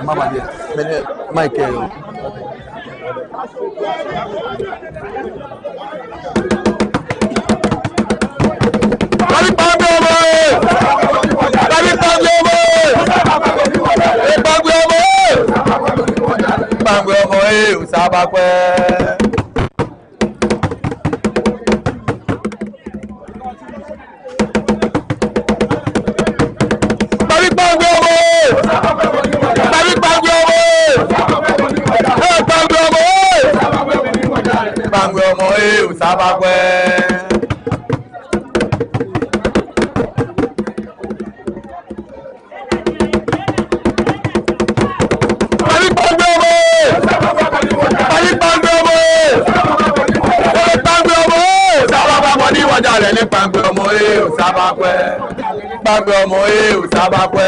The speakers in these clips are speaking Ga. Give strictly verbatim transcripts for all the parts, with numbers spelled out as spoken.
Mama, mɛni, Michael. Kpangbe Kpangbe Hɔmɔwɔ ee! Kpangbe Kpangbe Hɔmɔwɔ ee! Kpangbe Hɔmɔwɔ ee! Kpangbe Hɔmɔwɔ ee! Osa aba kwɛ. Kpangbe Kpangbe Hɔmɔwɔ ee! Kpangbe Kpangbe Hɔmɔwɔ ee! Ee, Kpangbe Hɔmɔwɔ ee! Kpangbe Hɔmɔwɔ ee! Osa aba kwɛ. Kpangbe Kpangbe Hɔmɔwɔ ee! Kpangbe Kpangbe Hɔmɔwɔ ee! Ee, Kpangbe Hɔmɔwɔ ee! Osa aba kwɛ, mɔ ni wɔ jalɛ ni Kpangbe Hɔmɔwɔ ee! Osa aba kwɛ. Kpangbe Hɔmɔwɔ ee! Osa aba kwɛ.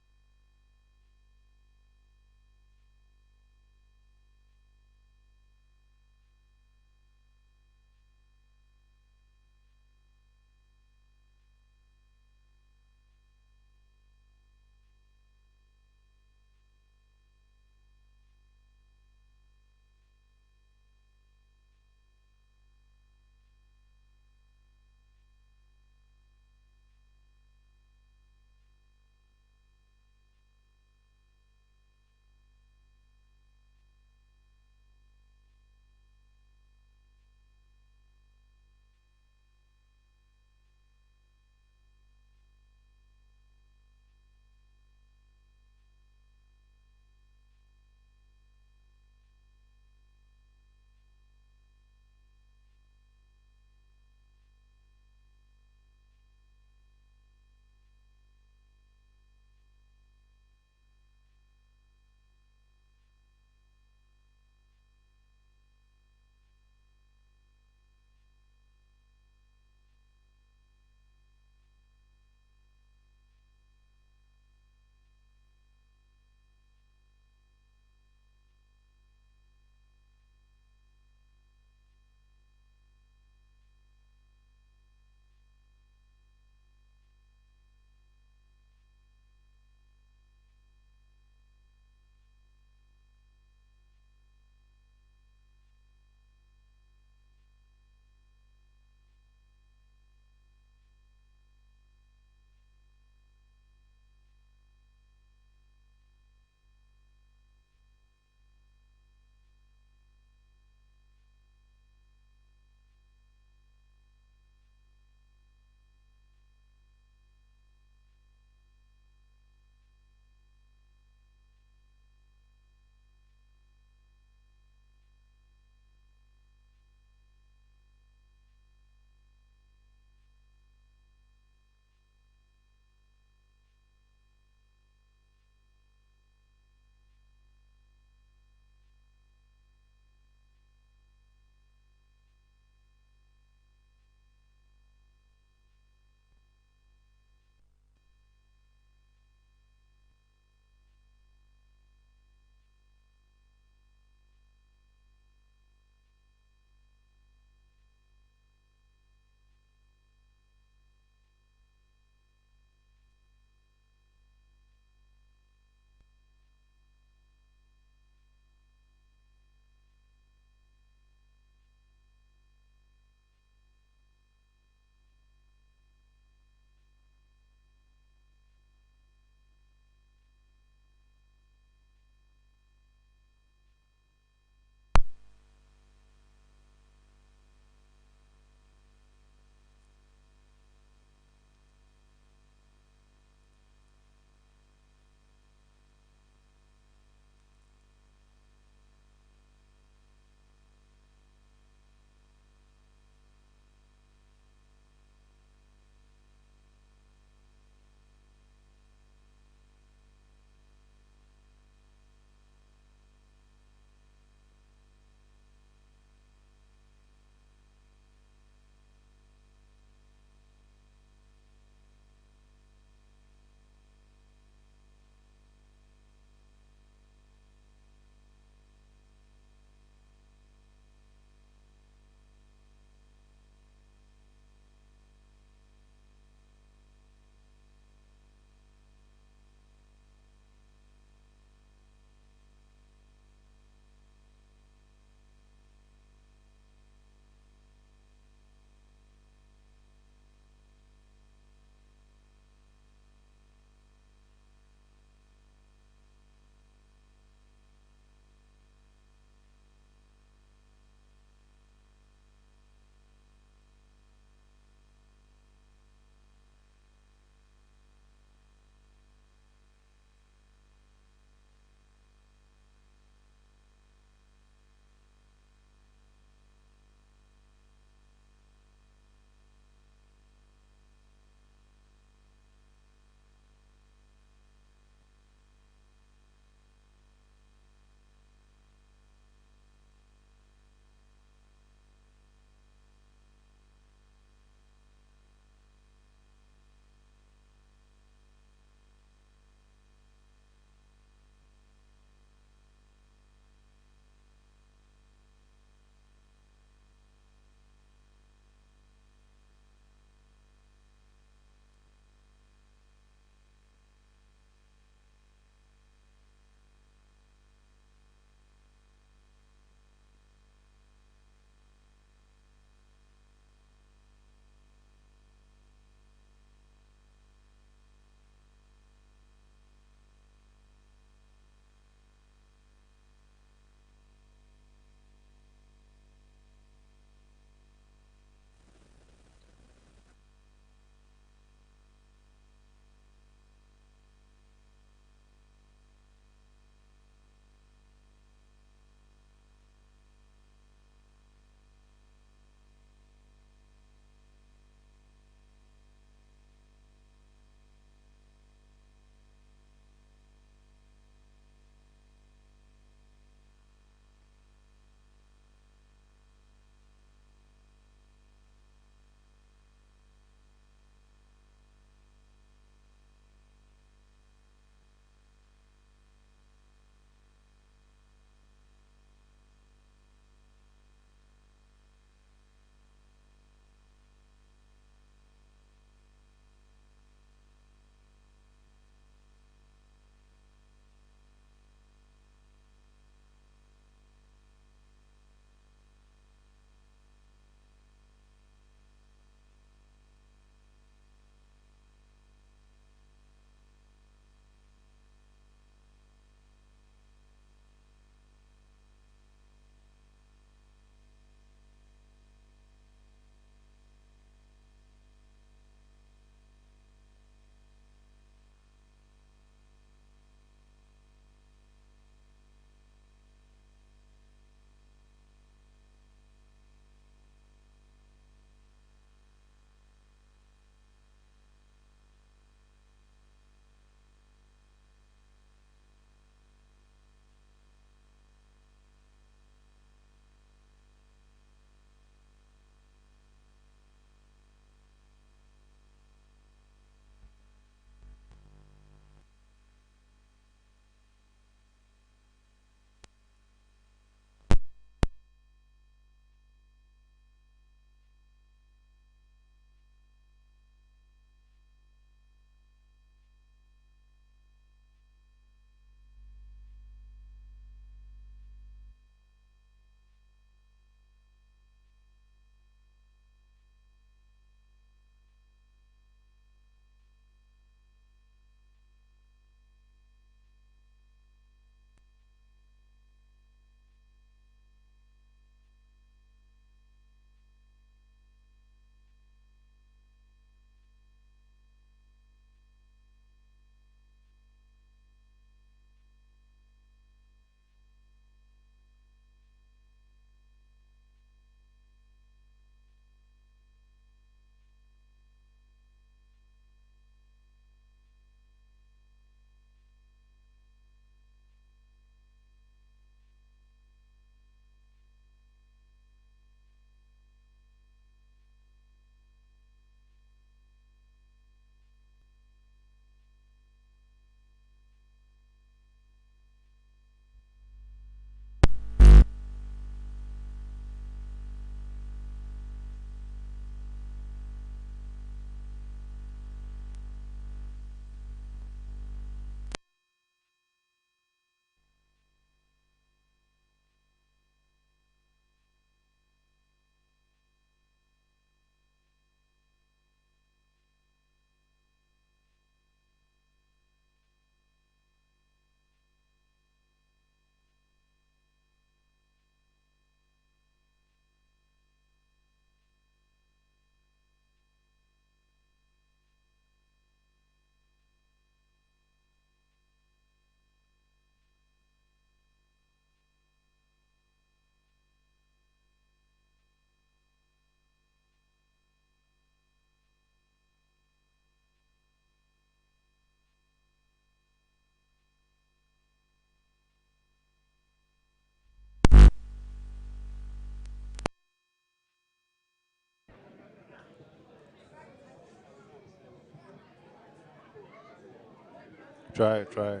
Try, try,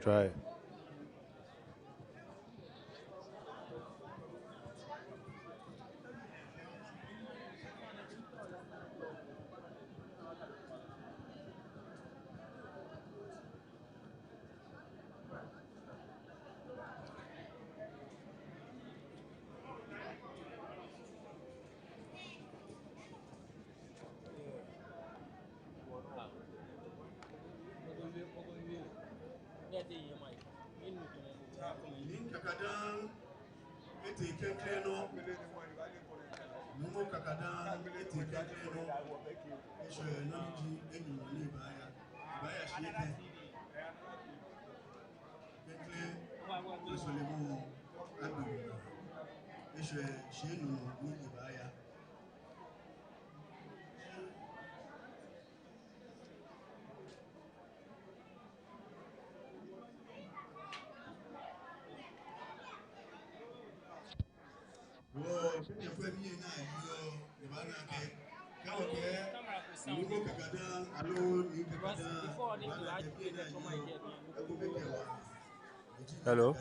try. Nii Kakadaŋ etee klɛŋklɛŋ nɔ. Nuumo Kakadaŋ etee klɛŋklɛŋ nɔ. Eshwɛ nɔ ni ji enyɔ ni baaya. Baaya shi etɛ. Klɛŋklɛŋ, sɔlemɔ adu. Eshwɛ shi enumɔ ni baaya. Hello.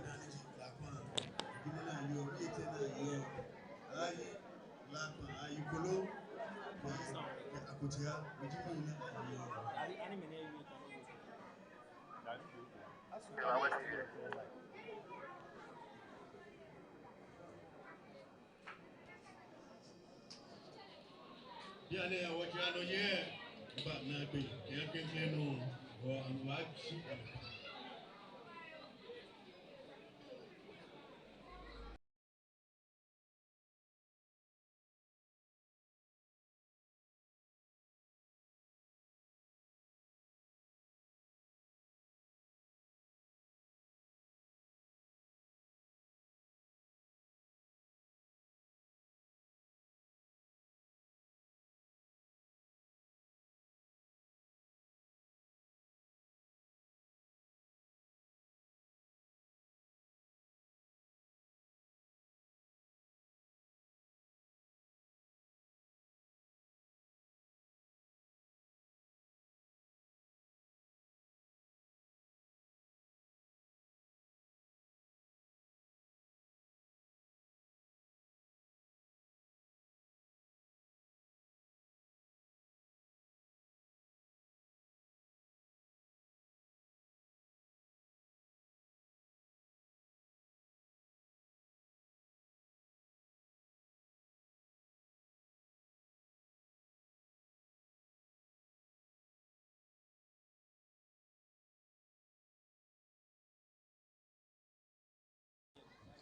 Bianɛ wɔjɛ nɔ yɛ, ba na gbe, kɛ klɛŋklɛŋ nɔ, wɔ amɛ wa shi.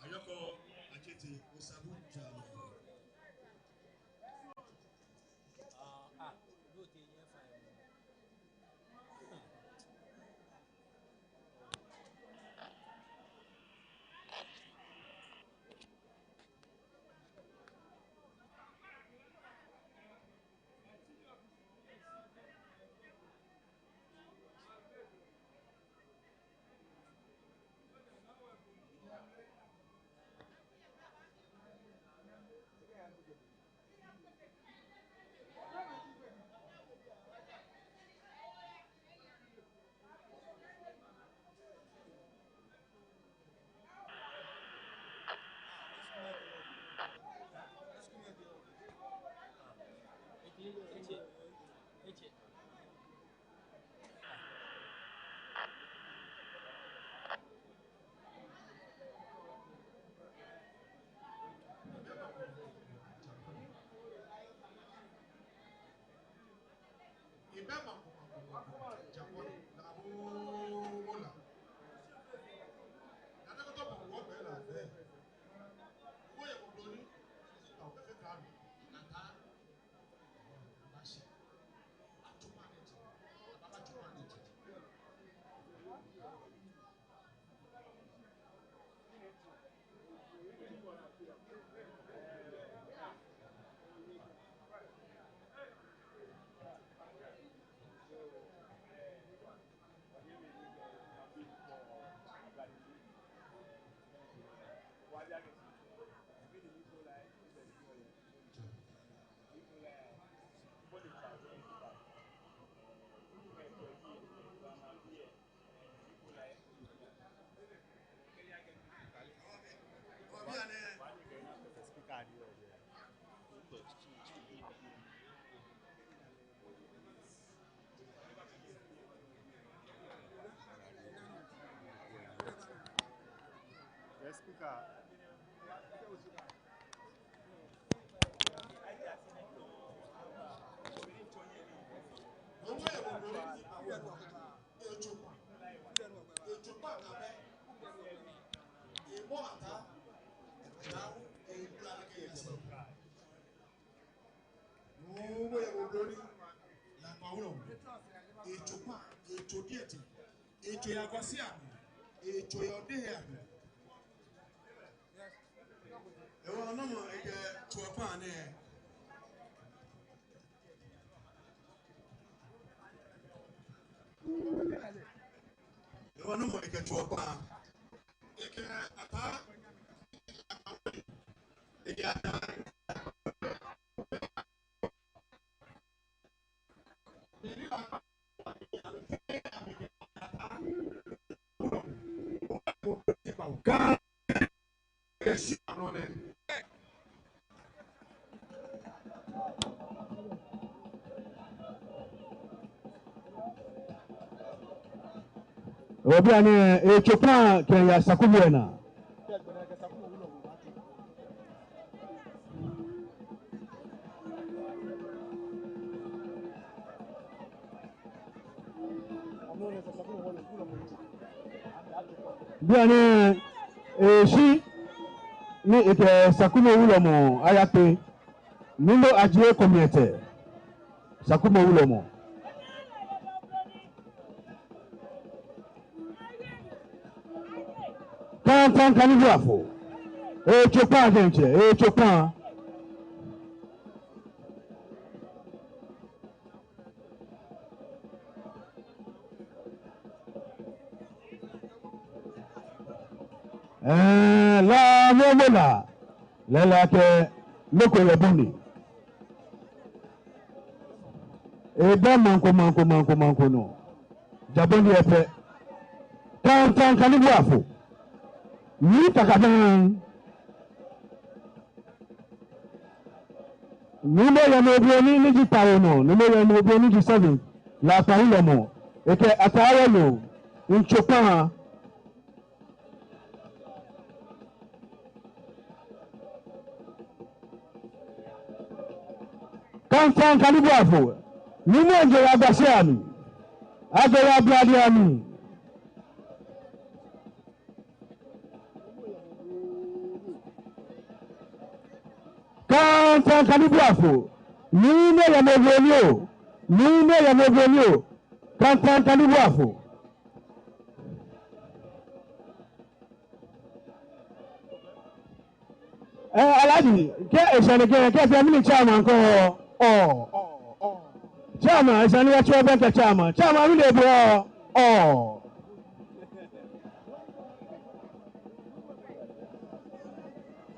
Ayɔkɔ Akete Osabu Jalo. Nuumo yɛ mɔ blɔ ni, la kpa wulɔmɔ. Etso kpaa, etso diɛŋtsɛ, etso yɛ agbɛnɛ, etso yɛ odɛŋ yɛ. Ewa nɔ mɔ ekɛ tso kpaa nɛɛ. Ewa nɔ mɔ ekɛ tso kpaa. Ekɛ ataa. Ekɛ ataa. Obi ani etso kpaa kɛya Sakubii lɛ naa. Bianɛ eshi ni ekɛ Sakumɔ wulɔmɔ ayakpe. Nuumo Adjei Komiɛtɛ, Sakumɔ wulɔmɔ. Kantaŋ Kanibu Afo. Etso kpaa diɛŋtsɛ, etso kpaa. Ɛɛ, la mɔ mɔ la, lɛɛlɛŋ akɛ nɔ ko yɛ bɔ ni. Ebɛ maŋ ko, maŋ ko, maŋ ko, maŋ ko nɔ. Ja bɔ ni yɛ pɛ. Kantaŋ Kanibu Afo. Ni takadaŋ. Nuumo Yemo Obroni ni ji Taonɔ, Nuumo Yemo Obroni ni ji seven, la kpa wulɔmɔ, ekɛ ataa wolo, etso kpaa. Kantaŋ Kanibu Afo, Nuumo Adjei Abasi Ami, Adjei Ablade Ami. Kantaŋ Kanibu Afo, Nuumo Yemo Obroni oo, Nuumo Yemo Obroni oo, Kantaŋ Kanibu Afo. Ɛɛ, Alhaji, kɛ esa ni kɛ, kɛ fee mini chairman ko, ɔ, ɔ, ɔ. Chairman, esa ni wɔtsɛ bɛŋkɛ chairman. Chairman, mile bo, ɔ.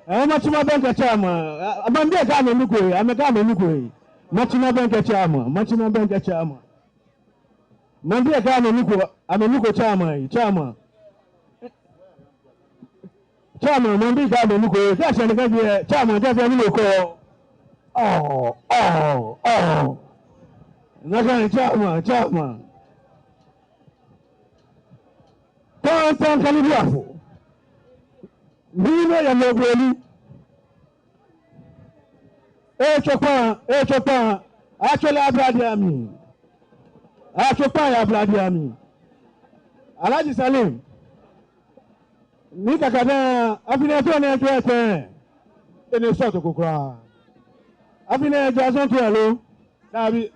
Ɛɛ, matsɛ mabɛŋkɛ chairman. Ɛɛ, maŋbii lɛ kɛ amɛnuko, amɛkɛ amɛnuko. Matsɛ mabɛŋkɛ chairman, matsɛ mabɛŋkɛ chairman. Maŋbii lɛ kɛ amɛnuko, amɛnuko chairman, chairman. Chairman, maŋbii kɛ amɛnuko, kɛ esa ni kɛ fee, chairman, kɛ fee mini ko. Ɔ, ɔ, ɔ. Nakai chairman, chairman. Kantaŋ Kanibu Afo. Nuumo Yemo Obroni. Etso kpaa, etso kpaa. Atso lɛ Ablade Ami. Atso kpaa yɛ Ablade Ami. Alhaji Salim. Ni takadaŋ, afi nɛɛ too nɛɛ too etɛ. Enɛ sɔɔto ko kwraa. Afi nɛɛ ja sɔŋŋ too elo. Dabi,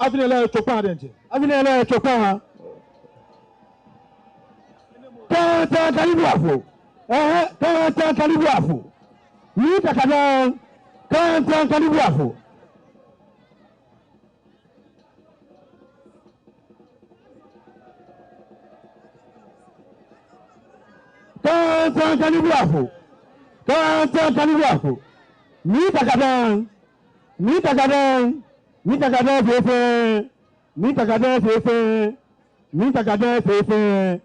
afi nɛɛ lɛ etso kpaa diɛŋtsɛ. Afi nɛɛ lɛ etso kpaa. Kantaŋ Kanibu Afo. Ɛhɛɛ, Kantaŋ Kanibu Afo. Ni takadaŋ, Kantaŋ Kanibu Afo. Kantaŋ Kanibu Afo. Kantaŋ Kanibu Afo. Ni takadaŋ. Ni takadaŋ. Ni takadaŋ fɛfɛɛ. Ni takadaŋ fɛfɛɛ. Ni takadaŋ fɛfɛɛ.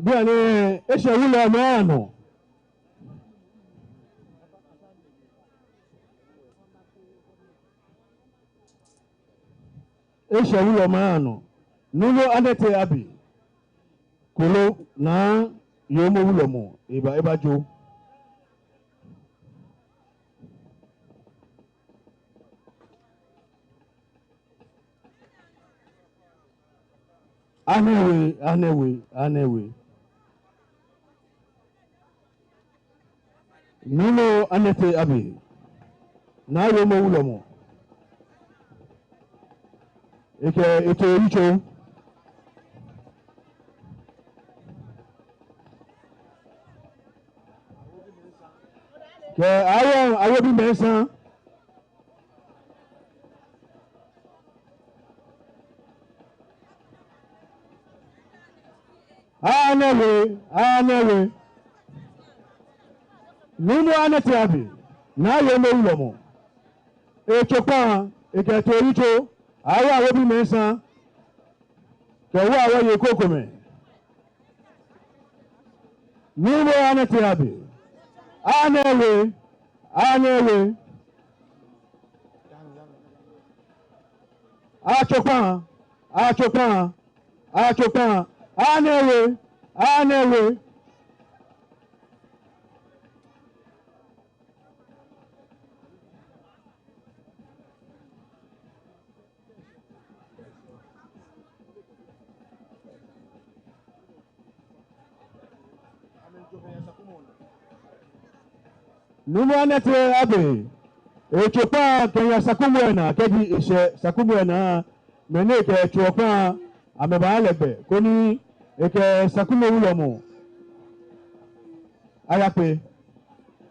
Bianɛ, eshɛ wulɔmɔ anɔ. Eshɛ wulɔmɔ anɔ. Numo Anɛtɛ Abi. Kolo, Naa Yoomo wulɔmɔ, eba, ebajo. Anɛɛ we, anɛɛ we, anɛɛ we. Numo Anɛtɛ Abi. Naa Yoomo wulɔmɔ. Ekɛ etoo yitso. Kɛ awo, awo bi mɛnsa. Anɛɛ we, anɛɛ we. Numo Anɛtɛ Abi, Naa Yoomo wulɔmɔ. Etso kpaŋ, ekɛ etoo yitso, awo awo bi mɛnsa. Kɛ wɔ awo ye kokomɛ. Numo Anɛtɛ Abi. Anɛɛ we, anɛɛ we. Atso kpaŋ, atso kpaŋ, atso kpaŋ. Anɛɛ we, anɛɛ we. Numo Anɛtɛ Abi, etso kpaŋ kɛya Sakumɔ naa, kɛji eshɛ Sakumɔ naa, mɛi ni kɛ tso kpaŋ, amɛbaa lɛ gbɛ, koni ekɛ Sakumɔ wulɔmɔ ayakpe.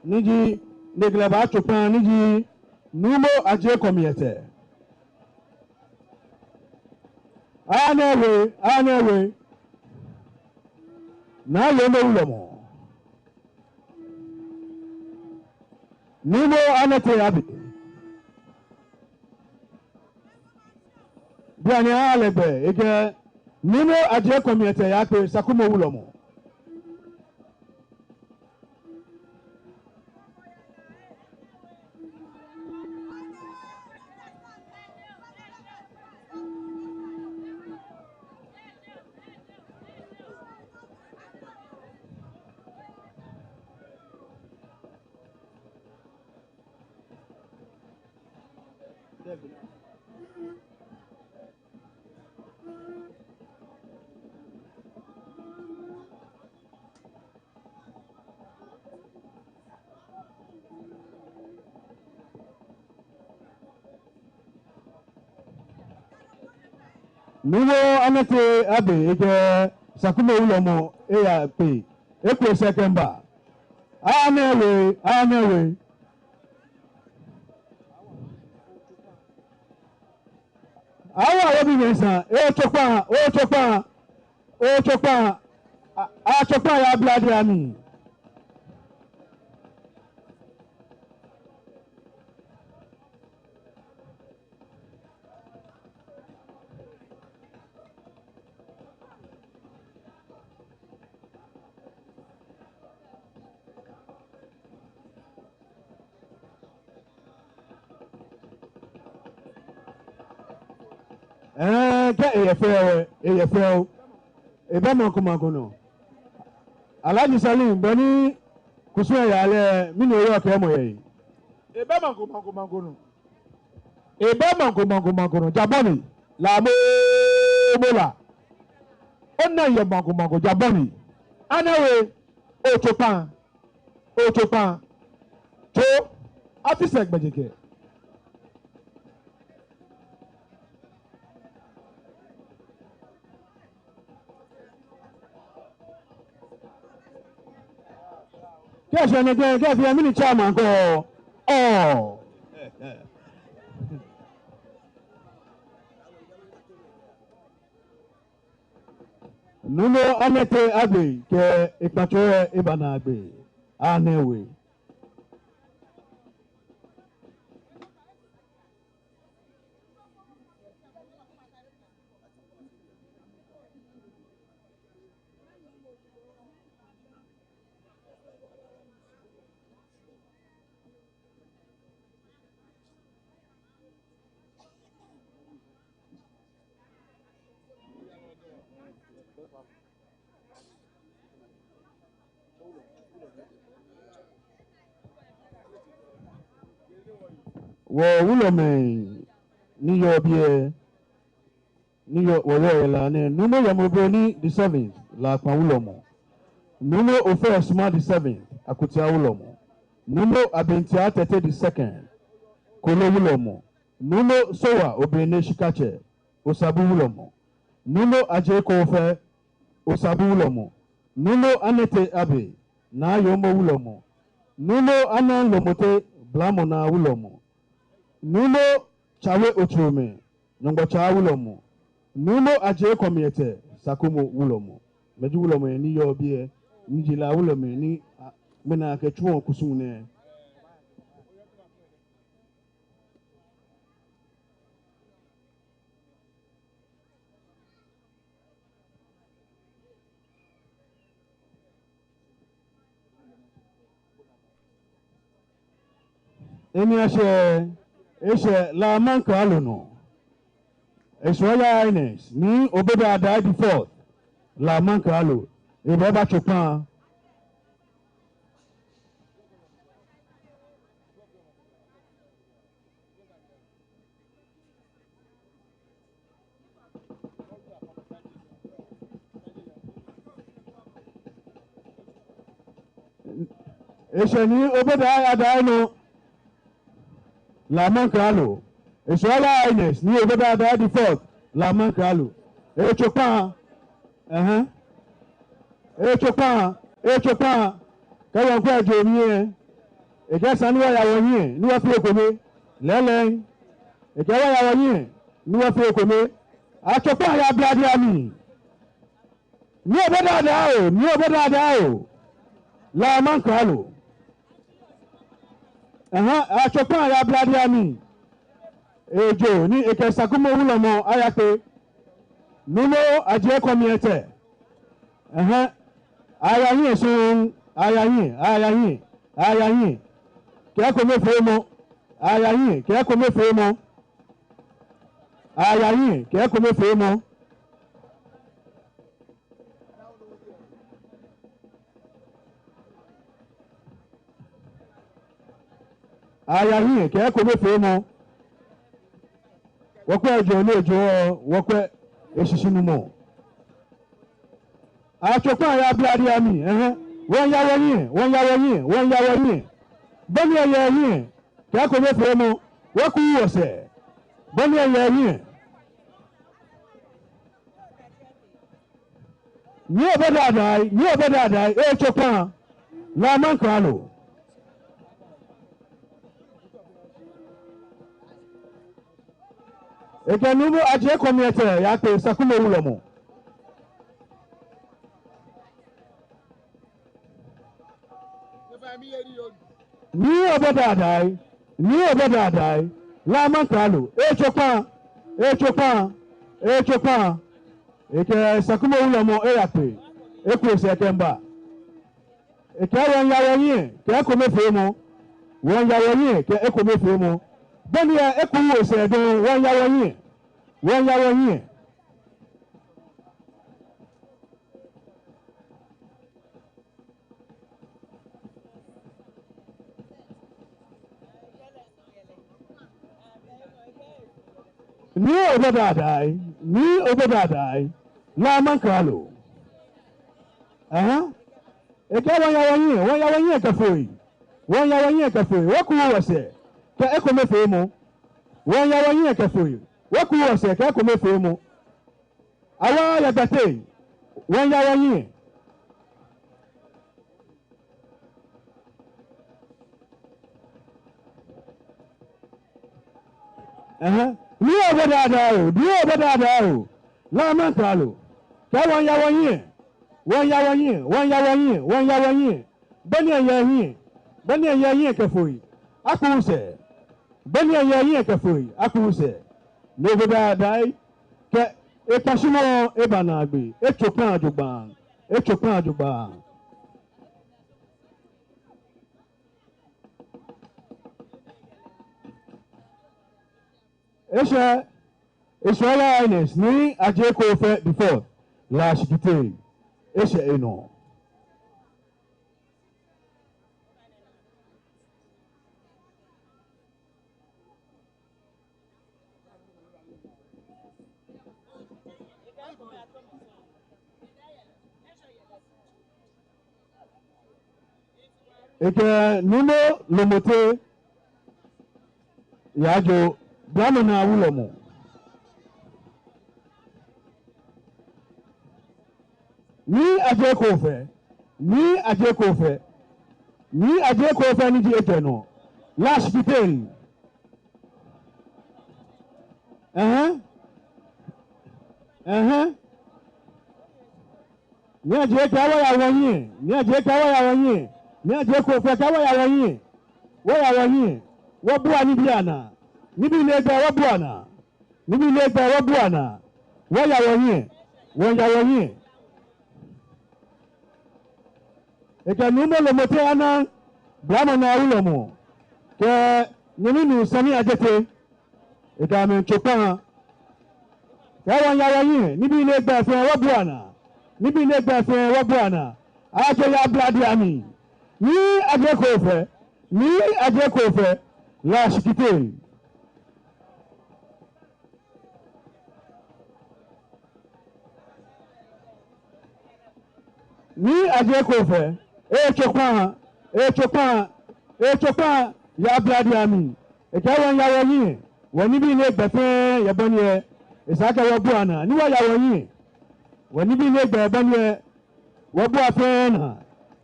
Ni ji, ni kɛ lɛ baatso kpaŋ, ni ji Numo Adjei Komiɛtɛ. Anɛɛ we, anɛɛ we. Naa Yoomo wulɔmɔ. Numo Anɛtɛ Abi. Bianɛ alɛ gbɛ, ekɛ Numo Adjei Komiɛtɛ yakpe Sakumɔ wulɔmɔ. Numo Anɛtɛ Abi ekɛ Sakumɔ wulɔmɔ eyakpe. Ekpe sɛɛ kɛmiiba. Anɛɛ we, anɛɛ we. Awo awo bi mɛnsa, otso kpaŋ, otso kpaŋ, otso kpaŋ, a, atso kpaŋ ya bladi ami. Ɛɛ, kɛ eyɛ fɛo, eyɛ fɛo. Ebɛ maŋ ko maŋ ko nɔ. Alhaji Salim, bɔ ni kusum lɛ yaa lɛ, mɛni oyɔɔ kɛɛmɔ yɛ he? Ebɛ maŋ ko maŋ ko maŋ ko nɔ. Ebɛ maŋ ko maŋ ko maŋ ko nɔ. Ja bɔ ni, la momo la. Ona yɛ maŋ ko maŋ ko, ja bɔ ni. Anɛɛ we, otso kpaŋ. Otso kpaŋ. Tso, afi sɛɛ gbɛjekɛ. Kɛ eshɛ nɛkɛ, kɛ efee mɛni chairman ko. Oh. Numo Anete Agbei kɛ ekpatsɔ lɛ eba naagbee. Anɛ we. Wɔ wulɔmɛi ni yɔɔ biɛ, ni yɔɔ, wɔyɔɔ yɛ La nɛɛ, Numo Yemo Obroni the seventh, La Kpa Wulɔmɔ. Numo Ofe Suma the seventh, Akotia Wulɔmɔ. Numo Abintia Tete the second, Kolo Wulɔmɔ. Numo Sowa Obroni Shikatsɛ, Osabu Wulɔmɔ. Numo Adjei Koofɛ, Osabu Wulɔmɔ. Numo Anete Agbei, Naa Yoomo Wulɔmɔ. Numo Anan Lomote, Blamɔ Naa Wulɔmɔ. Numo Tsawe Otsumɛ, Nyɔŋmɔ Tsaa Wulɔmɔ. Numo Adjei Kɔmiɛtɛ, Sakumo Wulɔmɔ. Amɛji wulɔmɛi ni yɔɔ biɛ, ni ji La wulɔmɛi ni, a, amɛnaa kɛtsuɔ kusum nɛɛ. Eni ashɛ, eshɛ La Mankralo nɔ. His Royal Highness Nii Obodai Adai the fourth, La Mankralo, ebɛ eba tso kpaa. Eshɛ Nii Obodai Adai nɔ, La Mankralo. His Royal Highness Nii Obodai Adai the fourth, La Mankralo. Etso kpaa. Ɛhɛɛ. Etso kpaa, etso kpaa. Kɛ wɔkwɛ ejoo mli lɛ, ekɛɛ esa ni wɔya wɔhiɛ, ni wɔfee ekome. Lɛɛlɛŋ, ekɛɛ wɔya wɔhiɛ, ni wɔfee ekome. Atso kpaa aya Bladi amli. Nii Obodai Adai oo, Nii Obodai Adai oo. La Mankralo. Ɛhɛɛ, atso kpaa aya Bladi amli. Ejoo ni ekɛ Sakumo Wulɔmɔ ayakpe. Numo Adjei Kɔmiɛtɛ. Ɛhɛɛ. Aya hiɛ sɔŋŋ, aya hiɛ, aya hiɛ, aya hiɛ. Kɛ ekomefeemɔ. Aya hiɛ, kɛ ekomefeemɔ. Aya hiɛ, kɛ ekomefeemɔ. Aya hiɛ, kɛ ekomefeemɔ. Wɔkwɛ ejoo ni ejoɔ, wɔkwɛ eshishinumɔ. Atso kpaa aya Bladi amli, ɛhɛɛ. Wɔya wɔhiɛ, wɔya wɔhiɛ, wɔya wɔhiɛ. Bɔ ni aya hiɛ, kɛ ekomefeemɔ. Wɔku wɔsɛɛ. Bɔ ni aya hiɛ. Nii Obodai Adai, Nii Obodai Adai, etso kpaa, La Mankralo. Ekɛ Numo Adjei Kɔmiɛtɛ yakpe Sakumo Wulɔmɔ. Nii Obodai Adai, Nii Obodai Adai, La Mankralo, etso kpaa, etso kpaa, etso kpaa. Ekɛ Sakumo Wulɔmɔ eyakpe, eku esɛɛ kɛmiiba. Ekɛɛ wɔya wɔhiɛ, kɛ ekomefeemɔ. Wɔya wɔhiɛ, kɛ ekomefeemɔ. Bɔ ni aya eku wɔsɛɛ dɔŋŋ, wɔya wɔhiɛ, wɔya wɔhiɛ. Nii Obodai Adai, Nii Obodai Adai, La Mankralo. Aha. Ekɛɛ wɔya wɔhiɛ, wɔya wɔhiɛ kɛ foi. Wɔya wɔhiɛ kɛ foi, wɔku wɔsɛɛ, kɛ ekomefeemɔ. Wɔya wɔhiɛ kɛ foi, wɔku wɔsɛɛ, kɛ ekomefeemɔ. Awa ya gbate, wɔya wɔhiɛ. Ɛhɛɛ. Nii Obodai Adai oo, Nii Obodai Adai oo. La Mankralo. Kɛɛ wɔmiiya wɔhiɛ. Wɔmiiya wɔhiɛ, wɔmiiya wɔhiɛ, wɔmiiya wɔhiɛ. Bɔ ni eyɛ hiɛ, bɔ ni eyɛ hiɛ kɛ foi, akuu sɛɛ. Bɔ ni eyɛ hiɛ kɛ foi, akuu sɛɛ. Nɔ ko daa daa, kɛ ekpashimɔ eba naagbee, etso kpaa jogbaŋŋ, etso kpaa jogbaŋŋ. Eshɛ, His Royal Highness Nii Adjei Koofeh the fourth, La Shikitele, eshɛ enɔ. Ekɛ Nuumo Lomote Yaajo, Blamɔ Naa Wulɔmɔ. Nii Adjei Koofeh, Nii Adjei Koofeh, Nii Adjei Koofeh ni ji ejwɛ nɔ, La Shikitele. Ɛhɛɛ. Ɛhɛɛ. Nii Adjei kɛɛ wɔya wɔhiɛ. Nii Adjei kɛɛ wɔya wɔhiɛ. Nii Adjei Koofeh kɛɛ wɔya wɔhiɛ. Wɔya wɔhiɛ. Wɔbua nibii anaa. Nibii ni egbɛi wɔbua naa. Nibii ni egbɛi wɔbua naa. Wɔya wɔhiɛ. Wɔya wɔhiɛ. Ekɛ Nuumo Lomote Anaŋ, Blamɔ Naa Wulɔmɔ, kɛ nyɛmi nuu Sani Adjetey, ekɛ amɛ tso kpaa. Kɛɛ wɔmiiya wɔhiɛ, nibii ni egbɛi fɛɛ wɔbua naa, nibii ni egbɛi fɛɛ wɔbua naa. Ajo ya bladi ami. Nii Adjei Koofeh, Nii Adjei Koofeh, La Shikitele. Nii Adjei Koofeh, etso kpaa, etso kpaa, etso kpaa, ya bladi ami. Ekɛɛ wɔmiiya wɔhiɛ, wɔnibii ni egbɛi fɛɛ yɛ bɔ ni eyɛ, esa akɛ wɔbua naa, ni wɔya wɔhiɛ. Wɔnibii ni egbɛi bɔ ni eyɛ, wɔbua fɛɛ naa,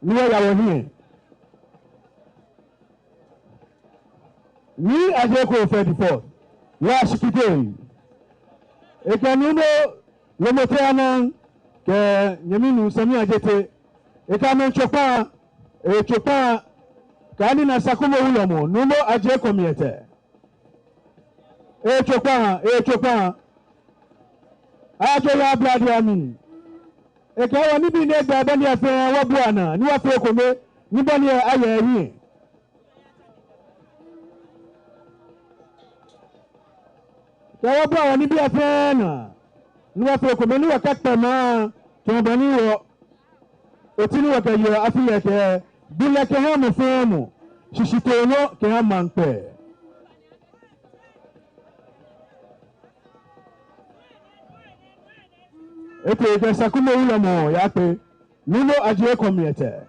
ni wɔya wɔhiɛ. Nii Adjei Koofeh the fourth, La Shikitele. Ekɛ Nuumo Lomote Anaŋ, kɛ nyɛmi nuu Sani Adjetey, ekɛ amɛ tso kpaa, etso kpaa, kɛ Nii Naa Sakumɔ Wulɔmɔ, Nuumo Adjei Komiɛtɛ. Etso kpaa, etso kpaa. Ajo ya bladi ami. Ekɛɛ wɔnibii ni egbɛi bɔ ni eyɛ fɛɛ wɔbua naa, ni wɔfee ekome, ni bɔ ni eyɛ aya hiɛ. Kɛɛ wɔbua wɔnibii fɛɛ naa, ni wɔfee ekome, ni wɔkɛkpɛ maŋ, tamɔ bɔ ni wɔ oti ni wɔkɛyeɔ afi lɛ kɛɛ, bulɛ kɛha mɔ fɛɛ mɔ, shishitoo nɔ kɛha maŋ kpɛ. Etee kɛ Sakumɔ Wulɔmɔ yakpe, Nuumo Adjei Komiɛtɛ.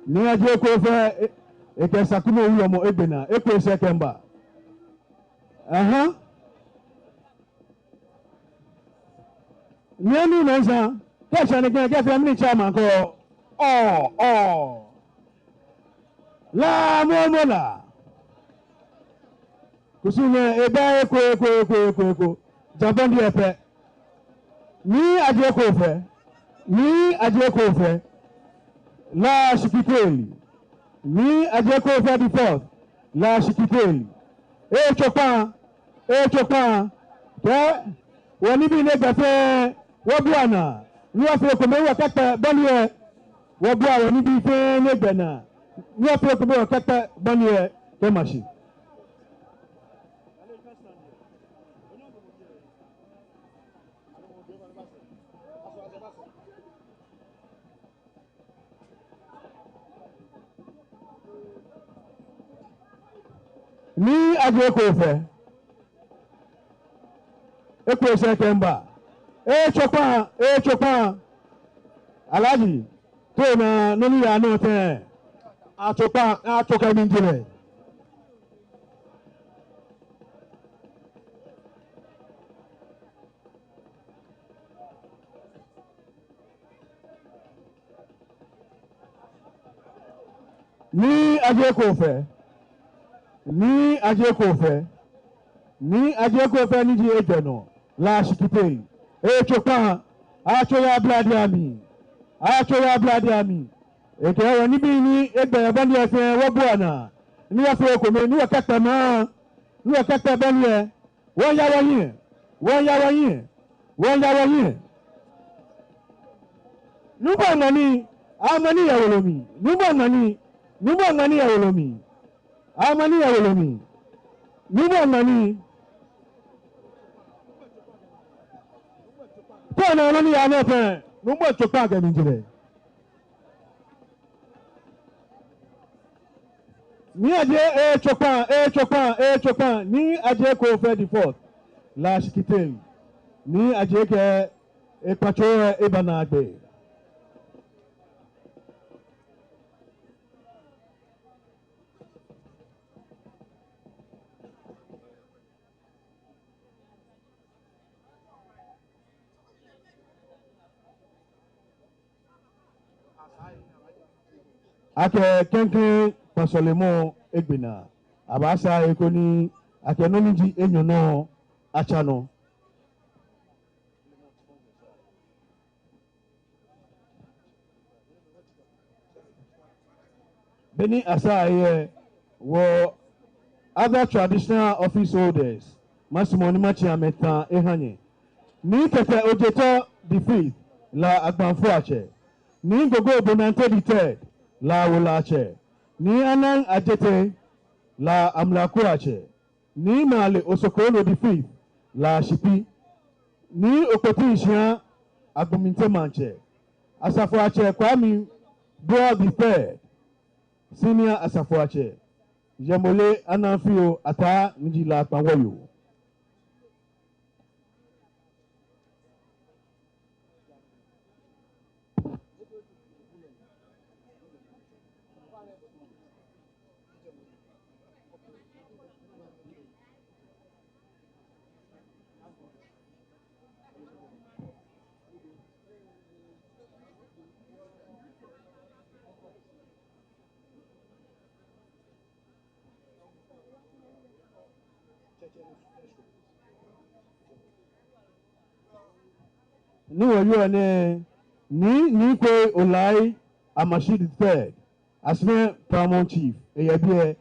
Nii Adjei Koofeh, e-, ekɛ Sakumɔ Wulɔmɔ egbe naa, eku esɛɛ kɛmiiba. Aha. Nii Nii Mensah, kɛ esa ni kɛ, kɛ fɛɛ mli chairman ko. Ɔ, ɔ. La momo la. Kusum lɛ eba eko, eko, eko, eko, eko. Ja bɔ ni eyɛ pɛ. Nii Adjei Koofeh. Nii Adjei Koofeh. La Shikitele. Nii Adjei Koofeh the fourth. La Shikitele. Etso kpaa. Etso kpaa. Kɛ wɔnibii ni egbɛi fɛɛ wɔbua naa, ni wɔfee ekome wɔkɛkpɛ bɔ ni eyɛ. Wɔbua wɔnibii fɛɛ ni egbɛi naa, ni wɔfee ekome wɔkɛkpɛ bɔ ni eyɛ kɛma shi. Nii Adjei Koofeh. Eku esɛɛ kɛmiiba. Etso kpaa, etso kpaa. Alhaji, too naa, nɔ ni yaa nɔ tɛŋŋ? Atso kpaa, atso kɛ mi jilɛ. Nii Adjei Koofeh. Nii Adjei Koofeh. Nii Adjei Koofeh ni ji ejwɛ nɔ, La Shikitey. Etso kpãa. Atso yɛ blade amli. Atso yɛ blade amli. Ekɛɛ wɔ nibii ni egbɛ yɛ bɔ ni efee wɔbua naa. Ni wɔfee ekome, ni wɔkɛkpɛ maŋ. Ni wɔkɛkpɛ bɔ ni e. Wɔya wɔhiɛ. Wɔya wɔhiɛ. Wɔya wɔhiɛ. Nuumo Ŋmani, amani yɛ wolo mli. Nuumo Ŋmani, Nuumo Ŋmani yɛ wolo mli. Amani yɛ wolo mli. Nuumo Ŋmani. Tɔ na amani yaa nɔ pɛ. Nuumo tso kpãa kɛ mi jire. Nii Adjei etso kpãa, etso kpãa, etso kpãa. Nii Adjei Koofeh the fourth, La Shikitey. Nii Adjei kɛ ekpãtso eba naagbee. Akɛ klɛŋklɛŋ kpãa sɔlemɔ egbe naa, abaasaa he ko ni akɛ nɔ ni ji enyɔ nɔ atsa nɔ. Beni asaa he lɛ, wɔ other traditional office holders, masumɔ ni matsi amɛtã ehã nyɛ. Nii Tetteh Ojetey the fifth, La Agbanfoatsɛ. Nii Gogo Bonante the third, La Awolatsɛ. Nii Anang Adjetey, La Amlakuatsɛ. Nii Maale Osokrono the fifth, La Shipi. Nii Okpoti Nshia, Agbominte Maŋtsɛ. Asafoatsɛ Kwame Boah the third, Senior Asafoatsɛ. Yɛmɔle Anang Fioo Ataa ni ji La Kpaŋ wɔyoo. Ni wɔyɔɔ nɛɛ, Nii, Nii Kwei Olai Amashi the third, Asere Paramount Chief, eyɛ biɛ,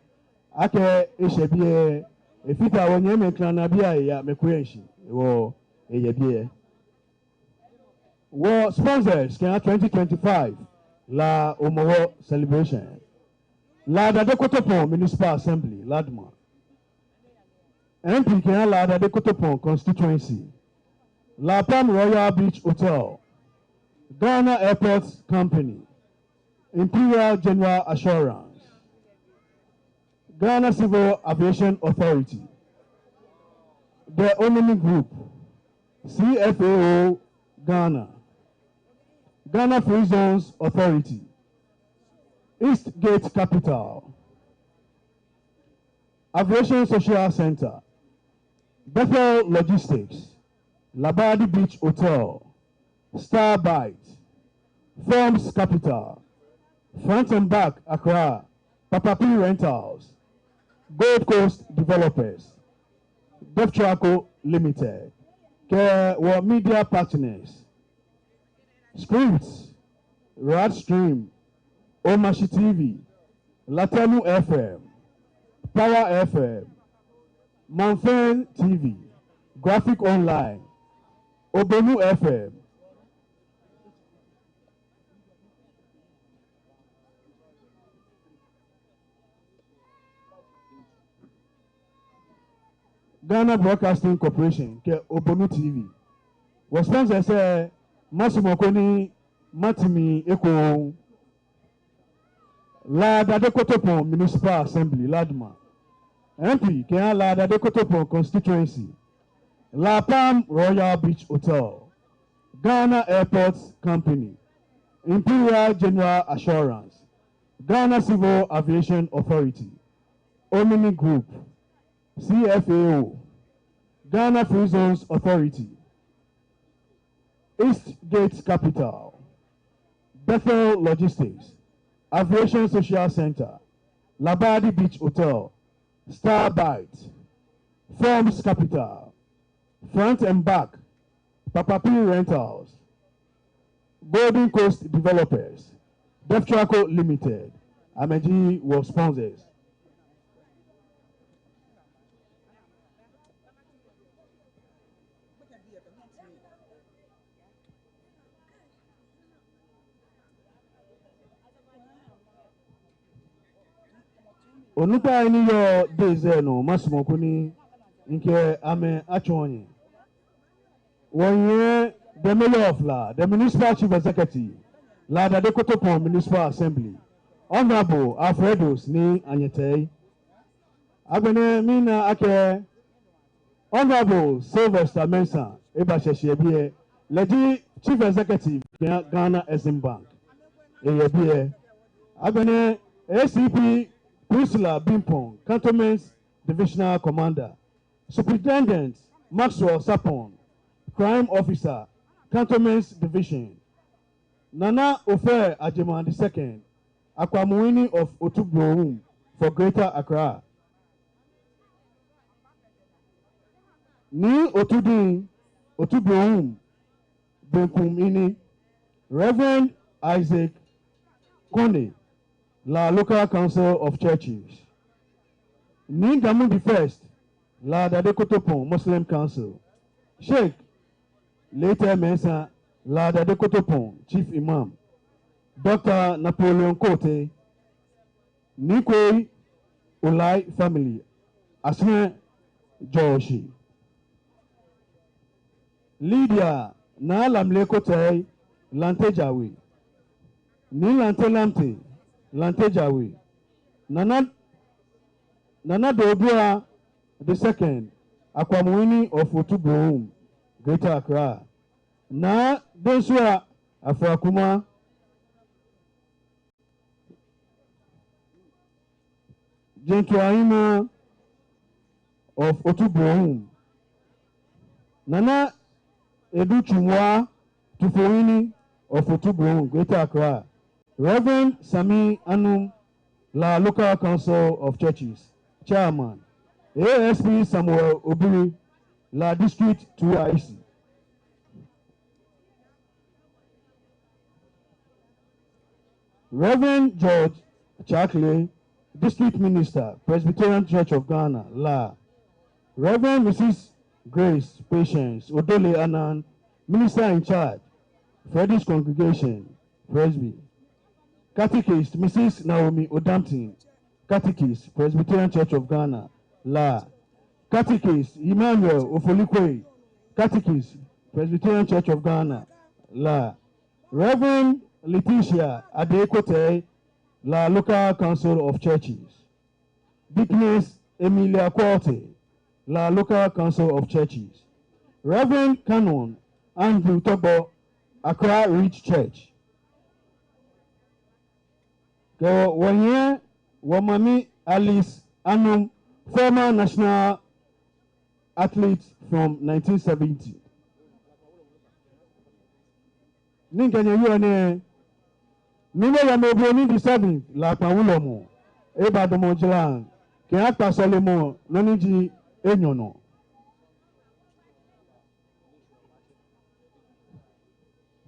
akɛ eshɛ biɛ, efata wɔnyɛmimɛi klɛŋklɛŋ biɛ, eya mɛi kɔɔ eshi, wɔ, eyɛ biɛ. Wɔ sponsors kɛha twenty twenty-five La Homowo celebration. La Dade Kotopon Municipal Assembly, LADMA. M P kɛha La Dade Kotopon Constituency. La Palm Royal Beach Hotel. Ghana Airports Company. Imperial General Assurance. Ghana Civil Aviation Authority, the Omni Group, C F A O Ghana, Ghana Free Zones Authority, East Gate Capital, Aviation Social Centre, Bethel Logistics, Labadi Beach Hotel, Star Bite, Forms Capital, Front and Back Accra, Papa P Rentals, Gold Coast Developers, Deftraco Limited, kɛ wɔ media partners, Scripts, Rad Stream, Omashi T V, Latɛmu F M, Power F M, Manfɛn T V, Graphic Online, Obonu F M. Ghana Broadcasting Corporation kɛ Obonu T V. Wɔ sponsors lɛ, masumɔ koni mati mli ekoŋŋ. La Dade Kotopon Municipal Assembly, LADMA. M P kɛha La Dade Kotopon Constituency. La Palm Royal Beach Hotel. Ghana Airports Company. Imperial General Assurance. Ghana Civil Aviation Authority. Omni Group. C F A O, Ghana Free Zones Authority, East Gate Capital, Bethel Logistics, Aviation Social Centre, Labadi Beach Hotel, Star Bite, Forms Capital, Front and Back, Papa P Rentals, Golden Coast Developers, Deftraco Limited, amɛji wɔ sponsors. Onukpai ni yɔɔ dezɛ nɔ, masumɔ koni mikɛ amɛ atsɔɔ nyɛ. Wɔyɛ the Mayor of La, the Municipal Chief Executive, La Dade Kotopon Municipal Assembly, Honorable Alfredos Nii Anyetey. Agbɛnɛ mina akɛ Honorable Sylvester Mensah eba shɛshi yɛ biɛ, lɛ ji Chief Executive Ghana Exim Bank, eyɛ biɛ. Agbɛnɛ A C P Priscilla Bimpong, Cantonments Divisional Commander, Superintendent Maxwell Sapon, Crime Officer, Cantonments Division, Nana Ofe Agyemang the second, Akwamuini of Otu Borehum for Greater Accra. Nii Otu Ding, Otu Borehum, Benkum Ini, Reverend Isaac Kone, La Local Council of Churches. Nii Gamu the first, La Dade Kotopon Muslim Council. Sheikh Late Mensah, La Dade Kotopon Chief Imam. Doctor Napoleon Kotey, Nii Kwei Olai family, Asere Joshi. Lydia Naa Lamle Kotey, Lante Jawe. Nii Lante Lamte, Lante Jawe. Nana, Nana Dodua the second, Akwamuini of Otu Borehum, Greater Accra. Naa Densua Afrakuma, Jentu Ahima of Otu Borehum. Nana Edu Chumwa Tufowini of Otu Borehum, Greater Accra. Reverend Sami Anum, La Local Council of Churches Chairman. A S P Samuel Obiri, La District two I C. Reverend George Chakle, District Minister, Presbyterian Church of Ghana, La. Reverend Missus Grace Patience Odole Anan, Minister in Charge, Frederick's Congregation, Presby. Catechist Missus Naomi Odamtin, Catechist, Presbyterian Church of Ghana, La. Catechist Emmanuel Ofori Quaye, Catechist, Presbyterian Church of Ghana, La. Reverend Letitia Adei Kotey, La Local Council of Churches. Deaconess Emilia Quartey, La Local Council of Churches. Reverend Canon Andrew Togbo, Accra Ridge Church. Kɛ wɔ, wɔyɛ wɔ Mami Alice Anum, former national athlete from nineteen seventy. Ni mikɛ nyɛ wieɔ nɛɛ, Nuumo Yame Obroni the seventh, La Kpa Wulɔmɔ, ebadamɔ jara kɛyakpa sɔlemɔ nɔ ni ji enyɔ nɔ.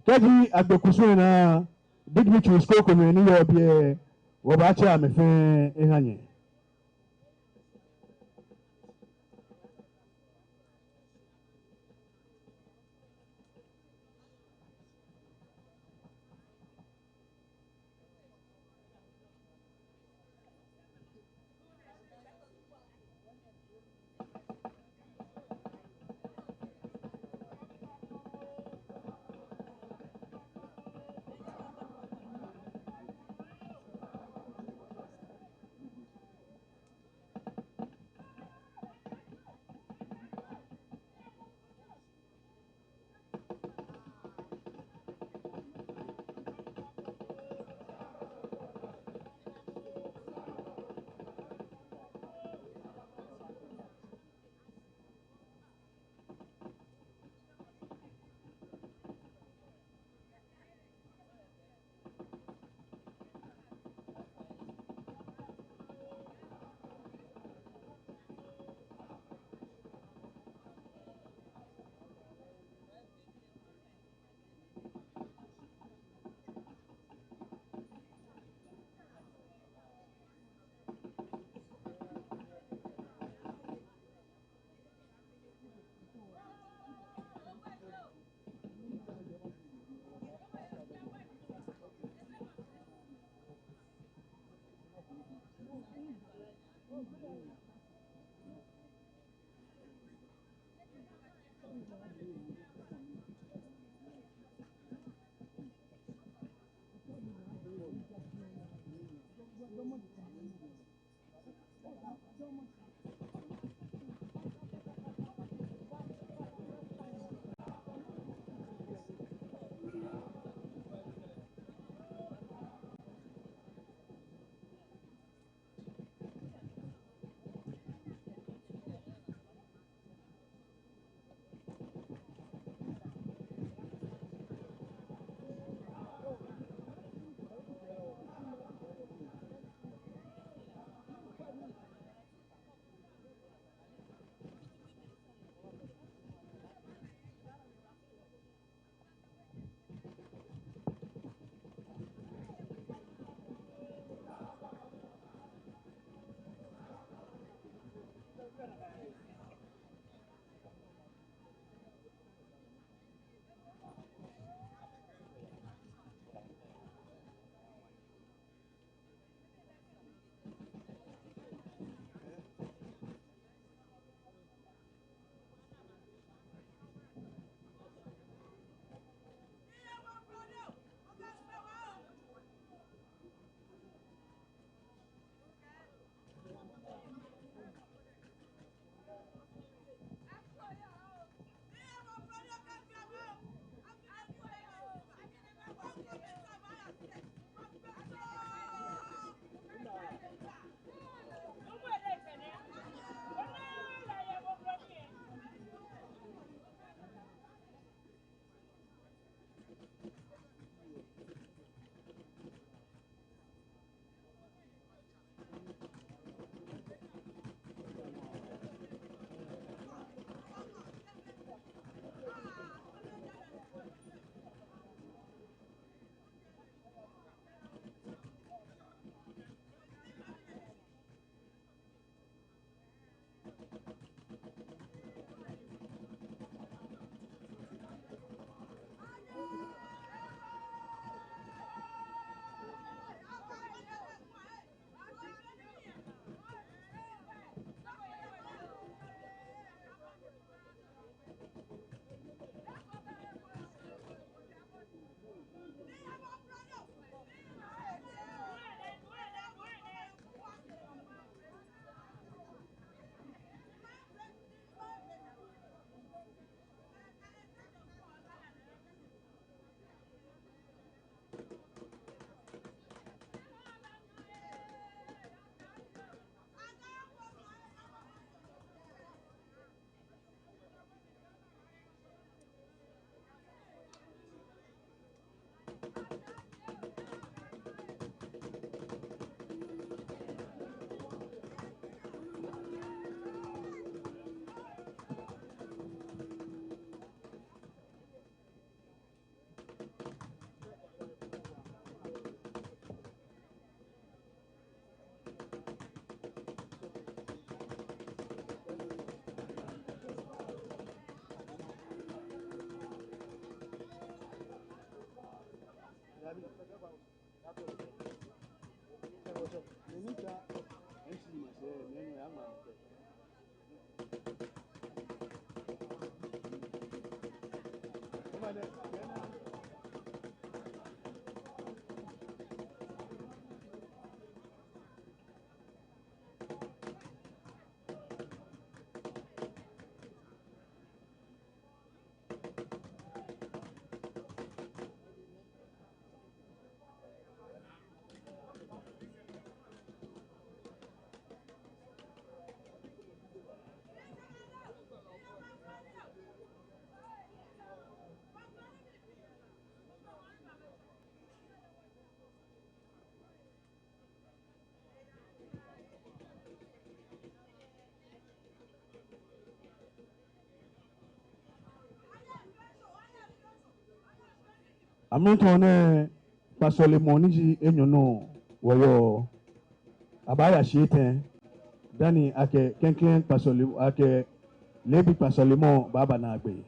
Kɛji agbe kusum lɛ naa, dignitaries krokomɛi ni yɔɔ biɛ, wɔbaatsɛ amɛ fɛɛ aha nyɛ. Amrɔ nɛɛ kpasɔlemɔ ni ji enyɔ nɔ wɔyɔɔ. Abaaya shi etɛ dani akɛ klɛŋklɛŋ kpasɔle, akɛ leebi kpasɔlemɔ baaba naagbee.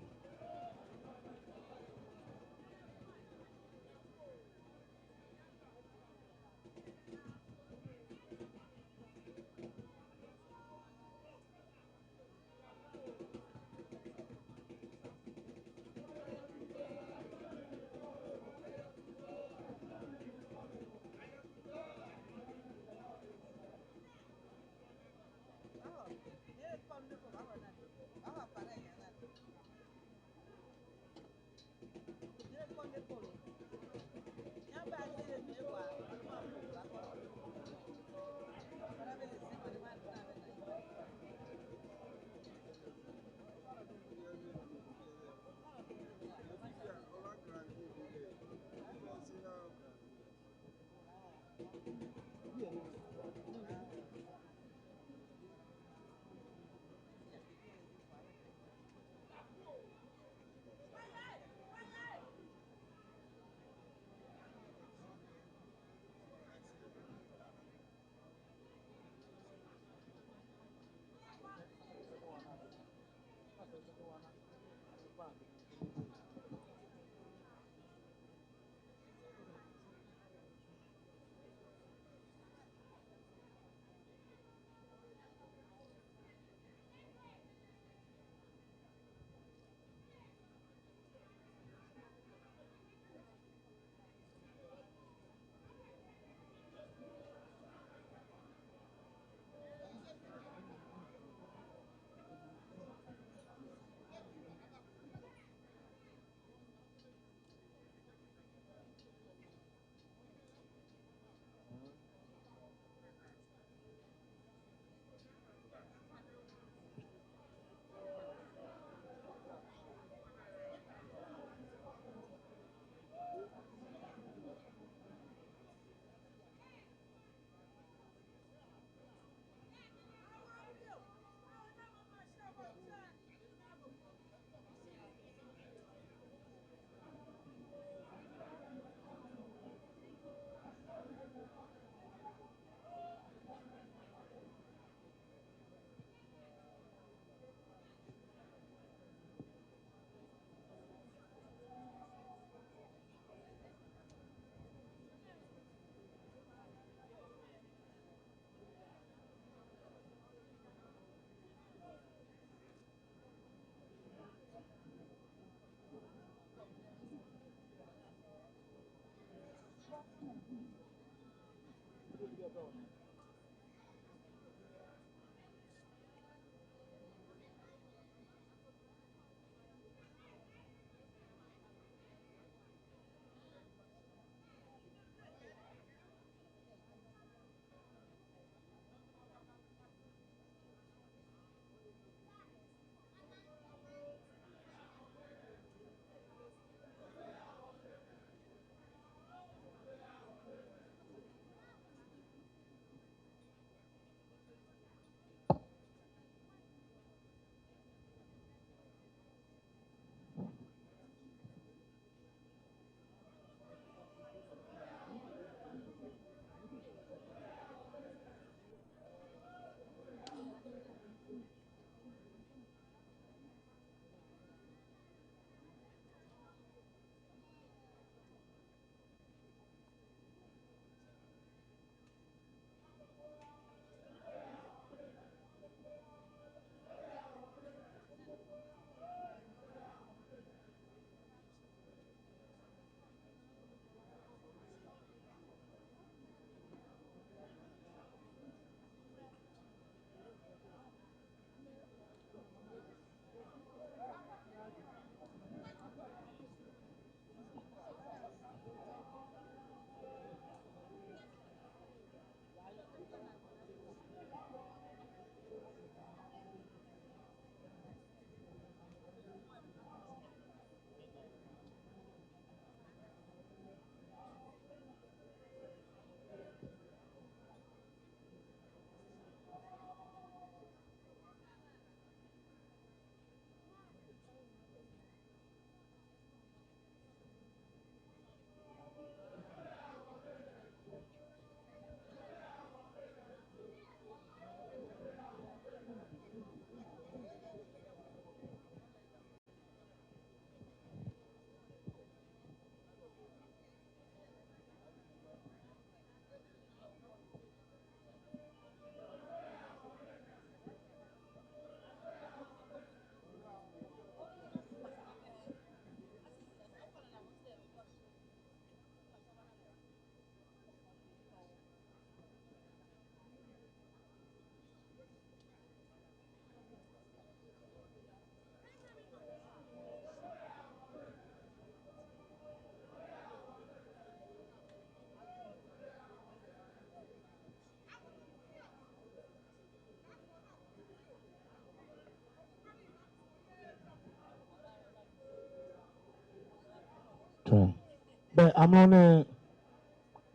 Bɛ amrɔ nɛɛ,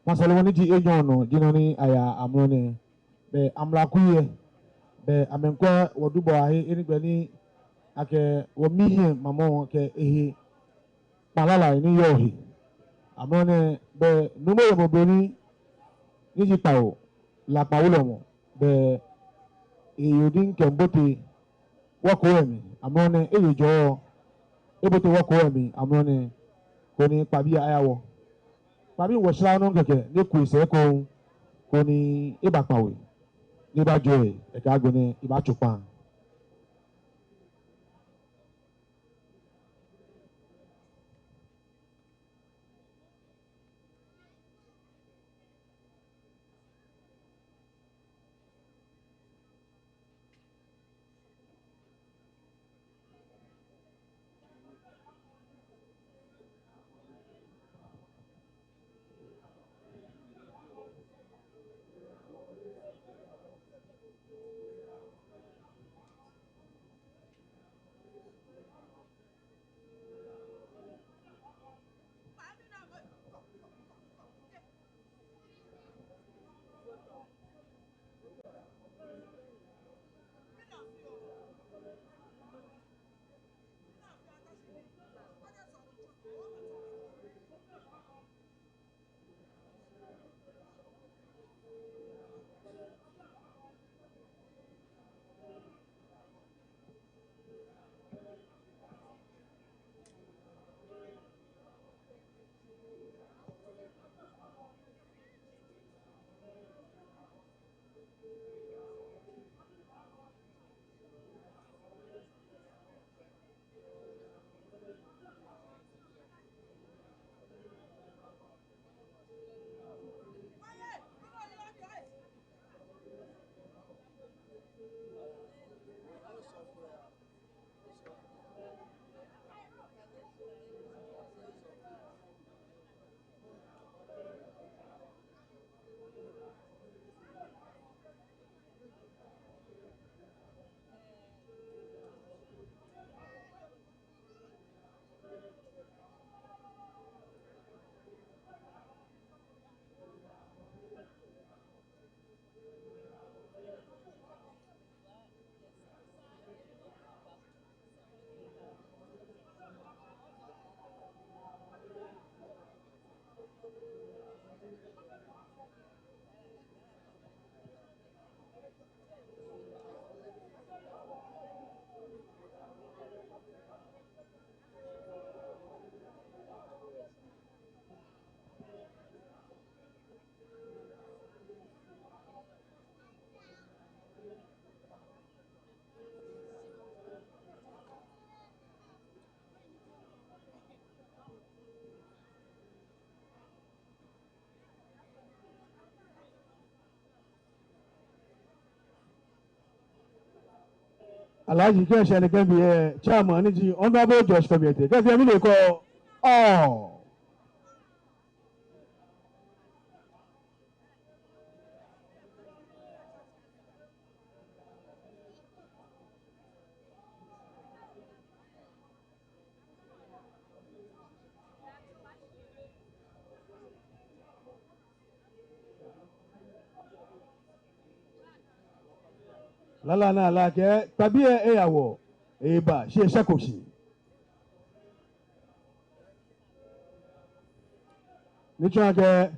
masɛi lɛ wɔ ni ji enyɔ nɔ ji nɔ ni aya amrɔ nɛɛ. Bɛ amrɔ kui lɛ, bɛ amɛmiikwɛ wɔ dubɔɔ ahe, he ni gbɛ ni akɛ wɔmiihiɛ mamɔ kɛ ehe kpalalai ni yɔɔ he. Amrɔ nɛɛ, bɛ Nuumo Yemo Obroni ni ji kpawo, La Kpa Wulɔmɔ, bɛ eyeɔ odin kɛmiibote wɔkoo lɛ mli amrɔ nɛɛ, eye jɔɔ, ebote wɔkoo lɛ mli amrɔ nɛɛ, koni kpabi lɛ aya wɔ. Kpabi lɛ wɔshra nɔ kɛkɛ, ni eku esɛɛ ekoŋŋ, koni eba kpawo lɛ, ni ebajɔɔ lɛ, ekɛ agbɛnɛ ebatso kpaa. Alhaji, kɛ eshɛ nɛkɛ biɛ, chairman ni ji Honorable Josh Kobiete, kɛ efee mɛni ko. Oh. Lala ni ala akɛ kpabi lɛ eya wɔ, eba shi eshɛko shi. Ni tsɔɔ akɛ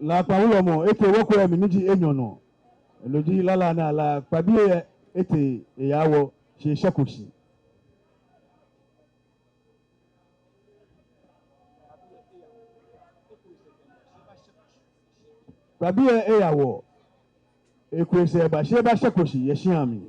La Kpa Wulɔmɔ etee wɔkoo lɛ mli ni ji enyɔ nɔ. No ji lala ni ala, kpabi lɛ etee eya wɔ shi eshɛko shi. Kpabi lɛ eya wɔ, eku esɛɛ eba shi ebashɛko shi yɛ shia mli.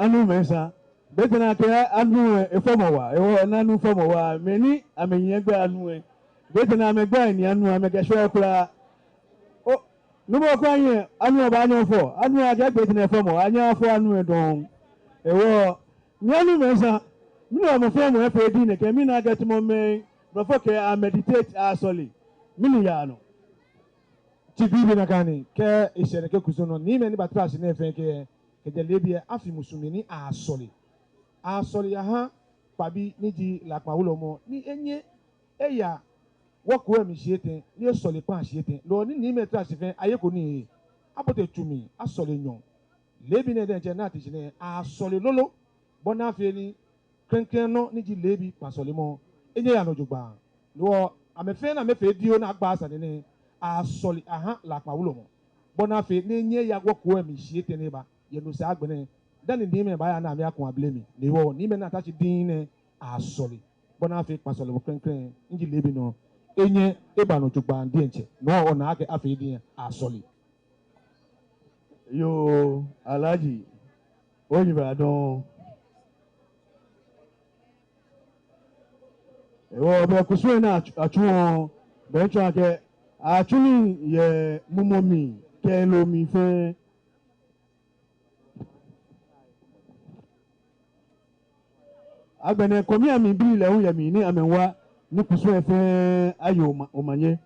Anu Mensah. Be tɛŋŋ akɛ Anu lɛ efɔmɔ wa, ehewɔ Anu fɔmɔ wa, mɛi ni amɛnyiɛ gbɛi Anu lɛ. Be tɛŋŋ amɛgbɛi ni Anu amɛkɛshwɛɔ kwraa. Oo, Nuumo Kwei, Anu lɛ baanyɛ afɔ, Anu lɛ akɛ be tɛŋŋ efɔmɔ, anyɛ afɔ Anu lɛ dɔŋŋ. Ehewɔ, Nii Anu Mensah, mɛni hewɔ mɔ fɛɛ mɔ efee diŋ nɛkɛ, mina akɛ tamɔ mɛi, blɔfo kɛɛ ameditate, asɔle. Mɛni yaa nɔ? Shi bibii nakai ni, kɛ eshɛ nɛkɛ kusum nɔ, ni mɛi ni baatara shi nɛɛ fɛɛ kɛ, kɛjɛ leebi lɛ, afi musu mli ni asɔle. Asɔle yaha Kpabi ni ji Lakpa Wulɔmɔ, ni enyɛ eya wɔkɔɛ mli shii etɛ, ni esɔle kpaa shii etɛ. Loo ni, ni mɛi tara shi fɛɛ, ayeko nii, abote tsu mli, asɔle nyɔɔŋ. Leebi nɛɛ diɛŋtsɛ ni ate shi nɛɛ, asɔle lolo, bɔ ni afee ni klɛŋklɛŋ nɔ ni ji leebi kpaa sɔlemɔ, enyɛ eya nɔ jogbaŋŋ. Loo, amɛ fɛɛ ni amɛfee diŋŋ ni agba sane nɛɛ, asɔle aha Lakpa Wulɔmɔ, bɔ ni afee ni enyɛ eya wɔkɔɛ mli shii etɛ ni eba, yɛ no sɛɛ agbɛnɛ, dani ni mɛi baaya ni amɛyaku abele mli, ni wɔ, ni mɛi ni ata shi diŋŋ nɛɛ, asɔle, bɔ ni afee kpaa sɔlemɔ klɛŋklɛŋ, ni ji leebi nɔ, enyɛ eba nɔ jogbaŋŋ diɛŋtsɛ. No hewɔ ona akɛ afee diŋŋ asɔle. Yoo, Alhaji, oyiwaladɔŋŋ. Ehewɔ bɛ kusum lɛ ni atsu-, atsuɔ, bɛ etsɔɔ akɛ atsu nii yɛ mumɔ mli kɛ loo mli fɛɛ. Agbɛnɛ kɔmii amli bii lɛ hu yɛ mli ni amɛwa ni kusum lɛ fɛɛ aye oma-, omanye.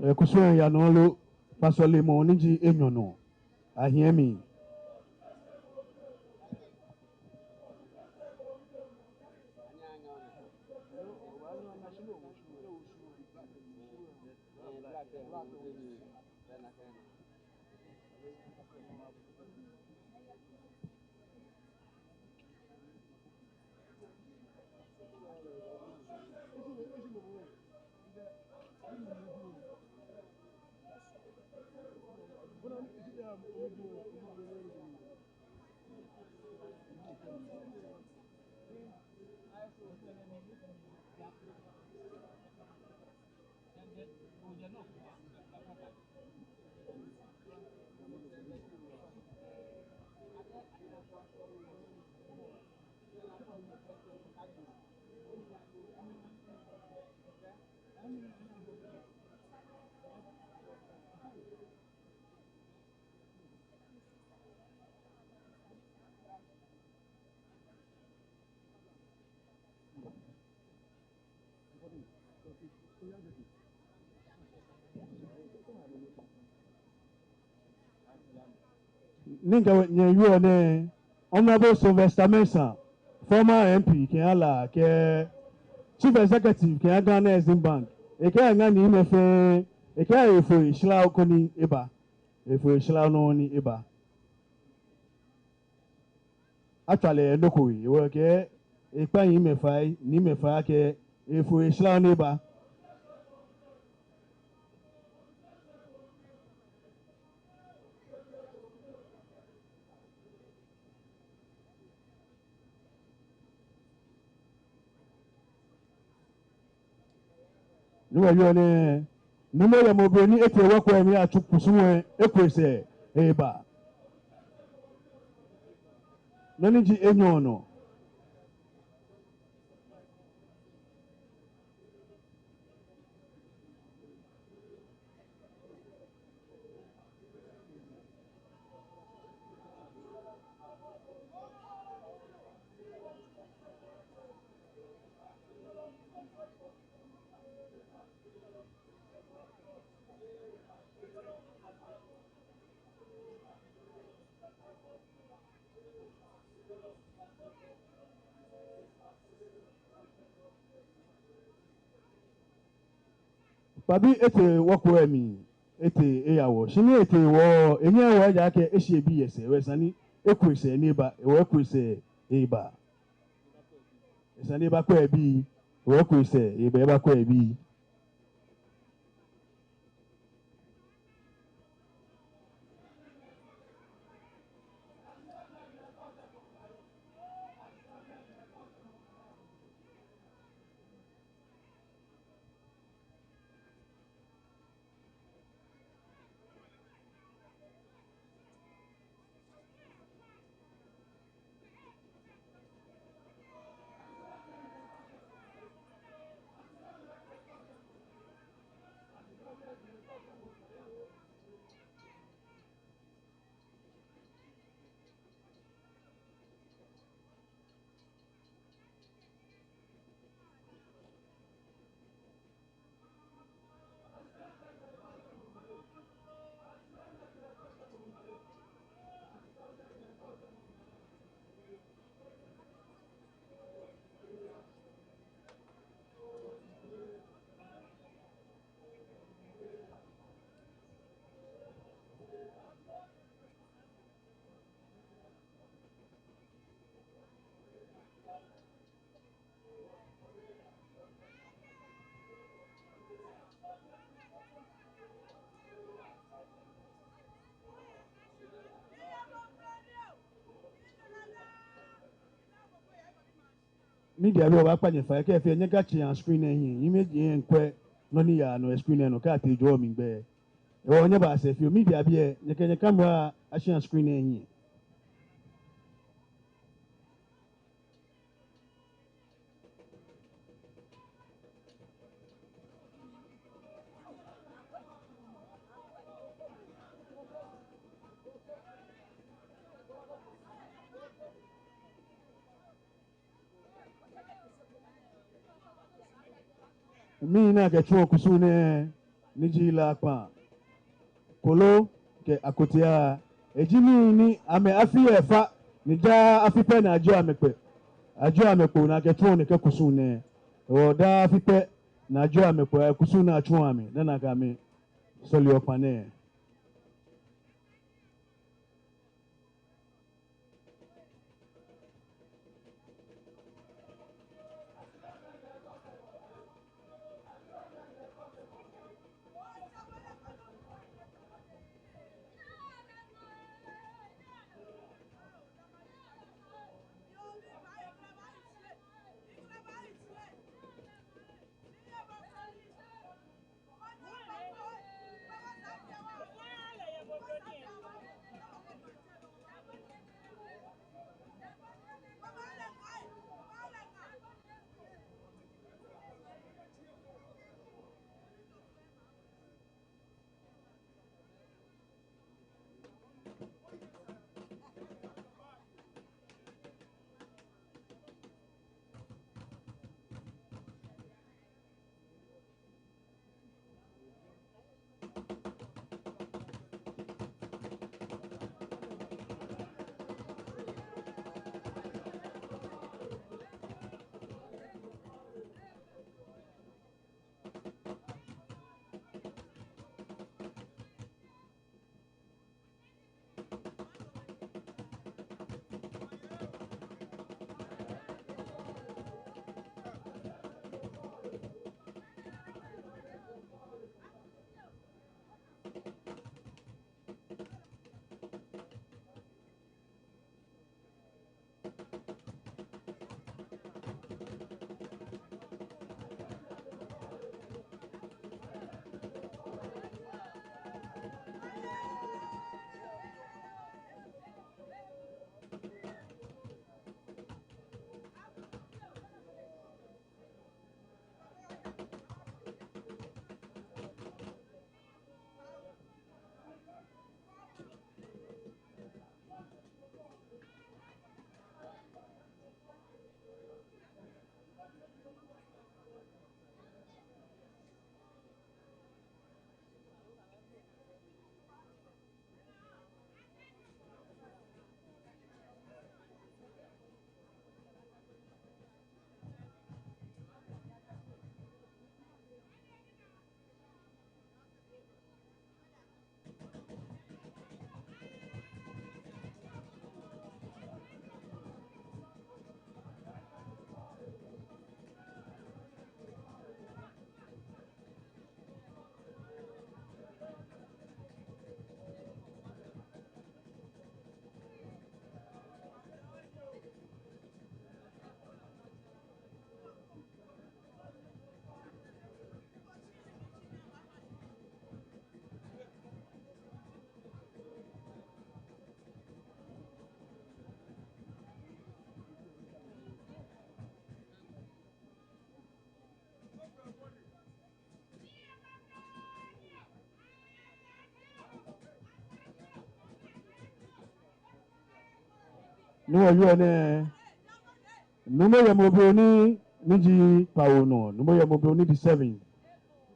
Ee, kusum lɛ yaa nɔ lolo, kpaa sɔlemɔ ni ji enyɔ nɔ. Ahiɛ mli. Ni ŋkɛ nyɛyɔɔ nɛɛ, Honorable Sylvester Mensah, former M P kɛha La kɛ Chief Executive kɛha Ghana Exim Bank, ekɛɛ eŋa ni mɛi fɛɛ, ekɛɛ efo eshila ko ni eba, efo eshila nɔ ni eba. Atswa lɛ nɔ ko, ehewɔ ekɛɛ ekpa ni mɛi fai, ni mɛi fai akɛ efo eshila ni eba. Ni wɔyɔɔ nɛɛ, Nuumo Yemo, be ni etee wɔkwɛɛ mli atsu kusum lɛ, eku esɛɛ eba. Nɔ ni ji enyɔ nɔ. Kpabi etee wɔkwɛɛ mli, etee eya wɔ. Shi ni etee wɔ, enyɛɛɛ wɔ ejaakɛ eshi ebii yɛ sɛɛ, hewɔ esa ni eku esɛɛ ni eba, hewɔ eku esɛɛ eba. Esa ni ebakwɛ ebii, hewɔ eku esɛɛ eba, ebakwɛ ebii. Media bii, wɔbaakpa nyɛ fai, kɛ efee nyɛkatsi screen lɛ hiɛ, nyɛmɛi nyɛkwɛ nɔ ni yaa nɔ yɛ screen lɛ nɔ, kɛ atee jɔɔ mli gbɛ. Hewɔ nyɛbaa sɛɛ fioo, media bii lɛ, nyɛkɛ nyɛ camera ashi screen lɛ hiɛ. Mɛi ni akɛtsuɔ kusum nɛɛ, ni ji Lakpa, Kolo kɛ Akotia, eji mɛi ni amɛ afi efa, ni daa afi pɛ ni ajieɔ amɛ kpo. Ajieɔ amɛ kpo ni akɛtsuɔ nɛkɛ kusum nɛɛ. Hewɔ daa afi pɛ ni ajieɔ amɛ kpo, kusum ni atsuɔ amɛ, ni nakai amɛsɔleɔ kpaa nɛɛ. Ni wɔyɔɔ nɛɛ, Nuumo Yemo Obroni, ni ji Kpawo nɔ, Nuumo Yemo Obroni the seventh.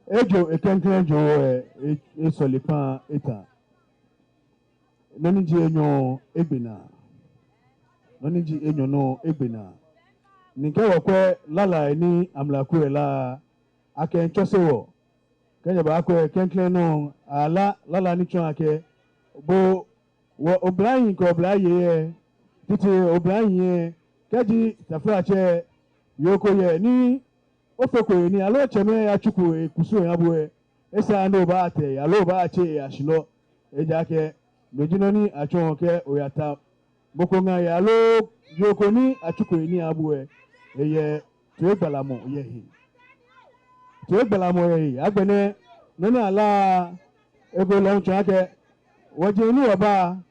Ejo eklɛŋklɛŋ joo lɛ, e, esɔle kpaa eta. Nɔ ni ji enyɔ egbe naa. Nɔ ni ji enyɔ nɔ egbe naa. Ni kɛ wɔkwɛ lalai ni amlakui lɛ la, akɛmiitsɔse wɔ. Kɛ nyɛbaakwɛ klɛŋklɛŋ nɔ, ala lala ni tsɔɔ akɛ bo, wɔ oblahii kɛ oblayei lɛ, titri oblahii lɛ, kɛji taflatsɛ yoo ko yɛ ni ofeko he nii aloo tsɛmɛi yatsuko ekusum ehã bo lɛ, esaaa ni obaatee aloo obaatsɛ eyashi nɔ. Ejaakɛ no ji nɔ ni atsɔɔ akɛ oyata mɔ ko ŋaa he aloo yoo ko ni atsuko he nii ahã bo lɛ, eyɛ toigbalamɔ yɛ he. Toigbalamɔ yɛ he. Agbɛnɛ nɔ ni ala lɛ, ekolɛ etsɔɔ akɛ wɔjeŋ ni wɔba,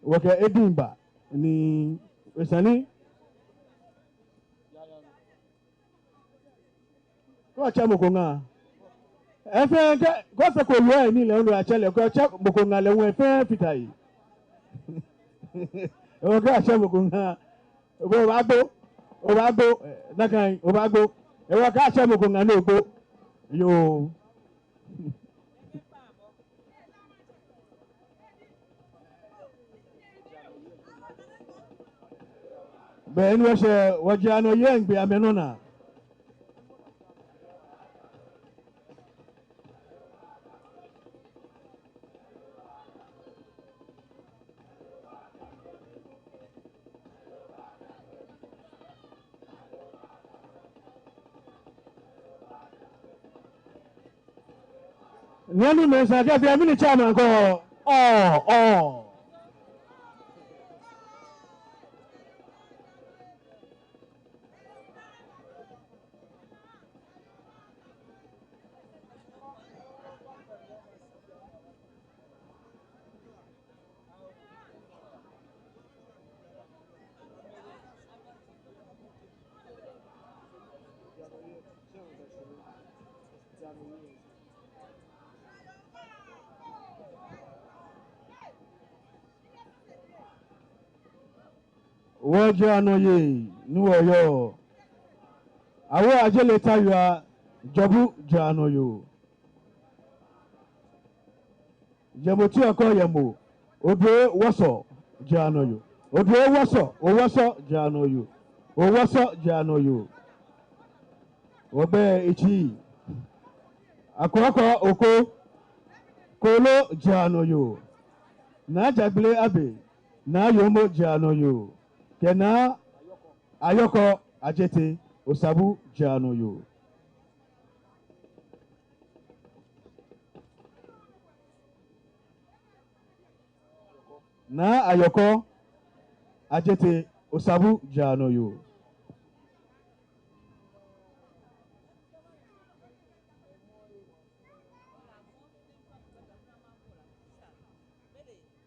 wɔkɛ ediŋ ba ni esa ni kɛ otsɛ mɔ ko ŋaa. Efee kɛ, kɛ ofeko loo lɛ nii lɛ, onu, otsɛ lɛ, kɛ otsɛ mɔ ko ŋaa lɛ, ŋwɛi fɛɛ fata he. Ewɔ kɛ otsɛ mɔ ko ŋaa. Obaagbo, obaagbo, eh, nakai, obaagbo. Ewɔ kɛ otsɛ mɔ ko ŋaa ni ogbo. Yoo. Be ni wɔshɛ, wɔjɛ anɔ yɛ ŋgbe amɛnɔ naa. Nyɛnu mɛi sa kɛ fee mini chairman ko. Oh, oh. Wɔjɛ anɔ yɛ ni wɔyɔɔ. Awo Ajele Tawia, Jɔbu jɛ anɔ yoo. Yemo Tiɔkɔ Yemo, Odue Wɔsɔ jɛ anɔ yoo. Odue Wɔsɔ, Owɔsɔ jɛ anɔ yoo. Owɔsɔ jɛ anɔ yoo. Wɔgbɛ etsi. Akɔkɔ Oko, Kolo jɛ anɔ yoo. Naa Jagbele Abe, Naa Yomo jɛ anɔ yoo. Kɛ Naa Ayɔkɔ Ajete, Osabu jɛ anɔ yoo. Naa Ayɔkɔ Ajete, Osabu jɛ anɔ yoo.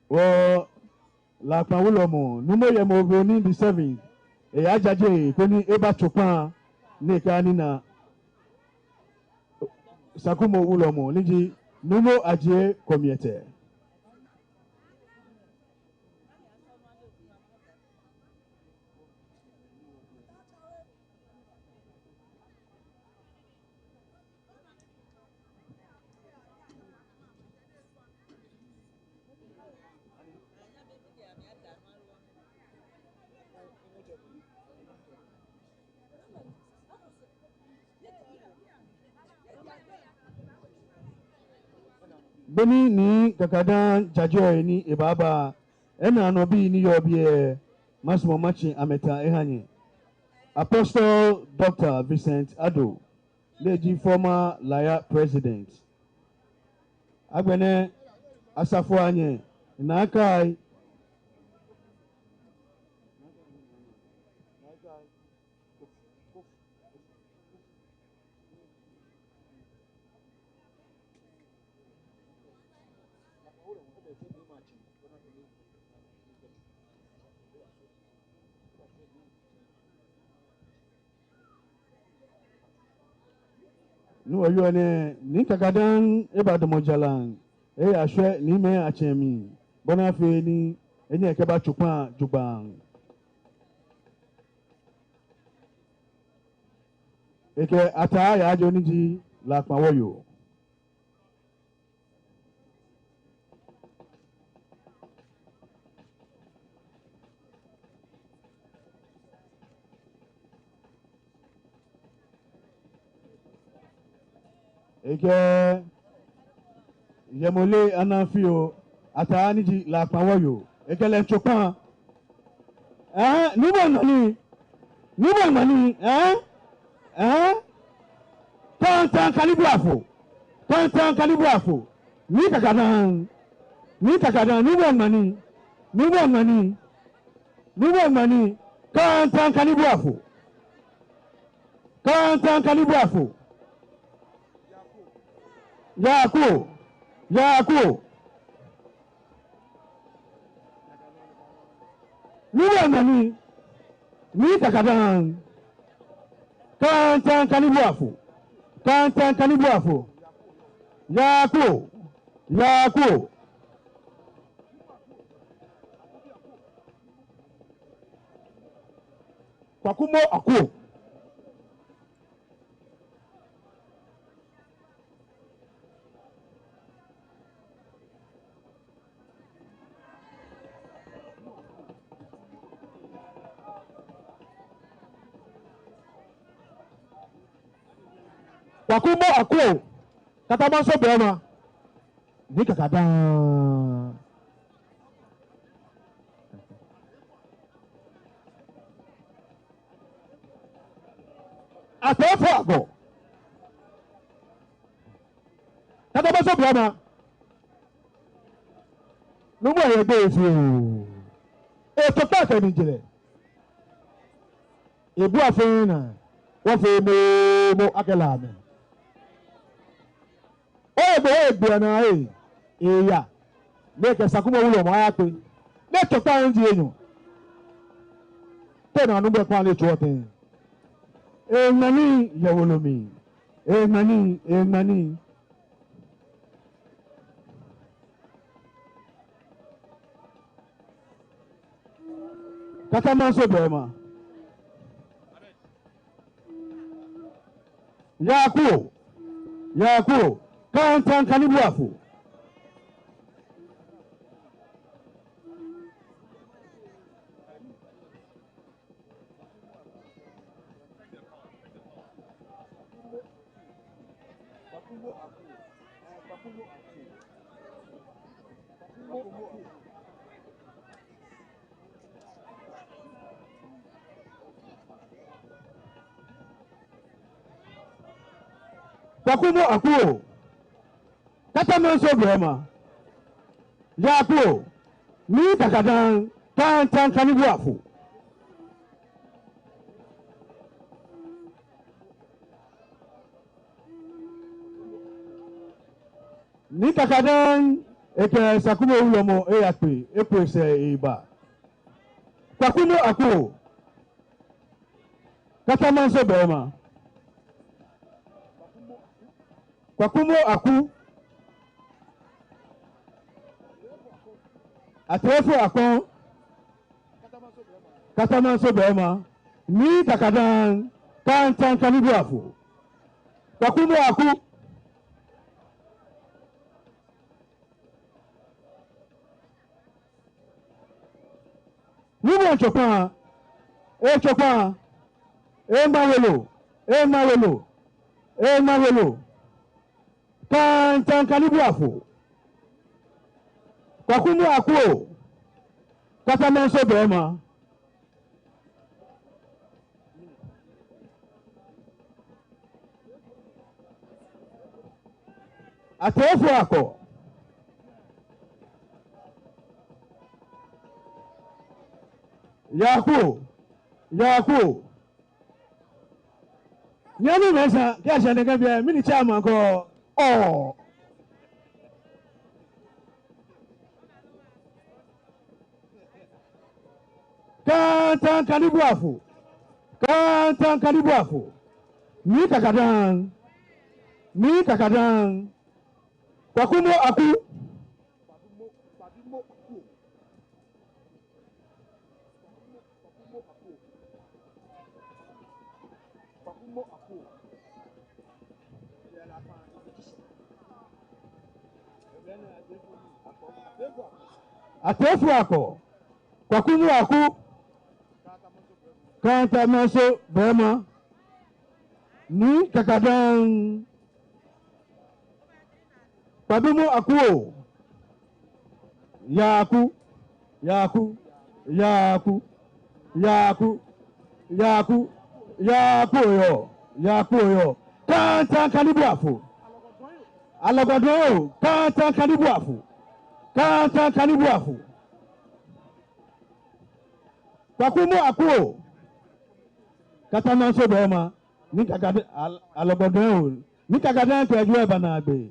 Wɔ Lakpa Wulɔmɔ, Nuumo Yemo Obroni the seventh, eyajaje koni ebatso kpaa ni ekɛha Nii Naa Sakumɔ Wulɔmɔ, ni ji Nuumo Adjei Komiete. Beni Nii Kakadaŋ jajeɔ he ni ebaaba, ena nɔ bii ni yɔɔ biɛ, masumɔ matsi amɛta eha nyɛ. Apostle Doctor Vincent Addo, ni ji former Laya president. Agbɛnɛ, Asafoanyɛ Naa Kai. Ni wɔyɔɔ nɛɛ, Nii Kakadaŋ ebadamɔ jara, eyashwɛ Niimɛi atsɛmɛi, bɔ ni afee ni Enyɛ ekɛba Chokpa jogbaŋŋ. Ekɛ Ataa Yaajo ni ji La Kpa wɔyoo. Ekɛ Yemo Lɛ Anaa Fioo, Ataa ni ji La Kpa wɔyoo. Ekɛ lɛ Chokpa. Ɛɛ, nuumo ŋmani. Nuumo ŋmani. Ɛɛ? Ɛɛ? Kantaŋ kanibuafo. Kantaŋ kanibuafo. Nii Kakadaŋ. Nii Kakadaŋ. Nuumo ŋmani. Nuumo ŋmani. Nuumo ŋmani. Kantaŋ kanibuafo. Kantaŋ kanibuafo. Yaku. Yaku. Nuumo ŋmani. Nii Kakadaŋ. Kantaŋ kanibuafo. Kantaŋ kanibuafo. Yaku. Yaku. Kwaku Mo Aku. Kwaku Mo Aku, Katamanso Bɛrima. Nii Kakadaŋ. Ataa Fo Agɔ. Katamanso Bɛrima. Nuumo yɛ gbɛ fio. Eto kpaa kɛ mi jɛlɛ. Ebu afee naa. Wɔfee momo akɛ la mɛ. Oye gbɛ, oye gbɛ naa ee. Eya. Ni ekɛ Sakumɔ wulɔmɔ ayakpe. Ni Chokpa nji enyɔ. Te na nuumo kpaa lɛ tsuɔ tɛŋŋ. Eŋmani yɛ wolo mli. Eŋmani, eŋmani. Katamanso Bɛrima. Yaku. Yaku. Kantaŋ kanibuafo. Kwaku Mo Aku. Katamanso Bɛrima. Yaku. Nii Kakadaŋ. Kantaŋ kanibuafo. Nii Kakadaŋ, ekɛ Sakumɔ wulɔmɔ eyakpe, ekɔ esɛɛ eba. Kwaku Mo Aku. Katamanso Bɛrima. Kwaku Mo Aku. Ataa Fo Agɔ. Katamanso Bɛrima. Nii Kakadaŋ. Kantaŋ kanibuafo. Kwaku Mo Aku. Nuumo Chokpa, ee Chokpa, eŋma wolo, eŋma wolo, eŋma wolo. Kantaŋ kanibuafo. Kwaku Mo Aku, Katamanso Bɛrima. Ataa Fo Agɔ. Yaku, Yaku. Nyɛmi mɛi sa, kɛ ashi nɛkɛ biɛ, mɛni chairman ko? Oh. Kantaŋ kanibuafo. Kantaŋ kanibuafo. Nii Kakadaŋ. Nii Kakadaŋ. Kwaku Mo Aku. Kwaku Mo Aku. Atefu Akɔ, Kwaku Mu Aku, Kanta Manso Bɛɛma, Nii Kakadaŋ, Kpabi Mu Aku oo, Yaku, Yaku, Yaku, Yaku, Yaku, Yaku oyɔɔ, Yaku oyɔɔ, Kanta Kanibu Afu, Alɔgɔdɔŋ oo, Kanta Kanibu Afu, Kanta Kanibu Afu. Kwaku Mu Aku oo, Kanta Manso Bɛɛma, Nii Kakadaŋ, Al-, Alɔgɔdɔŋ oo, Nii Kakadaŋ kɛ ejwɛ eba naagbee.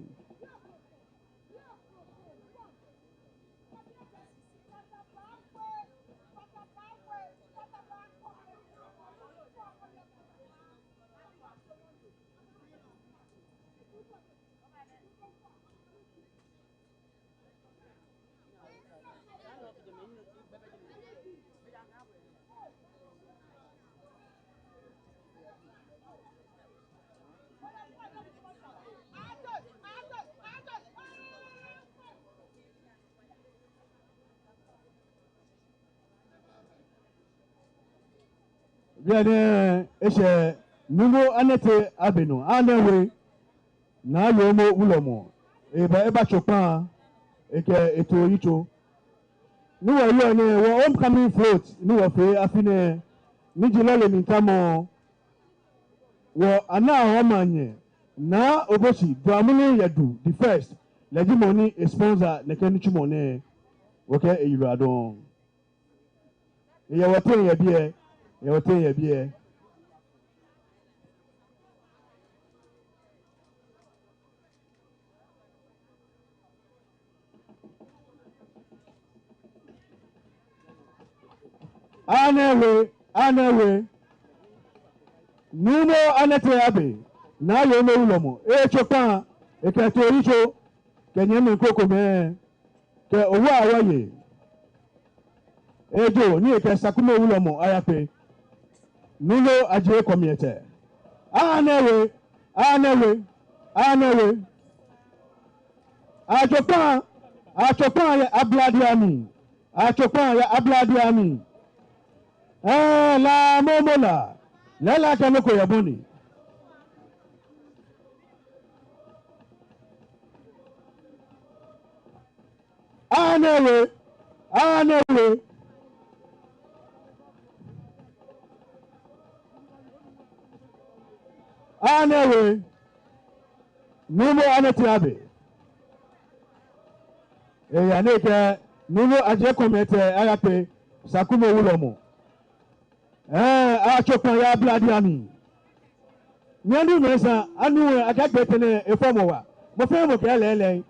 Bianɛ eshɛ Numo Anɛte Abe nɔ. Anɛ we, Naa Yoomo Wulɔmɔ, eba, eba tso kpaa, ekɛ etoo yitso. Ni wɔyɔɔ nɛɛ, wɔ homecoming float ni wɔfee afi nɛɛ, ni ji lɔle mli tamɔ, wɔ Anaa Hɔɔ Manyɛ, Naa Obosi Duamunu Yadu the first, lɛ ji mɔ ni e-sponsor nɛkɛ nitsumɔ nɛɛ, wɔkɛɛ eyiwaladɔŋŋ. Eyɛ wɔteŋ yɛ biɛ, eyɛ wɔteŋ yɛ biɛ. Anɛ we, anɛ we. Numo Anɛte Abe, Naa Yoomo Wulɔmɔ, etso kpaa, ekɛ etoo yitso, kɛ nyɛmimɛi krokomɛi, kɛ Owuawaye. Ejo ni ekɛ Sakumɔ Wulɔmɔ ayakpe. Numo Ajei Kɔmiɛtɛ. Anɛ we, anɛ we, anɛ we. Atso kpaa, atso kpaa yɛ ablade amli. Atso kpaa yɛ ablade amli. Ɛɛ, La Momo La. Lɛɛlɛŋ akɛ nɔ ko yɛ bɔ ni. Anɛ we, anɛ we. Anɛ we. Numo Anɛte Abe. Eya ni ekɛ Numo Ajei Kɔmiɛtɛ ayakpe Sakumɔ Wulɔmɔ. Ɛɛ, atso kpaa yɛ ablade amli. Nyɛnu mɛnsa, anu akɛ gbɛ tɛŋŋ efɔmɔ wa. Mɔ fɛɛ mɔ kɛɛ lɛɛlɛŋ.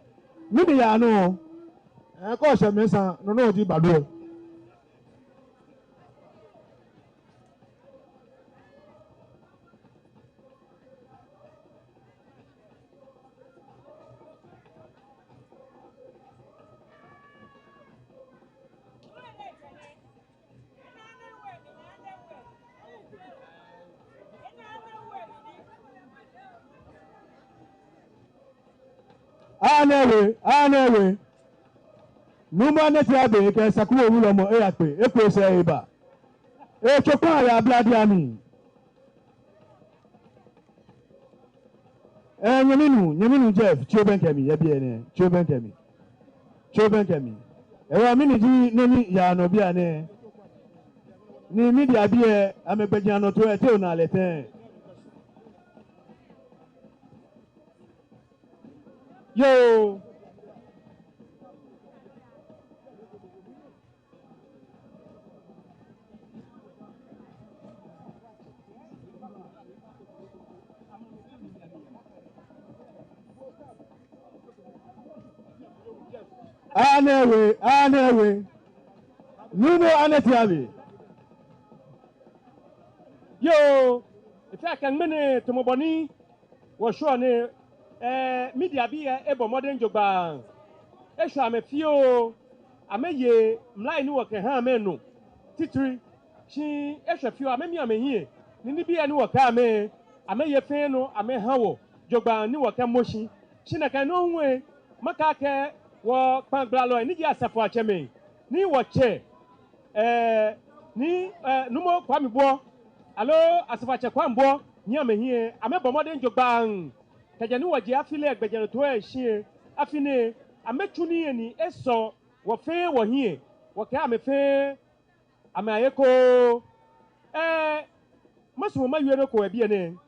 Mɛni yaa nɔ? Ɛɛ, kɛ oshɛ mɛnsa, no nɔŋŋ ji badu. Anɛ we, anɛ we. Numo Anɛte Abe kɛ Sakumɔ Wulɔmɔ eyakpe, ekpe sɛɛ eba. Etso kpaa yɛ ablade amli. Ɛɛ, nyɛminuu, nyɛminuu Jeff, tsi obɛŋkɛ mi yɛ biɛ nɛɛ, tsi obɛŋkɛ mi, tsi obɛŋkɛ mi. Ewa, mɛni ji nɔ ni yaa nɔ bianɛ? Ni media bii lɛ, amɛgbɛjianɔtoo lɛ, te onaa lɛ tɛŋŋ? Yoo. Anɛ we, anɛ we. Numo Anɛte Abe. Yoo, efee akɛ ŋmɛnɛ tamɔ bɔ ni wɔshwɛɔ nɛɛ, ɛɛ, media bii lɛ ebɔ mɔdɛŋ jogbaŋŋ. Eshwɛ amɛ fioo, amɛye mlai ni wɔkɛha amɛ nɔ titri. Shi eshwɛ fioo, amɛmia amɛhiɛ, ni nibii lɛ ni wɔkɛɛ amɛ, amɛye fɛɛ nɔ amɛha wɔ jogbaŋŋ ni wɔkɛmɔ shi. Shi nakai nɔŋŋ hu lɛ, makɛɛ akɛ wɔkpãa gblalɔi ni ji asafoiatsɛmɛi, ni wɔtsɛ, ɛɛ, ni, ɛɛ, Nuumo Kwami Buɔ, aloo Asafoiatsɛ Kwami Buɔ, ni amɛhiɛ, amɛbɔ mɔdɛŋ jogbaŋŋ. Kɛjɛ ni wɔje afi lɛ gbɛjianɔtoo lɛ shishi, afi nɛɛ, amɛtsu nii ni esɔ wɔ fɛɛ wɔhiɛ, wɔkɛɛ amɛ fɛɛ, amɛaye koo. Ɛɛ, masumɔ mawie nɔ ko yɛ biɛ nɛɛ.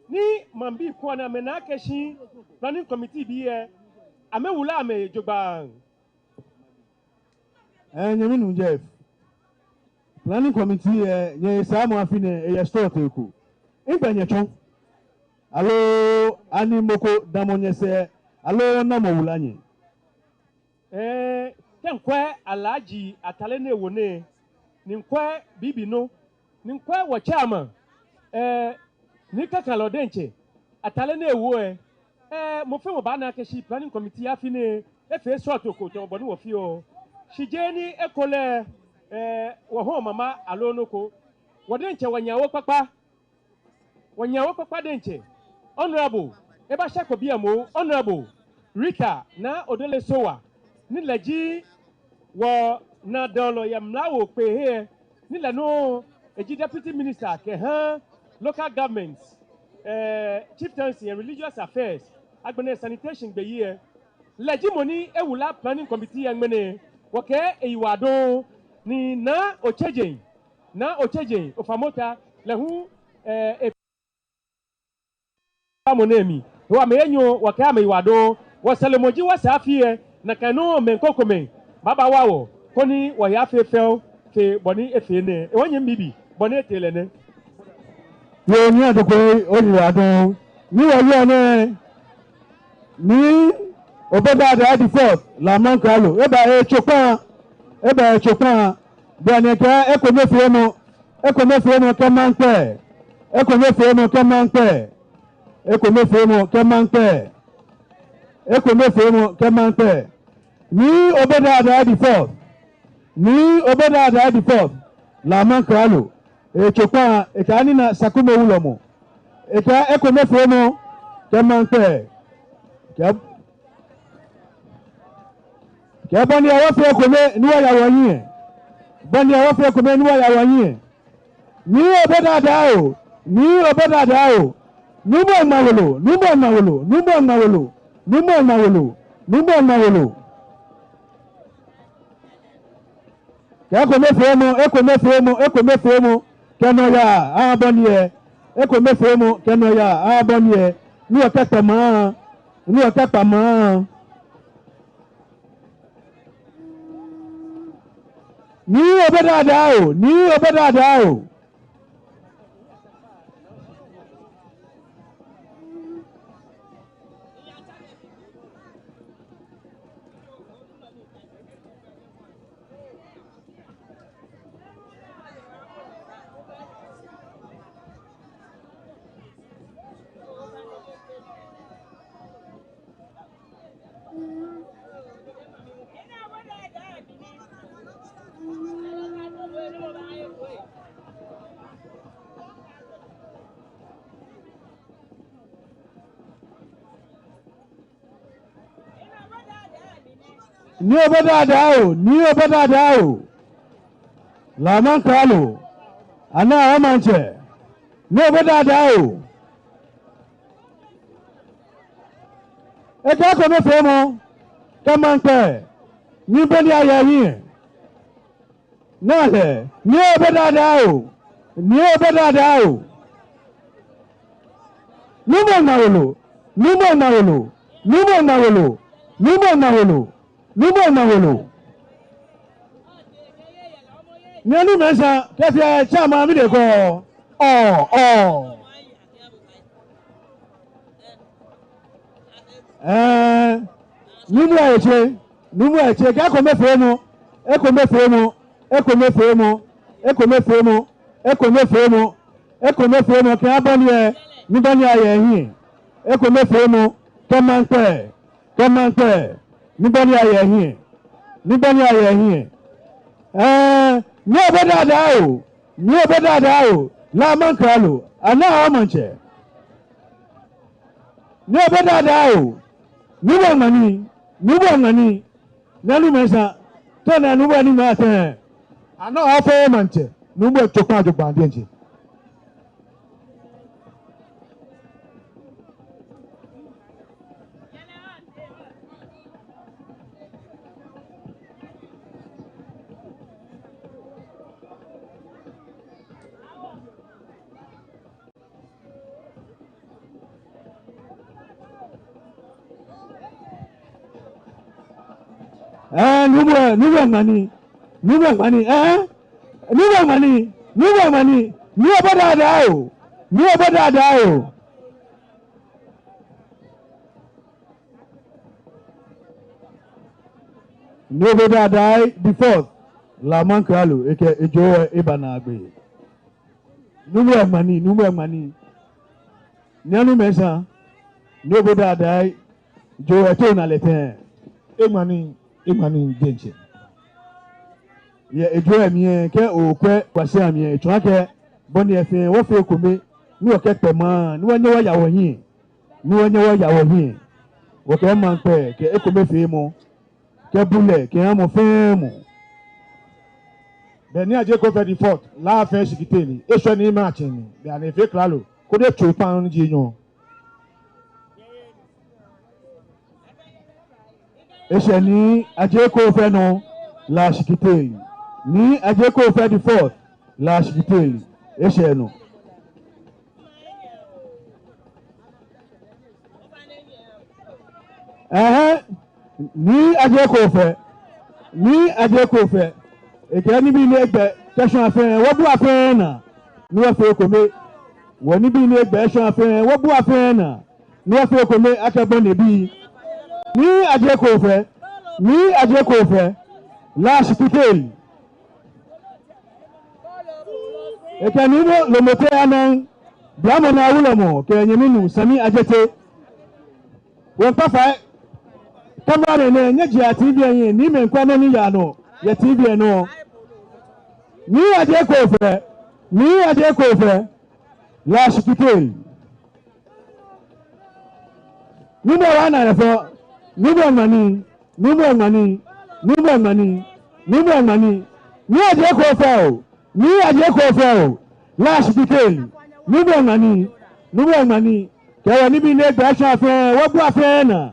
Ni maŋbii komɛi amɛna akɛ shi planning committee bii lɛ, amɛwula amɛ jogbaŋŋ. Ɛɛ, nyɛmi nuu Jeff. Planning committee lɛ, nyɛsaamɔ afi nɛɛ, eyɛ srɔto ko. Migbɛ nyɛtsɔ. Aloo ani mɔ ko damɔ nyɛsɛɛ, aloo namɔ wula nyɛ? Ɛɛ, kɛ mikwɛ Alhaji atade ni ewo nɛɛ, ni mikwɛ bibii nɔ, ni mikwɛ wɔ chairman, ɛɛ, Nii Kakalɔ diɛŋtsɛ atade ni ewo lɛ, ɛɛ, mɔ fɛɛ mɔ baana akɛ shi planning committee afi nɛɛ efee srɔto ko tamɔ bɔ ni wɔfeɔ. Shi jeee ni ekolɛ, ɛɛ, wɔhɔɔ mama aloo nɔ ko. Wɔ diɛŋtsɛ wɔnyɛ wɔ kpakpa. Wɔnyɛ wɔ kpakpa diɛŋtsɛ. Honorable, ebashɛko biɛ moŋ, Honorable Rita Naa Odoley Sowah, ni lɛ ji wɔnaadɔlɔ yɛ mla woo kpee he lɛ, ni lɛ nɔŋŋ eji Deputy Minister kɛha Local Government, ɛɛ, Chieftaincy and Religious Affairs, agbɛnɛ Sanitation gbeyei lɛ. Lɛ ji mɔ ni ewula planning committee lɛ ŋmɛnɛ, wɔkɛɛ eyiwaladɔŋŋ, ni Naa Otsejeŋ, Naa Otsejeŋ Ofamota, lɛ hu, ɛɛ, efamɔ nɛɛ mli. Hewɔ amɛyi enyɔ, wɔkɛɛ amɛyiwaladɔŋŋ, wɔsɛɛ lɛ mɔ ji wɔsɛɛ afi lɛ, nakai nɔŋŋ mɛi krokomɛi baabawa wɔ, koni wɔhe afee fɛo fe bɔ ni efee nɛɛ. Hewɔ nyɛmi bibii, bɔ ni etee lɛ nɛ. Yoo, Nii Adokwei, oyiwaladɔŋŋ. Ni wɔyɔɔ nɛɛ, Nii Obedadei the fourth, La Maŋkralo, eba etso kpãa, eba etso kpãa, bianɛ kɛ ekomefeemɔ, ekomefeemɔ kɛ maŋkpɛɛ, ekomefeemɔ kɛ maŋkpɛɛ, ekomefeemɔ kɛ maŋkpɛɛ, ekomefeemɔ kɛ maŋkpɛɛ. Nii Obedadei the fourth, Nii Obedadei the fourth, La Maŋkralo, etso kpãa, ekɛɛ Nii Naa Sakumɔ Wulɔmɔ, ekɛɛ ekomefeemɔ kɛ maŋkpɛɛ. Kɛ, kɛ bɔ ni wɔfee ekome ni wɔya wɔhiɛ. Bɔ ni wɔfee ekome ni wɔya wɔhiɛ. Nii Obedadei oo, Nii Obedadei oo. Nuumo Ŋmawolo, Nuumo Ŋmawolo, Nuumo Ŋmawolo, Nuumo Ŋmawolo, Nuumo Ŋmawolo. Kɛ ekomefeemɔ, ekomefeemɔ, ekomefeemɔ kɛ nɔyaa, aha bɔ ni eyɛ. Ekomefeemɔ kɛ nɔyaa, aha bɔ ni eyɛ. Ni wɔkɛkpa maŋ, ni wɔkɛkpa maŋ. Nii Obedadei oo, Nii Obedadei oo. Nii Obedadei oo, Nii Obedadei oo. La Maŋkralo, Anaa Maŋtsɛ, Nii Obedadei oo. Ekɛɛ ekomefeemɔ kɛ maŋkpɛɛ, ni bɔ ni aya hiɛ. Naa lɛ, Nii Obedadei oo, Nii Obedadei oo. Nuumo Ŋmawolo, Nuumo Ŋmawolo, Nuumo Ŋmawolo, Nuumo Ŋmawolo, Nuumo Ŋmawolo. Nyɛnu mɛi sa kɛfee chairman mi de ko. Ɔɔ, ɔɔ. Ɛɛ, Nuumo Etsɛ, Nuumo Etsɛ, kɛ ekomefeemɔ, ekomefeemɔ, ekomefeemɔ, ekomefeemɔ, ekomefeemɔ, ekomefeemɔ kɛha bɔ ni eyɛ, ni bɔ ni aya hiɛ. Ekomefeemɔ kɛ maŋkpɛɛ, kɛ maŋkpɛɛ, ni bɔ ni aya hiɛ, ni bɔ ni aya hiɛ. Ɛɛ, Nii Obedadei oo, Nii Obedadei oo, La Maŋkralo, Anaa Maŋtsɛ. Nii Obedadei oo, Nuumo Ŋmani, Nuumo Ŋmani, Nii Alume Nsa, tɛŋŋ Nuumo Nii Ŋmani atɛ. Anɔ afɔ maŋtsɛ, Nuumo Tsokpa jogbaŋŋ diɛŋtsɛ. Ɛɛ, Nuumo, Nuumo Ŋmani, Nuumo Ŋmani, ɛɛ, Nuumo Ŋmani, Nuumo Ŋmani, Nuumo Ŋmani, Nuumo Ŋmani, Nuumo Ŋmani. Nuumo Ŋmani the fourth, La Mankralo, ekɛ ejoo lɛ eba naagbee. Nuumo Ŋmani, Nuumo Ŋmani. Nii Alume Nsa, Nuumo Ŋmani, ejoo lɛ too naa lɛ tɛŋŋ. Eŋmani, eŋmani diɛŋtsɛ. Yɛ ejoo lɛ mli lɛ, kɛ okwɛ kwashiai amli lɛ, etsɔɔ akɛ bɔ ni efee, wɔfee ekome, ni wɔkɛkpɛ maŋ, ni wɔnyɛ wɔya wɔhiɛ, ni wɔnyɛ wɔya wɔhiɛ. Wɔkɛ maŋ kpɛ, kɛ ekomefeemɔ, kɛ bulɛ, kɛ amɔ fɛɛ mɔ. Bɛ Nii Adjei Koofeh the fourth, La fɛɛ shikiteli, eshwɛ ni maŋtsɛ ni, bɛ ani efee klalo, koni etsɔ ekpaa nɔ ni ji enyɔ. Eshɛ Nii Adjei Koofeh nɔ, La shikiteli. Nii Adjei Koofeh the fourth, La shikiteli. Eshɛ nɔ. Ɛhɛɛ, Nii Adjei Koofeh, Nii Adjei Koofeh. Ekɛ nibii ni egbɛ kɛshwã fɛɛ, wɔbua fɛɛ naa, ni wɔfee ekome. Wɔ nibii ni egbɛ eshwã fɛɛ, wɔbua fɛɛ naa, ni wɔfee ekome akɛ bɔ ni ebi. Nii Adjei Koofeh, Nii Adjei Koofeh, La shikiteli. Ekɛ Nuumo Lomote Anaŋ, Biamɔ Naa Wulɔmɔ, kɛ nyɛmi nuu Sami Adjetey. Wɔŋkpa fai, cameraman nɛɛ, nyɛjiea T V lɛ hiɛ, ni mɛi akwɛ nɔ ni yaa nɔ yɛ T V lɛ nɔ. Nii Adjei Koofeh, Nii Adjei Koofeh, La shikiteli. Nuumo Ŋmani the fourth, Nuumo Ŋmani, Nuumo Ŋmani, Nuumo Ŋmani, Nuumo Ŋmani, Nii Adjei Koofeh oo, Nii Adjei Koofeh oo, La shikiteli, Nuumo Ŋmani, Nuumo Ŋmani, kɛ wɔ nibii ni egbɛ eshwã fɛɛ, wɔbua fɛɛ naa,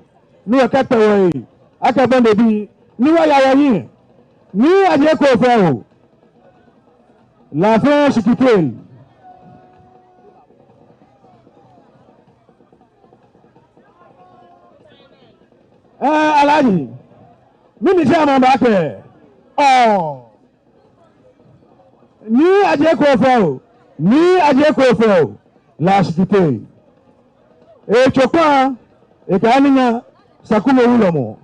ni wɔkɛkpɛ wɔhe, akɛ bɔ ni ebi, ni wɔya wɔhiɛ, Nii Adjei Koofeh oo, La fɛɛ shikiteli. Ɛɛ, Alhaji, mɛni ji amɛbaakɛɛ? Oo. Nii Adjei Koofeh oo, Nii Adjei Koofeh oo, La shikiteli. Etsɔɔ kpaa, ekɛ aniya, Sakumɔ Wulɔmɔ.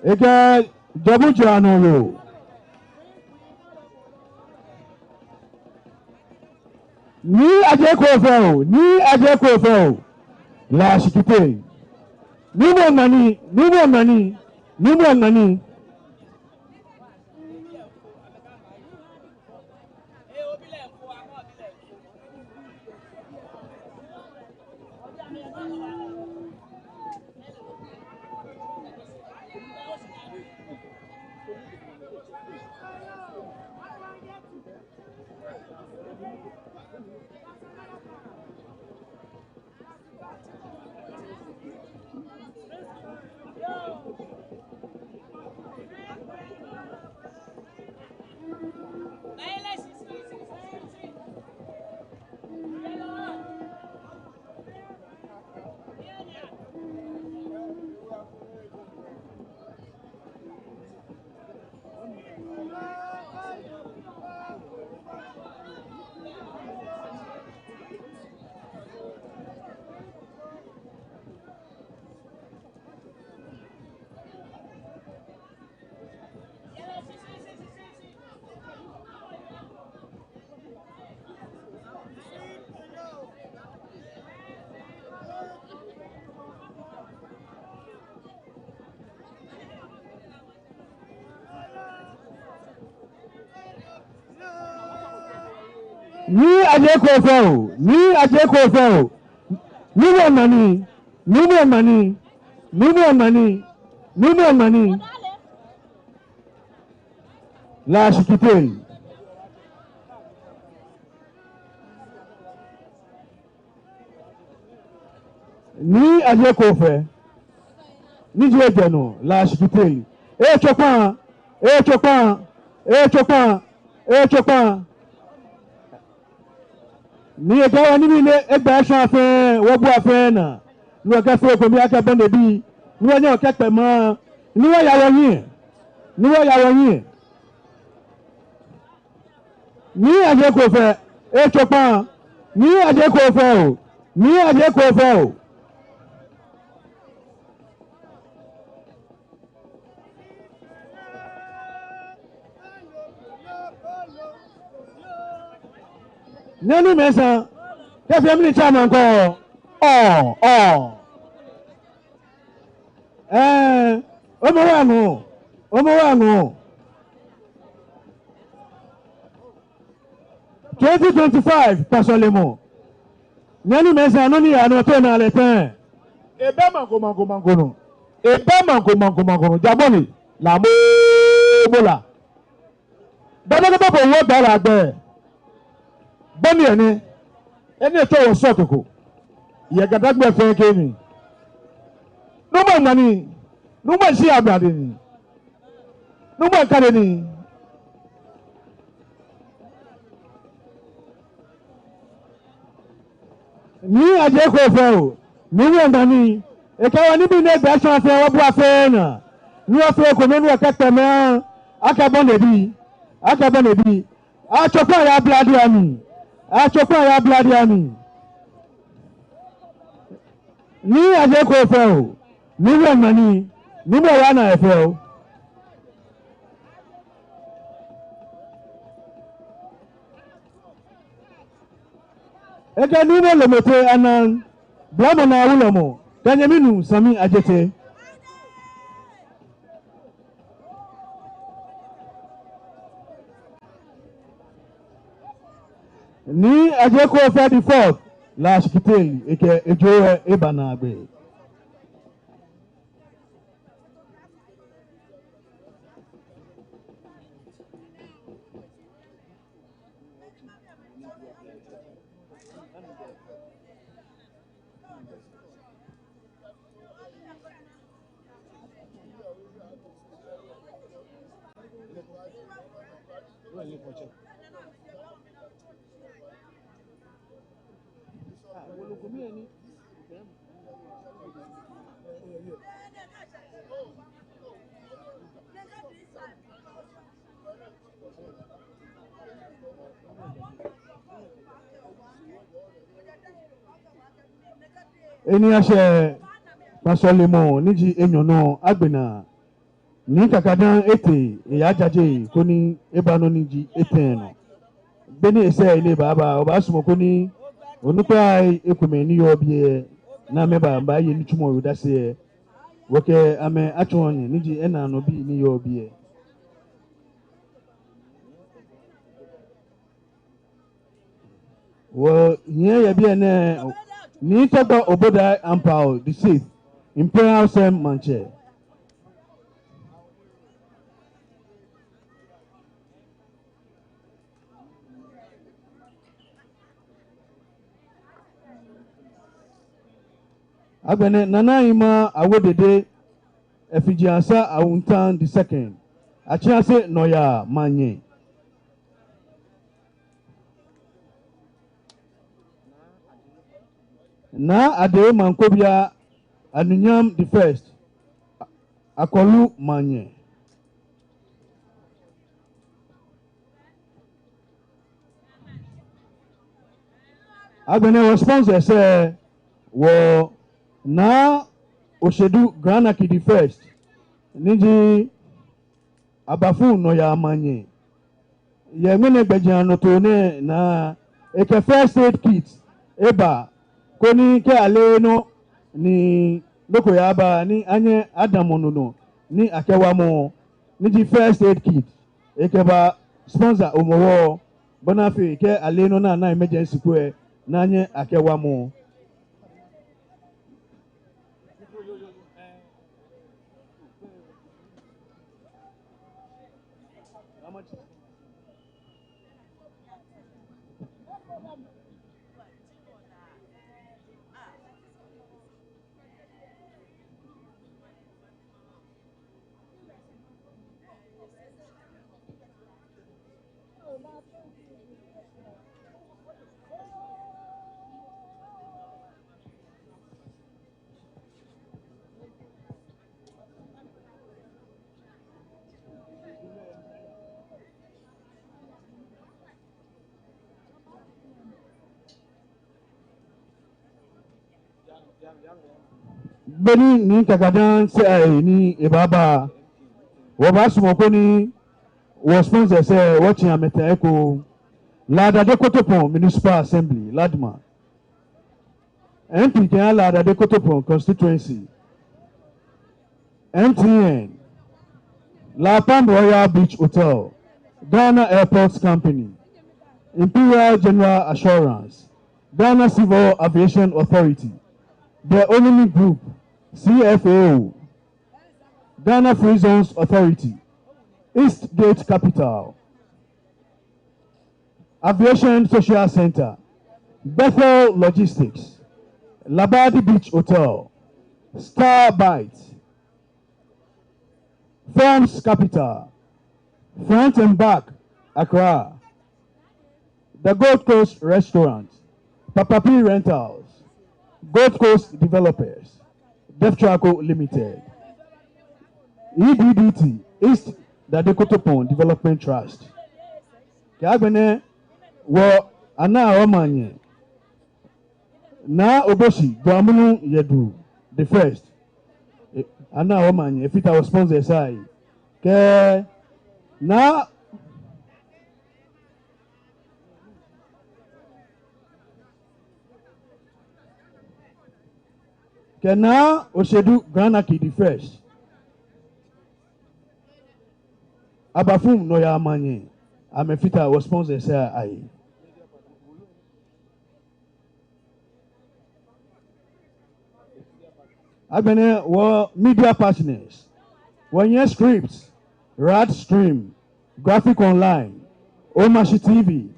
Ekɛ Jɔbu Jɔɔ Anɔ Yoo. Nii Adjei Koofeh oo, Nii Adjei Koofeh oo, La shikiteli. Nuumo Ŋmani, Nuumo Ŋmani, Nuumo Ŋmani. Nii Adjei Koofeh oo, Nii Adjei Koofeh oo, Numo Mani, Numo Mani, Numo Mani, Numo Mani. Lashikitele. Nii Adjei Koofeh, ni ji ejwɛ nɔ, Lashikitele. Etsɔ kpaa, etsɔ kpaa, etsɔ kpaa, etsɔ kpaa. Ni ekɛɛ wɔ nibii nɛɛ egbɛ shã fɛɛ, wɔbua fɛɛ naa. Ni wɔkɛfee ekome akɛ bɔ ni ebi. Ni wɔnyɛ wɔkɛkpɛ maŋ. Ni wɔya wɔhiɛ. Ni wɔya wɔhiɛ. Nii Adjei Koofeh, etsɔ kpaa. Nii Adjei Koofeh oo. Nii Adjei Koofeh oo. Nyɛnu mɛi sane, kɛ fee mli chairman ko. Ɔɔ, ɔɔ. Ɛɛ, Hɔmɔwɔ aŋɔɔ, Hɔmɔwɔ aŋɔɔ. Twenty twenty-five, kpa sɔlemɔ. Nyɛnu mɛi sane, nɔ ni yaa nɔ, te ona lɛ tɛŋŋ? Ebɛ maŋ ko, maŋ ko, maŋ ko nɔ. Ebɛ maŋ ko, maŋ ko, maŋ ko nɔ. Ja bɔ ni, la mo, mo la. Bɛ nɔ kɛ bɛ bo wɔ da la gbɛ. Bɔ ni enɛ, enɛ tsɔɔ wɔ sɔɔto ko. Yɛ Ga-Dangme fɛɛ kɛ mli. Numo Mani, Numo Shia Blade ni. Numo Kane ni. Nii Adjei Koofeh oo, Numo Mani, ekɛɛ wɔ nibii nɛɛ egbɛ shã fɛɛ, wɔbua fɛɛ naa. Ni wɔfee ekome ni wɔkɛkpɛ maŋ, akɛ bɔ ni ebi, akɛ bɔ ni ebi. Atsɔ kpaa aya blade amli, atsɔ kpaa aya blade amli. Nii Adjei Koofeh oo, Numo Mani, Numo wa na efɛ oo. Ekɛ Numo Lomote Anang, Blamɔ Naa Wulɔmɔ, kɛ nyɛmi nuu Sammy Adjetey. Nii Adjei Koofeh the fourth, Lashikitele, ekɛ ejwɛ eba naagbee. Enɛ ashɛ kpa sɔlemɔ ni ji enyɔ nɔ agbɛnɛ. Nii Kakadaŋ etee eyajaje koni eba nɔ ni ji etɛ nɔ. Be ni esɛɛ lɛ baaba, wɔbaasumɔ koni onukpai ekomɛi ni yɔɔ biɛ, ni amɛba, amɛbaye nitsumɔ he odase lɛ, wɔkɛ amɛ atsɔɔ nyɛ ni ji enaanɔbii ni yɔɔ biɛ. Wɔhiɛ yɛ biɛ nɛɛ, Nii Tɔgbɔ Obodai Ampaw the sixth, Imperial Sem Maŋtsɛ. Agbɛnɛ Nana Nyima Awodede, Efiji Ansa Awuntaŋ the second, Akyinase Nɔyaa Manyɛ. Naa Adei Mankobia Anunyam the first, Akɔlu Manyɛ. Agbɛnɛ wɔ sponsors lɛ, wɔ Naa Oshedu Granaki the first, ni ji Abafu Nɔyaa Manyɛ. Yɛ ŋmɛnɛ gbɛjianɔtoo nɛɛ naa, ekɛ first aid kit eba, koni kɛ aleee nɔ ni nɔ ko yaaba ni anyɛ adamɔ no nɔ ni akɛwa mɔ, ni ji first aid kit. Ekɛba sponsor Hɔmɔwɔ, bɔ ni afee kɛ aleee nɔ ni ana emergency ko lɛ, ni anyɛ akɛwa mɔ. Beni Nii Kakadaŋ C I A ni ebaaba, wɔbaasumɔ koni wɔ sponsors lɛ wɔtsi amɛtã eko. Ladade Kotopon Municipal Assembly, LADMA. M P kɛha Ladade Kotopon Constituency. M T N, La Palm Royal Beach Hotel, Ghana Airports Company, Imperial General Assurance, Ghana Civil Aviation Authority, The Onini Group, C F A O, Ghana Free Zones Authority, East Gate Capital, Aviation Social Centre, Bethel Logistics, Labadi Beach Hotel, Star Bite, Farms Capital, Front and Back, Accra, The Gold Coast Restaurant, Papa P Rentals, Gold Coast Developers, Deftraco Limited, E D D T, East Dade Kotopon Development Trust. Kɛ agbɛnɛ wɔ Anaa Ɔmanyɛ, Naa Obosi Dwamunu Yedu the first. Eh, Anaa Ɔmanyɛ, efata wɔ sponsors lɛ ahe. Kɛ Naa, kɛ Naa Oshedu Granaki the first. Abafum Nɔyaa Manyɛ, amɛfata wɔ sponsors lɛ ahe. Agbɛnɛ wɔ media partners, wɔnyɛ Script, Rad Stream, Graphic Online, Omashi T V,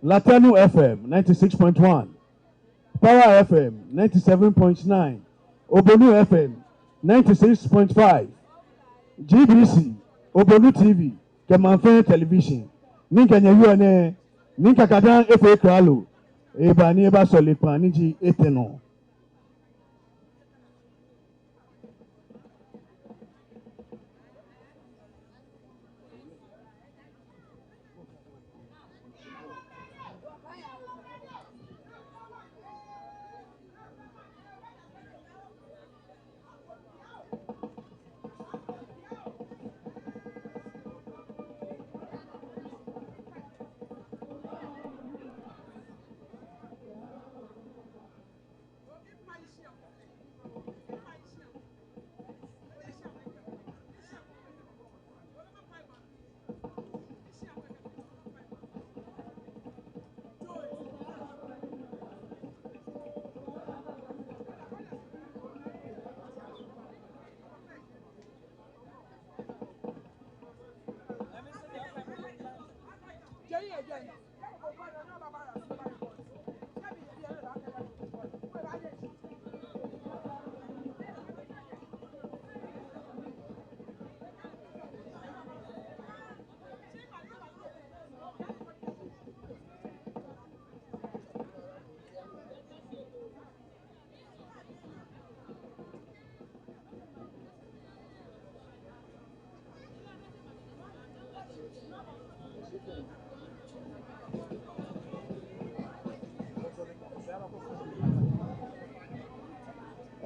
Latenu F M ninety six point one, Power F M ninety seven point nine, Obonu F M ninety six point five, G B C, Obonu T V, kɛ Maŋfɛn Television. Ni mikɛ nyɛ wieɔ nɛɛ, Nii Kakadaŋ efee klalo, eba ni ebasɔle kpãa ni ji etɛ nɔ.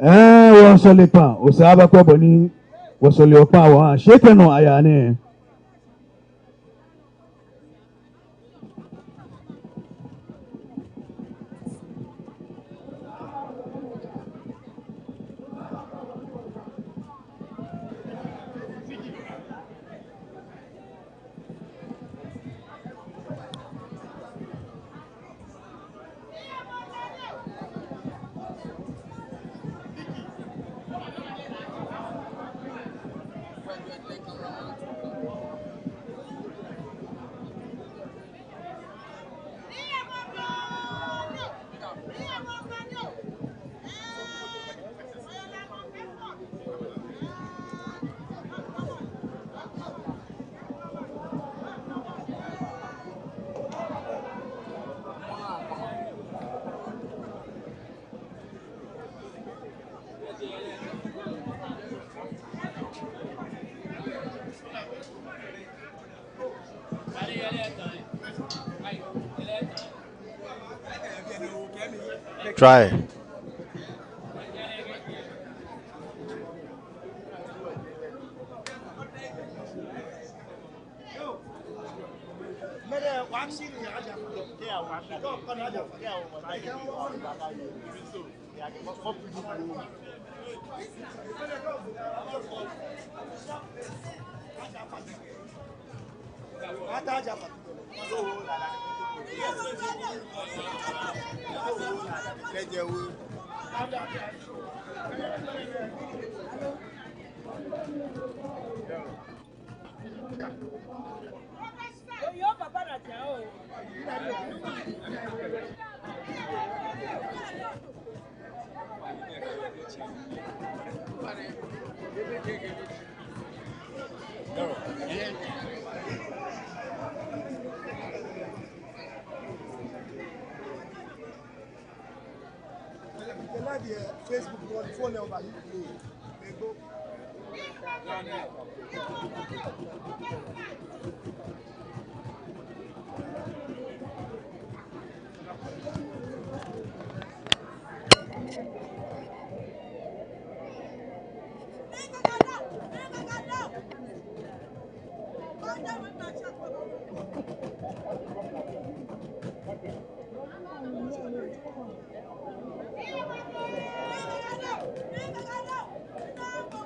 Ɛɛ, wɔsɔle kpãa, osaa bakwɛ bɔ ni wɔsɔleɔ kpãa wɔhaa. Shi etɛ nɔ ayaa nɛɛ. Try.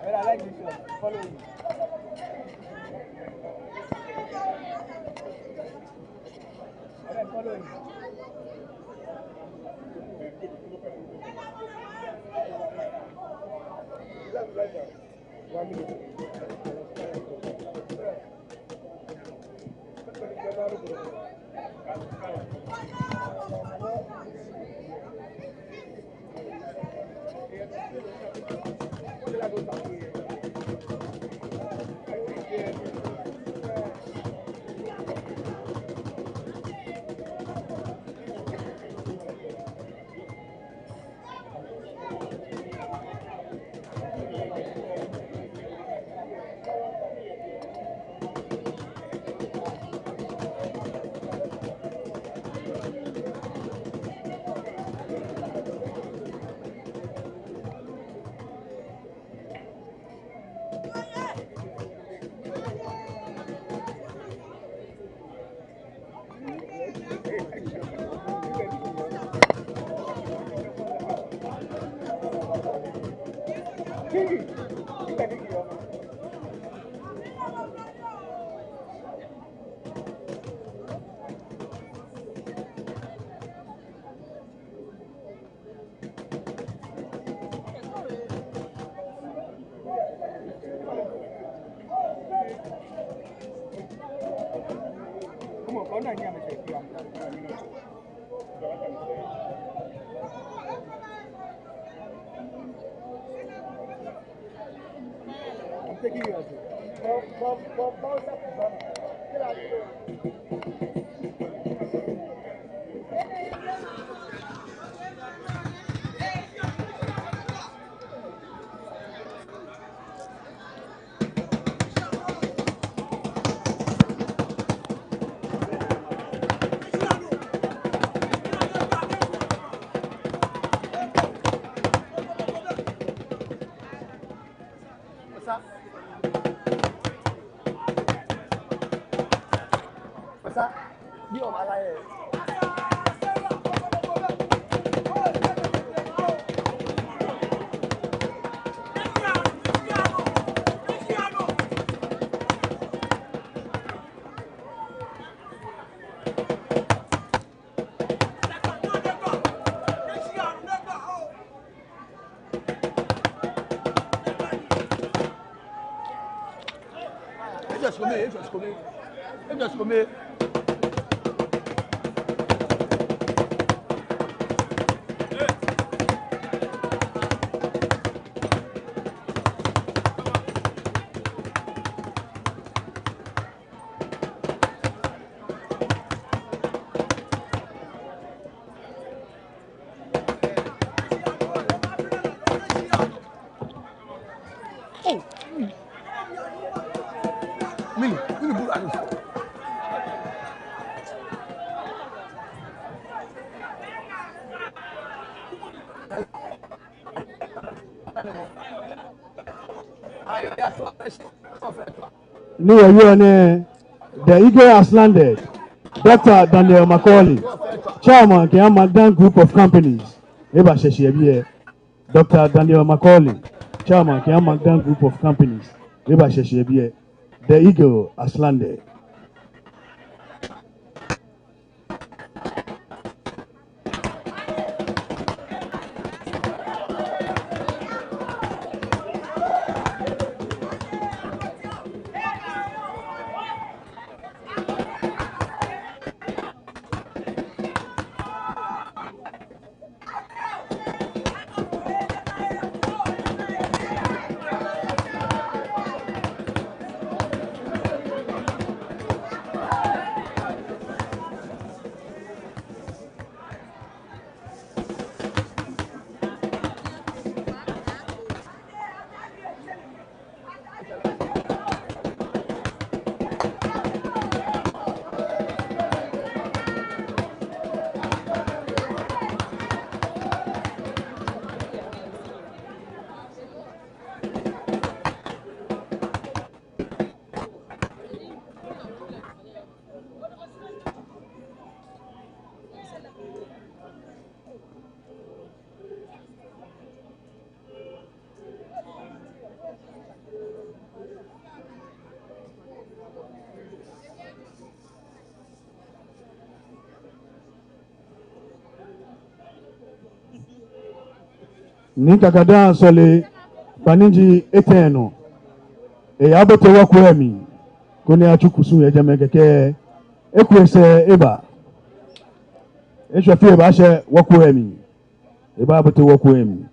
Well, I like this one. Follow me. Alright, follow me. I'm taking you out. Eja shikome, eja shikome, eja shikome. Oh. Mini, mini bulu anu. Ni wɔyɔɔ nɛɛ, the eagle has landed. Doctor Daniel Macaulay, chairman kɛha Magdan Group of Companies, ebashɛ shi yɛ biɛ. Doctor Daniel Macaulay, chairman kɛha Magdan Group of Companies, ebashɛ shi yɛ biɛ. The eagle has landed. Nii Kakadaŋ sɔlemɔ ni ji etɛ nɔ, eyabote wɔkwɛɛ mli koni atsu kusum yɛ jɛmɛ kɛkɛ. Eku esɛɛ eba. Eshwɛ fioo ebaashɛ wɔkwɛɛ mli. Ebaabote wɔkwɛɛ mli.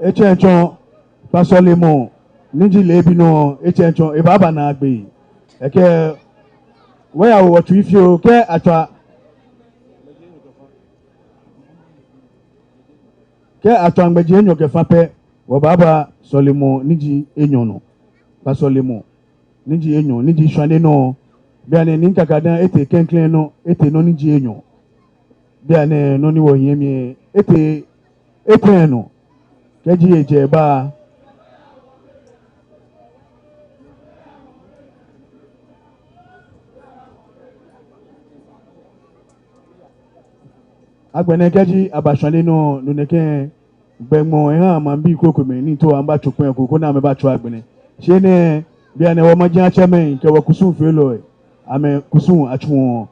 Etsɛŋ tsɔ, kpa sɔlemɔ ni ji leebi nɔ, etsɛŋ tsɔ, ebaaba naagbee. Ekɛ, wɔyawo wɔtsui fioo, kɛ atswa, kɛ atswa ŋmɛji enyɔ kɛfa pɛ, wɔbaaba sɔlemɔ ni ji enyɔ nɔ. Kpa sɔlemɔ ni ji enyɔ, ni ji shwane nɔ. Bianɛ Nii Kakadaŋ etee klɛŋklɛŋ nɔ, etee nɔ ni ji enyɔ. Bianɛ nɔ ni wɔhiɛ mli etee etɛ nɔ. Kɛji ejɛ ba. Agbɛnɛ kɛji aba shwane nɔ, no nɛkɛ gbɛŋmɔ eha maŋbii krokomɛi ni to amɛbatso kpɛŋ ko, koni amɛbatso agbɛnɛ. Shi enɛ, bianɛ wɔ maji atsɛmɛi kɛ wɔ kusumfeelɔi, amɛkusum atsuɔ.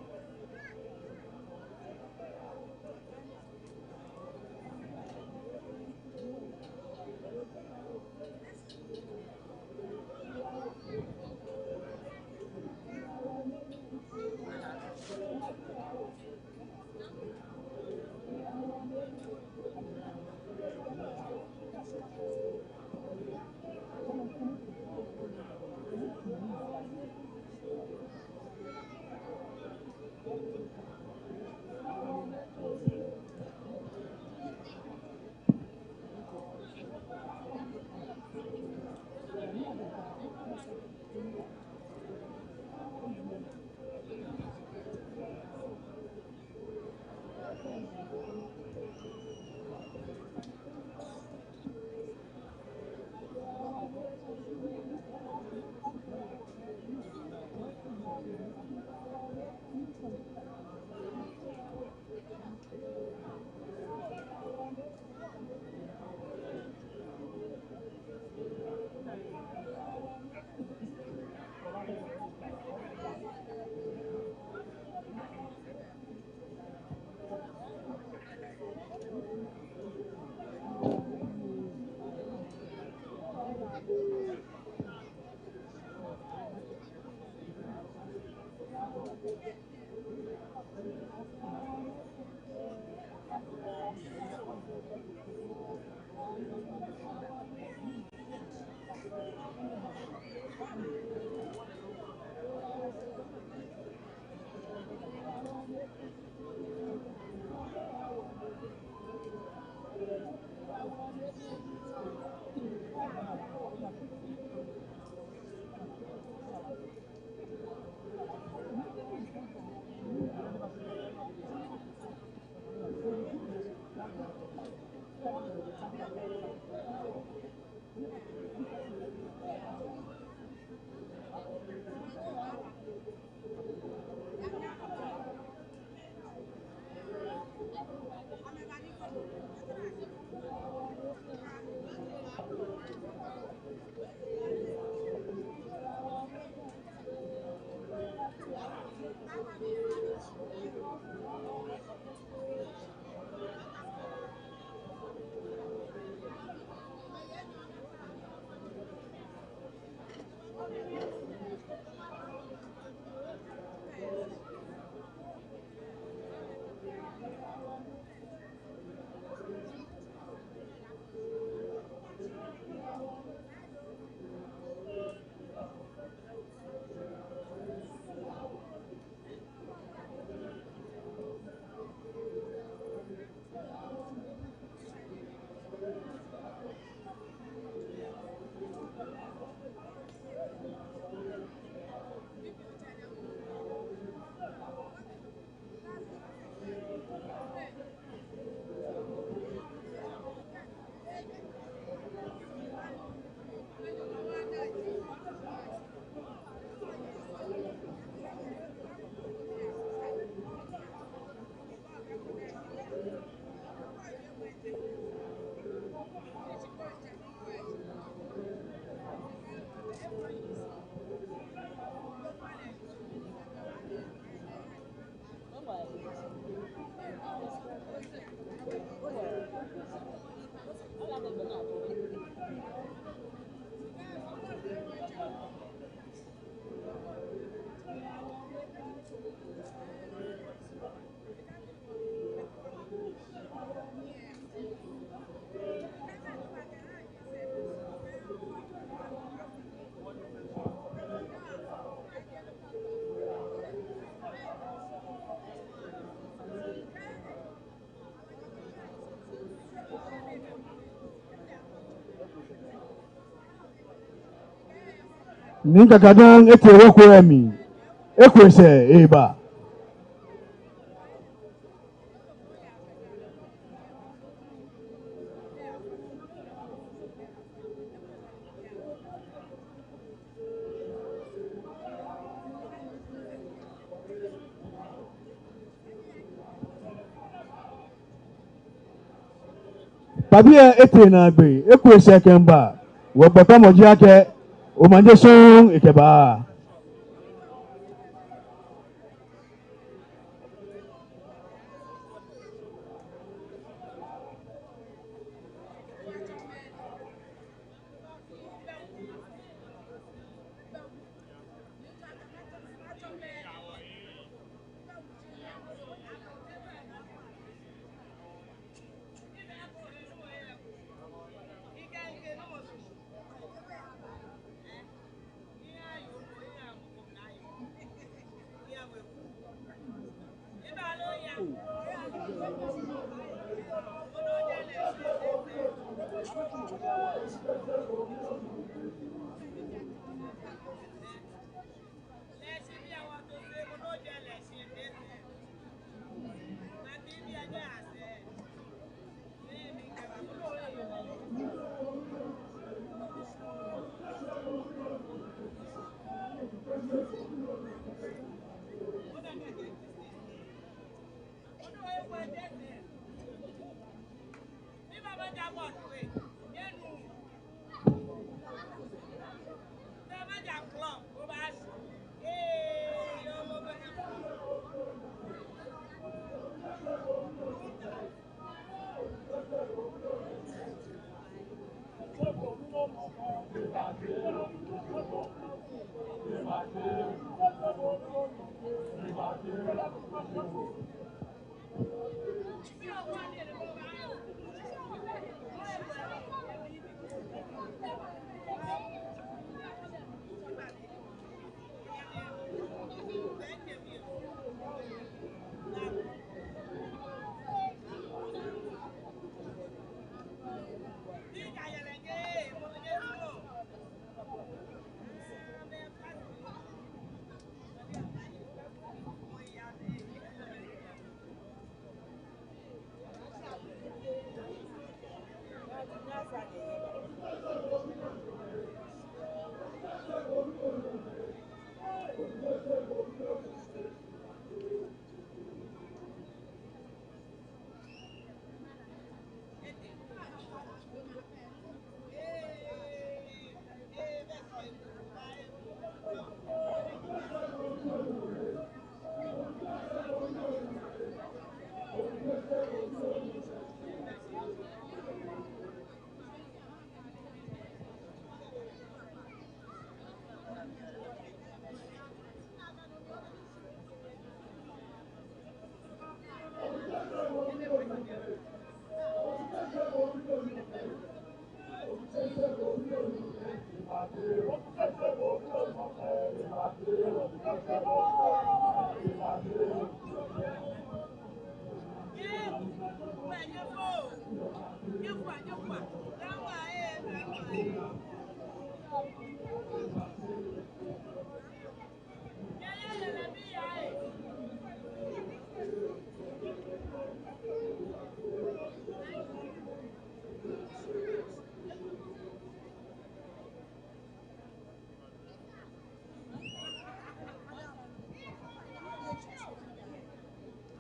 Nii Kakadaŋ etee wɔkɔ lɛ mli, eku esɛɛ eba. Kpabi lɛ etee naagbee, eku esɛɛ kɛmiiba. Wɔgbɛkpamɔ ji akɛ omanye sɔŋŋ ekɛbaa.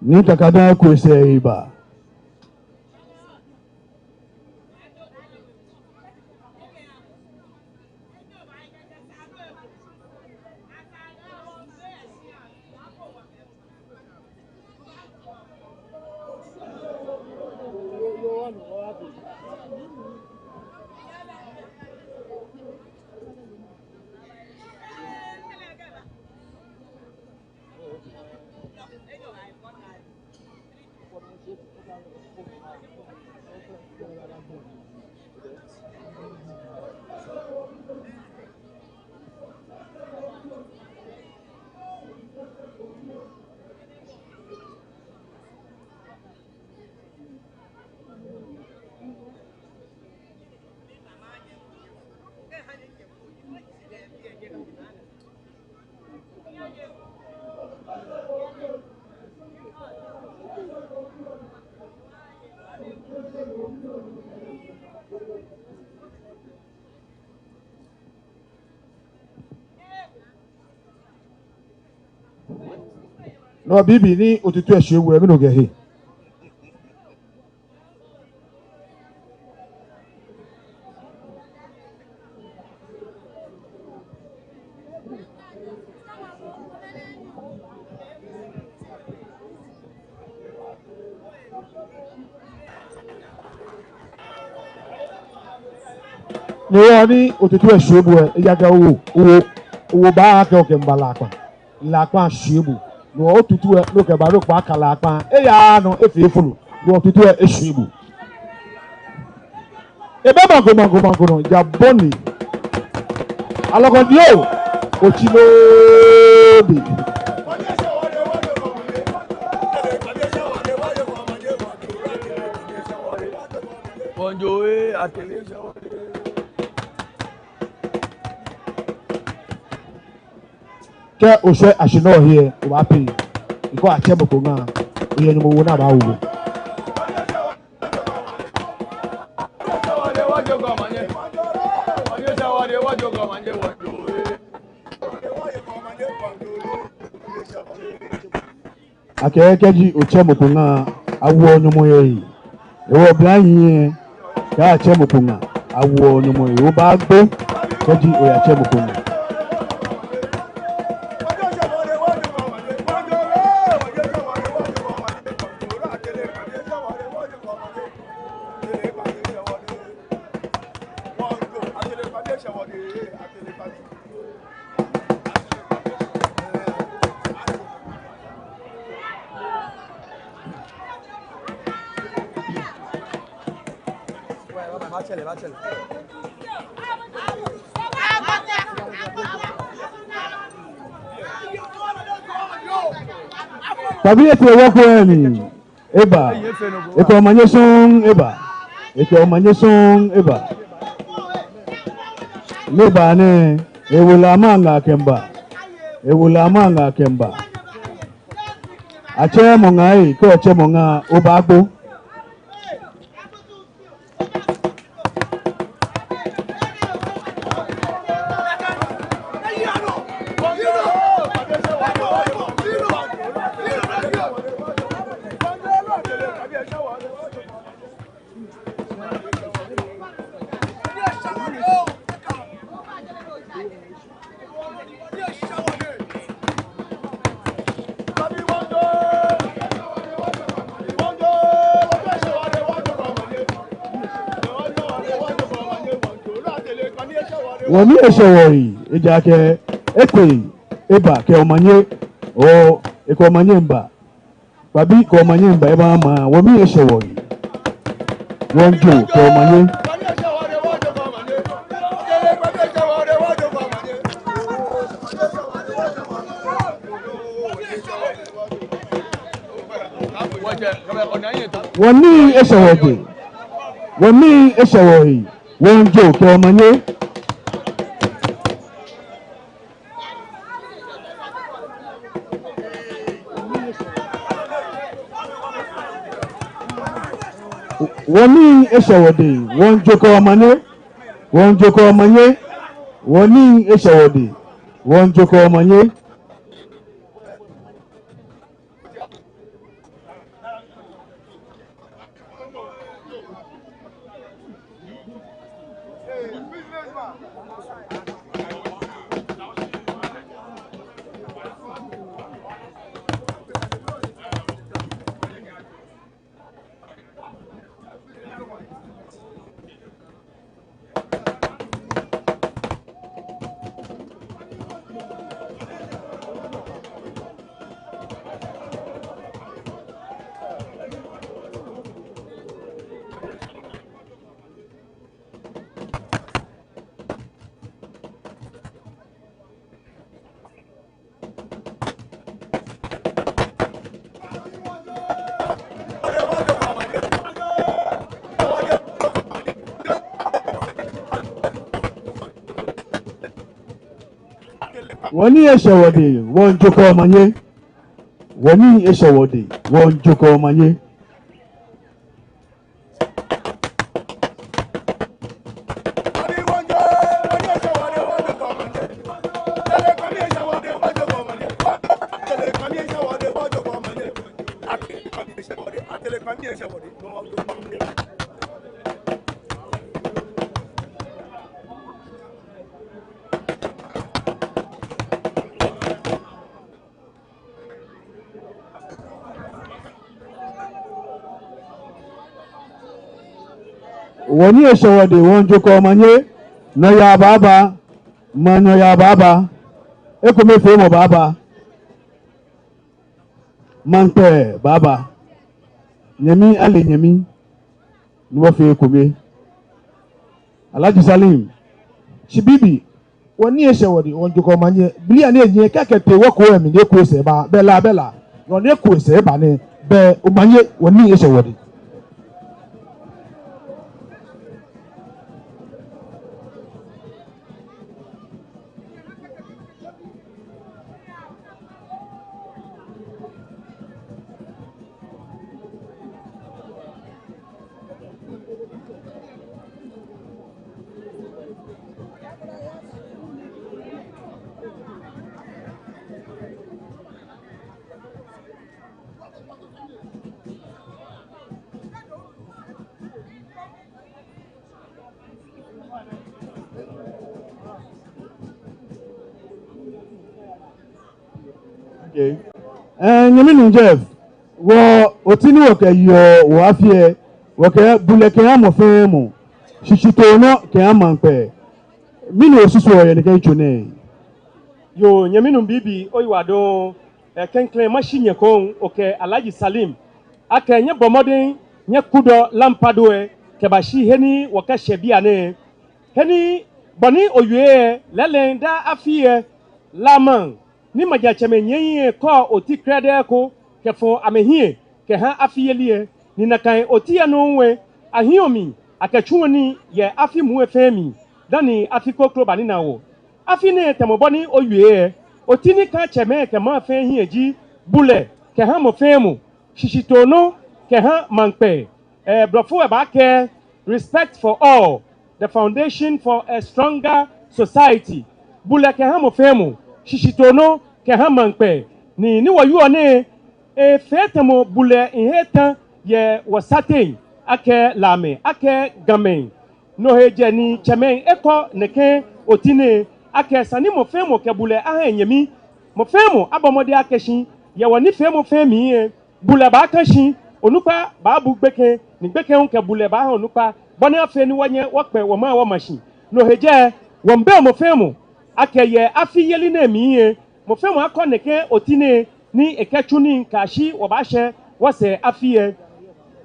Nii Kakadaŋ Kwesi eba. No bibii ni otutu lɛ shwie bo lɛ, mɛni okɛhe? No hewɔ ni otutu lɛ shwie bo lɛ, ejaakɛ owo, owo, owo baakɛɛ okɛ mba Lakpa. Lakpa shwie bo. No otutu lɛ, no kɛba, no kpa ka Lakpa. Eyaaa nɔ, efee efolo. No otutu lɛ eshwie bo. Ebɛ maŋ ko, maŋ ko, maŋ ko nɔ, ja bɔ ni. Alɔkɔ ni o, otsi loo bi. Bonjour, eh, atelier. Kɛ oshɛ ashi nɔ hiɛ, obaa pay. Because atsɛ mɔ ko ŋa, oyɛ nyɔmɔwoo ni abaawo bo. Akɛɛ kɛji otsɛ mɔ ko ŋa, awoɔ nyɔmɔ yɛ he. Hewɔ oblahii lɛ, kɛ atsɛ mɔ ko ŋa, awoɔ nyɔmɔ yɛ he. Obaagbo kɛji oyatsɛ mɔ ko ŋa. Kpabi etee wɔkɔ emi. Eba. Ekɛ omanye sɔŋŋ eba. Ekɛ omanye sɔŋŋ eba. Ni eba nɛɛ, ewo lɛ amanga kɛmiiba. Ewo lɛ amanga kɛmiiba. Atsɛ mɔ ŋaa ee, kɛ otsɛ mɔ ŋaa, obaagbo. Wɔnii eshɛ wɔyi, ejaakɛ ekpe eba kɛ omanye, oo, ekɛ omanye miiba. Kpabi kɛ omanye miiba, eba ma, wɔmii eshɛ wɔyi. Wɔŋjo kɛ omanye. Wɔnii eshɛ wɔdɛŋ. Wɔnii eshɛ wɔyi. Wɔŋjo kɛ omanye. Wɔnii eshɛ wɔdɛŋ, wɔŋjo kɛ omanye, wɔŋjo kɛ omanye, wɔnii eshɛ wɔdɛŋ, wɔŋjo kɛ omanye. Wɔnii eshɛ wɔdɛŋ, wɔŋjo kɛ omanye. Wɔnii eshɛ wɔdɛŋ, wɔŋjo kɛ omanye. Wɔnii eshɛ wɔdɛŋ, wɔŋjo kɛ omanye. Nɔyaa baaba, maŋ nɔyaa baaba, ekomefeemɔ baaba, maŋkpɛɛ baaba. Nyɛmi ale nyɛmi. Ni wɔfee ekome. Alhaji Salim. Shi bibii, wɔnii eshɛ wɔdɛŋ, wɔŋjo kɛ omanye. Bli ani enyiɛ kɛkɛ tee wɔkɔ emi ni eku esɛɛ eba, bɛ la, bɛ la. Nɔ ni eku esɛɛ eba nɛɛ, bɛ omanye, wɔnii eshɛ wɔdɛŋ. Okay. Eh, nyɛminuu Jeff, wɔ oti ni wɔkɛyeɔ wɔ afi lɛ, wɔkɛɛ bulɛ kɛha mɔ fɛɛ mɔ, shishitoo nɔ kɛha maŋkpɛɛ. Mɛni osusuɔ yɛ nɛkɛ yitso nɛɛ? Yoo, nyɛminuu bibii, oyiwaladɔŋŋ. Eh, klɛŋklɛŋ mashi nyɛ ekoŋŋ, okɛ Alhaji Salim, akɛ nyɛbɔ mɔdɛŋ nyɛkudɔ Lampado lɛ, kɛbashi he ni wɔkɛshɛ bianɛ. He ni bɔ ni owie lɛ, lɛɛlɛŋ daa afi lɛ, La maŋ ni maŋtsɛmɛi nyɛɛɛ kɔ oti krɛdɛɛ ko kɛfɔ amɛhiɛ kɛha afiyeli lɛ, ni nakai oti lɛ nɔŋŋ lɛ, ahiɔ mli akɛtsuɔ nii yɛ afi muu lɛ fɛɛ mli dani afi kroko banina wɔ. Afi nɛɛ tamɔ bɔ ni owie lɛ, oti ni kã tsɛmɛi kɛ maŋ fɛɛ hiɛ ji bulɛ kɛha mɔ fɛɛ mɔ, shishitoo nɔ kɛha maŋkpɛɛ. Eh, Blɔfo lɛ baakɛɛ, respect for all, the foundation for a stronger society. Bulɛ kɛha mɔ fɛɛ mɔ, shishitoo nɔ kɛha maŋkpɛɛ. Ni, ni wɔyɔɔ nɛɛ, efee tamɔ bulɛ miihe tã yɛ wɔsateŋ, akɛ Lamɛi, akɛ Gamɛi. No hewɔ ni tsɛmɛi ekɔ nɛkɛ oti nɛɛ, akɛ esa ni mɔ fɛɛ mɔ kɛ bulɛ aha enyɛmi. Mɔ fɛɛ mɔ abɔ mɔdɛŋ akɛ shi yɛ wɔnifeemɔ fɛɛ mli lɛ, bulɛ baakã shi, onukpa baabu gbekɛ, ni gbekɛ hu kɛ bulɛ baaha onukpa, bɔ ni afee ni wɔnyɛ wɔkpɛ wɔmaŋ wɔma shi. No hewɔ lɛ, wɔmiibi mɔ fɛɛ mɔ akɛ yɛ afiyeli nɛɛ mli lɛ, mɔ fɛɛ mɔ akɔ nɛkɛ oti nɛɛ ni ekɛtsu nii kɛyashi wɔbaashɛ wɔsɛɛ afi lɛ.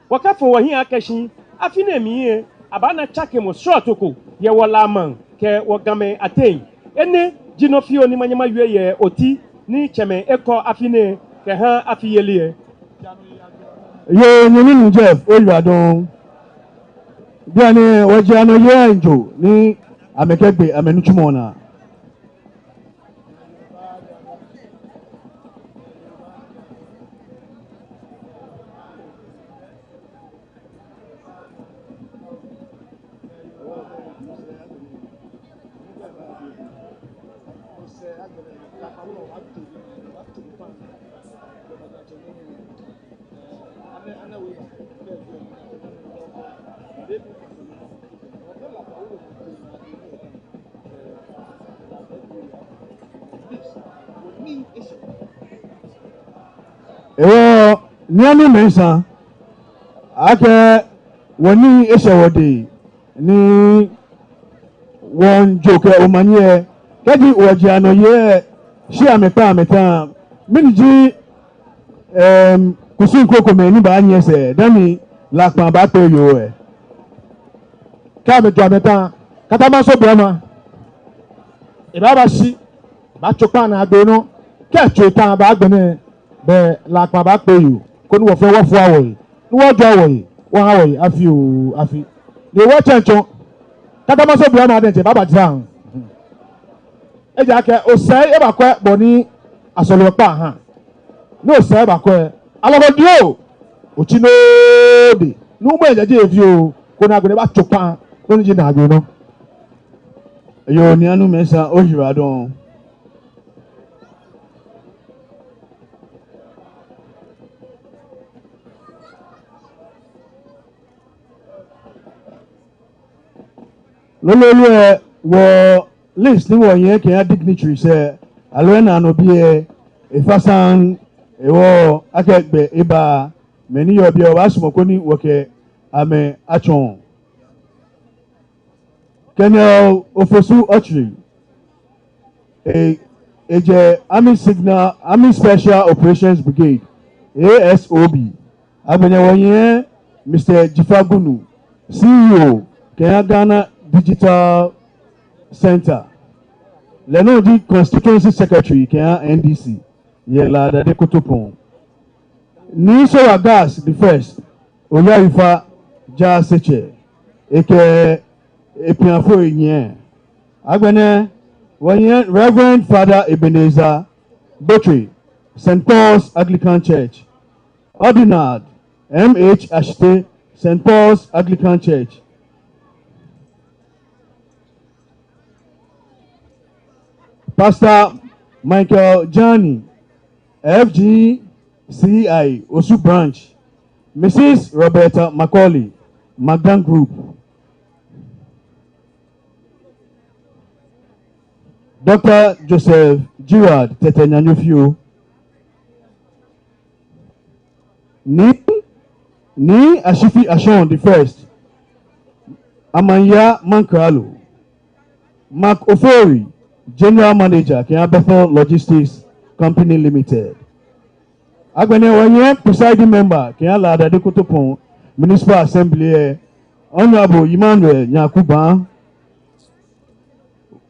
Wɔkɛfɔ wɔhiɛ akɛ shi afi nɛɛ mli lɛ, abaana tsakemɔ srɔto ko yɛ wɔ La maŋ kɛ wɔ Gamɛi ateŋ. Enɛ ji nɔ fioo ni manyɛ mawie yɛ oti ni tsɛmɛi ekɔ afi nɛɛ kɛha afiyeli lɛ. Yoo, nyɛmi nuu Jeff, oyiwaladɔŋŋ. Bianɛ wɔji anɔyei ajo ni amɛkɛgbe amɛnitsumɔ naa. Hewɔ, niiaŋ ni mɛi sa akɛ wɔnii eshɛ wɔdɛŋ ni wɔmiijo kɛ omanye lɛ, kɛji wɔji anɔyei lɛ, shi amɛkpa amɛta, mɛni ji, em, kusum krokomɛi ni baanyiɛ sɛɛ dani Lakpa baakpee yoo lɛ? Kɛ amɛjo amɛta, Katamanso Brahma, ebaaba shi, baatso kpaa naagbee nɔ, kɛ etso eta baagbɛnɛ, bɛ Lakpa baakpee yoo, koni wɔ fɛɛ wɔfua wɔhe, ni wɔjɔɔ wɔhe, wɔha wɔhe afi oo afi. Ni wɔtsɛŋ tsɔ, Katamanso Brahma diɛŋtsɛ baaba jara. Ejaakɛ osɛɛ ebakwɛ bɔ ni asɔleɔ kpaa ha. Ni osɛɛ ebakwɛ, alɔgɔ dio, otsi nɔ de, ni umɔ ejaje evi oo, koni agbɛnɛ ebaatso kpaa, nɔ ni ji naagbee nɔ. Yoo, niiaŋ ni mɛi sa, oyiwaladɔŋŋ. Lolo lɛ, wɔ list ni wɔyɛ kɛha dignitaries lɛ, aloo ena nɔ biɛ, efa saŋŋ, hewɔ akɛ gbɛ eba, mɛi ni yɔɔ biɛ wɔbaasumɔ koni wɔkɛ amɛ atsɔɔ. Colonel Ofosu Otchere, e, ejɛ Army Signal, Army Special Operations Brigade, A S O B. Agbɛnɛ wɔyɛ Mister Jifa Gunu, C E O kɛha Ghana Digital Centre. Lɛ nɔŋŋ ji Constituency Secretary kɛha N D C yɛ La Dade Kotopɔŋ. Nii Sowah Gas the First, Oyawifa Jaasetsɛ, ekɛ epiafoi nyɛ. Agbɛnɛ wɔyɛ Reverend Father Ebenezer Botchway, Saint Paul's Anglican Church. Ordinal M H Ashitey, Saint Paul's Anglican Church. Pastor Michael Jani, F G C I Osu Branch. Missus Roberta Macaulay, Magdan Group. Doctor Joseph Gerald Tetteh Nyanyofio. Nii, Nii Ashifi Ashong the First, Amanya Mankralo. Mark Ofori, General Manager kɛha Bethel Logistics Company Limited. Agbɛnɛ wɔyɛ presiding member kɛha La Dade Kotopɔŋ Municipal Assembly lɛ, Honorable Emmanuel Nyaku Baa.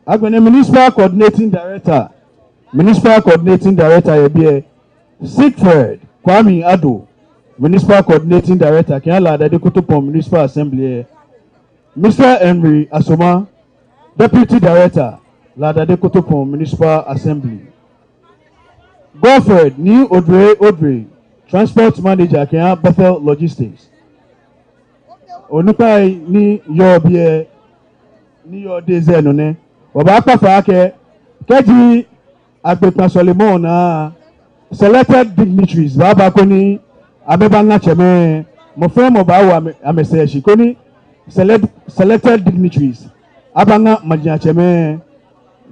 Agbɛnɛ Municipal Coordinating Director, Municipal Coordinating Director yɛ biɛ, Siegfried Kwame Ado, Municipal Coordinating Director kɛha La Dade Kotopon Municipal Assembly lɛ, Mister Henry Asoma, Deputy Director, La Dade Kotopon Municipal Assembly. Godfred Nii Odre Odre, Transport Manager kɛha Bethel Logistics. Onukpai ni yɔɔ biɛ, ni yɔɔ D Z nɔ nɛ. Wɔbaakpa fai akɛ, kɛji agbe kpãa sɔlemɔ naa, selected dignitaries baaba koni amɛbaŋa tsɛmɛi, mɔ fɛɛ mɔ baawo amɛ, amɛsɛɛ shi koni select, selected dignitaries abaŋa majiatsɛmɛi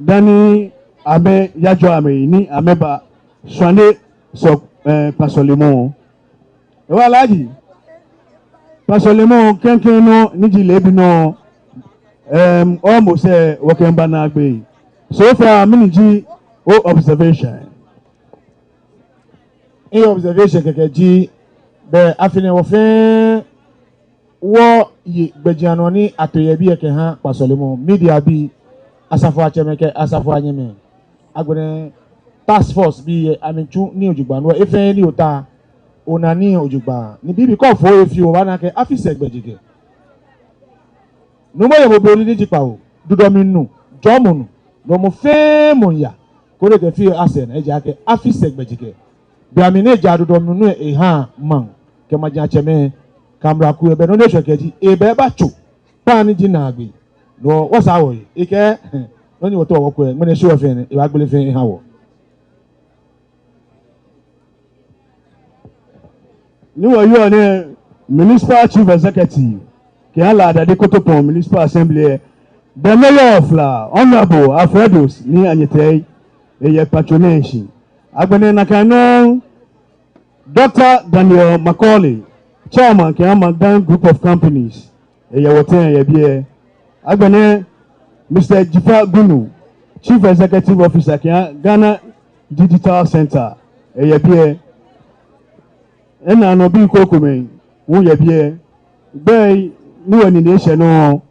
dani amɛyajɔɔ amɛyi ni amɛbashwane sɔ, eh, kpãa sɔlemɔ. Ewa Alhaji, kpãa sɔlemɔ klɛŋklɛŋ nɔ ni ji leebi nɔ, em, almost, eh, wɔkɛmiiba naagbee. So far, mɛni ji o-observation? Mi-observation kɛkɛ ji, bɛ afi nɛɛ wɔ fɛɛ wɔye gbɛjianɔ ni ato yɛ biɛ kɛha kpãa sɔlemɔ, media bii, asafoiatsɛmɛi kɛ asafoianyɛmɛi. Agbɛnɛ task force bii lɛ amɛtsu nii jogbaŋŋ, no hewɔ efee nii ota, ona nii jogbaŋŋ. Ni bibii kɔfo efi obaana akɛ afi sɛɛ gbɛjekɛ. Nuumo yɛ bo boli ni ji kpawo, dudɔ mli nu, jɔɔmɔ nu, no mɔ fɛɛ mɔ miiya, koni ekɛ afi asɛɛ naa, ejaakɛ afi sɛɛ gbɛjekɛ. Be mli ni eja dudɔ mli nu eha maŋ kɛ majiatsɛmɛi, kɛ amralo ko ebɛ nɔ ni eshwɛ kɛji ebɛ ebatso kpãa ni ji naagbee. No hewɔ wɔsaa wɔye, ekɛɛ, nɔ ni wɔtao wɔkwɛ, ŋmɛnɛ shi wɔfɛɛ nɛ, ebaagbele fɛɛ eha wɔ. Ni wɔyɔɔ nɛɛ, Municipal Chief Executive kɛha La Dade Kotopon Municipal Assembly lɛ, the Mayor of La, Honorable Alfredus Nii Anyetey, eyɛ kpãtso nɛɛ shishi. Agbɛnɛ nakai nɔŋŋ, Doctor Daniel Macaulay, Chairman kɛha Magdan Group of Companies, eyɛ wɔteŋ yɛ biɛ. Agbɛnɛ Mister Jifa Gunu, Chief Executive Officer kɛha Ghana Digital Centre, eyɛ biɛ. Enaanɔ bii krokomɛi hu yɛ biɛ. Gbɛi ni wɔnine eshɛ nɔ,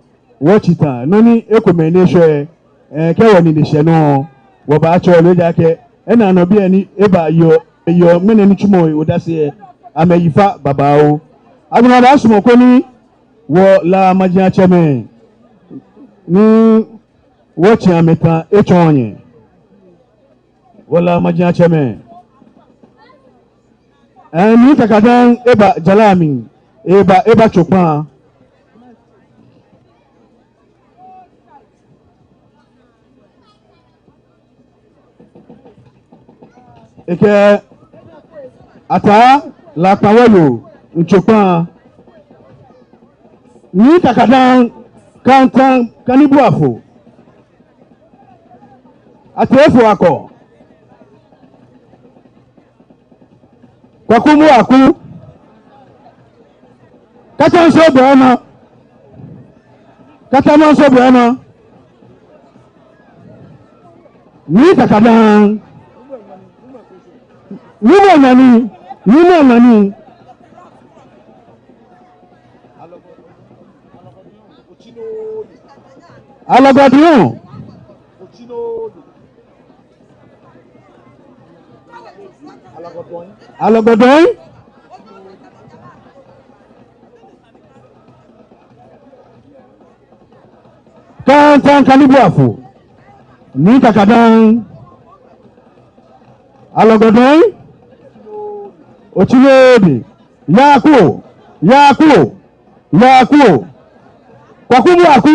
wɔtsi ta, nɔ ni ekomɛi ni eshwɛ, eh, kɛ wɔnine shɛ nɔ, wɔbaatsɔɔ lɛ, ejaakɛ enaanɔ bii ni eba yɔɔ, yɔɔ ŋmɛnɛ nitsumɔ odase lɛ, amɛyi fa babaoo. Agbɛnɛ wɔbaasumɔ koni wɔ La majiatsɛmɛi ni wɔtsi amɛta etsɔɔ nyɛ. Wɔ La majiatsɛmɛi. Ɛɛ, Nii Kakadaŋ eba jara mli, eba, ebatso kpãa. Ekɛɛ Ataa La Kpawɛ loo, ntso kpãa. Nii Kakadaŋ, Kantaŋ Kanibuafo. Ateefo Akɔ. Kwaku Muaku. Kata nso bɛɛma. Kata nso bɛɛma. Nii Kakadaŋ. Nuumo Nani. Nuumo Nani. Alɔgɔdɔŋ. Alɔgɔdɔŋ. Kantaŋ Kanibuafo. Nii Kakadaŋ. Alɔgɔdɔŋ. Otsi lɛ ode. Yaku. Yaku. Yaku. Kwaku Muaku.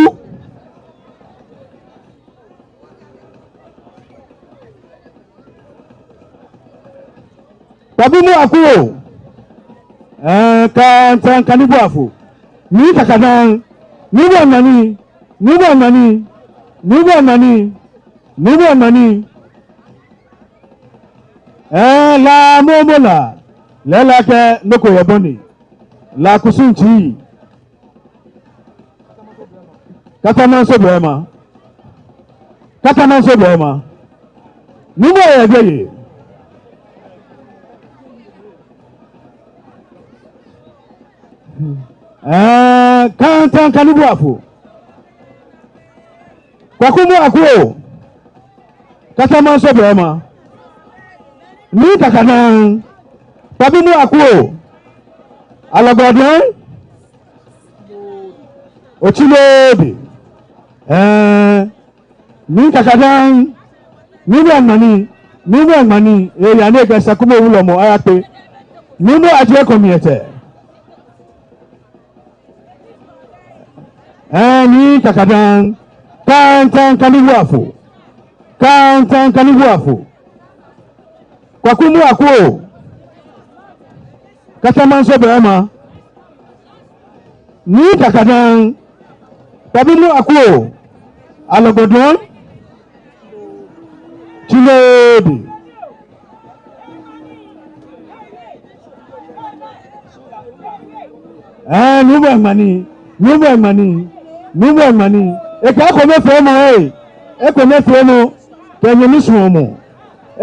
Kwaku Muaku. Ɛɛ, Kantaŋ Kanibuafo. Nii Kakadaŋ. Nuumo Nani. Nuumo Nani. Nuumo Nani. Nuumo Nani. Ɛɛ, La momo La. Lɛɛlɛŋ akɛ nɔ ko yɛ bɔ ni. La kusum tsii. Kata nso bɛɛma. Kata nso bɛɛma. Nuumo yɛ biɛ. Ɛɛ, Kantaŋ Kanibu Afo. Kwaku Muaku oo. Katamanso Bɛrima. Nii Kakadaŋ. Kwaku Muaku oo. Alɔgɔdɔŋ. Otsi lɛ bi. Ɛɛ. Nii Kakadaŋ, Nuumo Aŋmani, Nuumo Aŋmani, eya ni ekɛ Sakumɔ Wulɔmɔ ayakpe. Nuumo Adjei Komiɛtɛ. Ɛɛ, Nii Kakadaŋ, Kantaŋ Kanibu Afo, Kantaŋ Kanibu Afo. Kwaku Muaku oo. Katamanso Bɛrima. Nii Kakadaŋ. Kwaku Muaku oo. Alɔgɔdɔŋ. Tsi lɛ bi. Ɛɛ, Nuumo Aŋmani, Nuumo Aŋmani, Nuumo Aŋmani. Ekɛ ekomefeemɔ ee. Ekomefeemɔ kɛ nyɛmi suɔmɔ.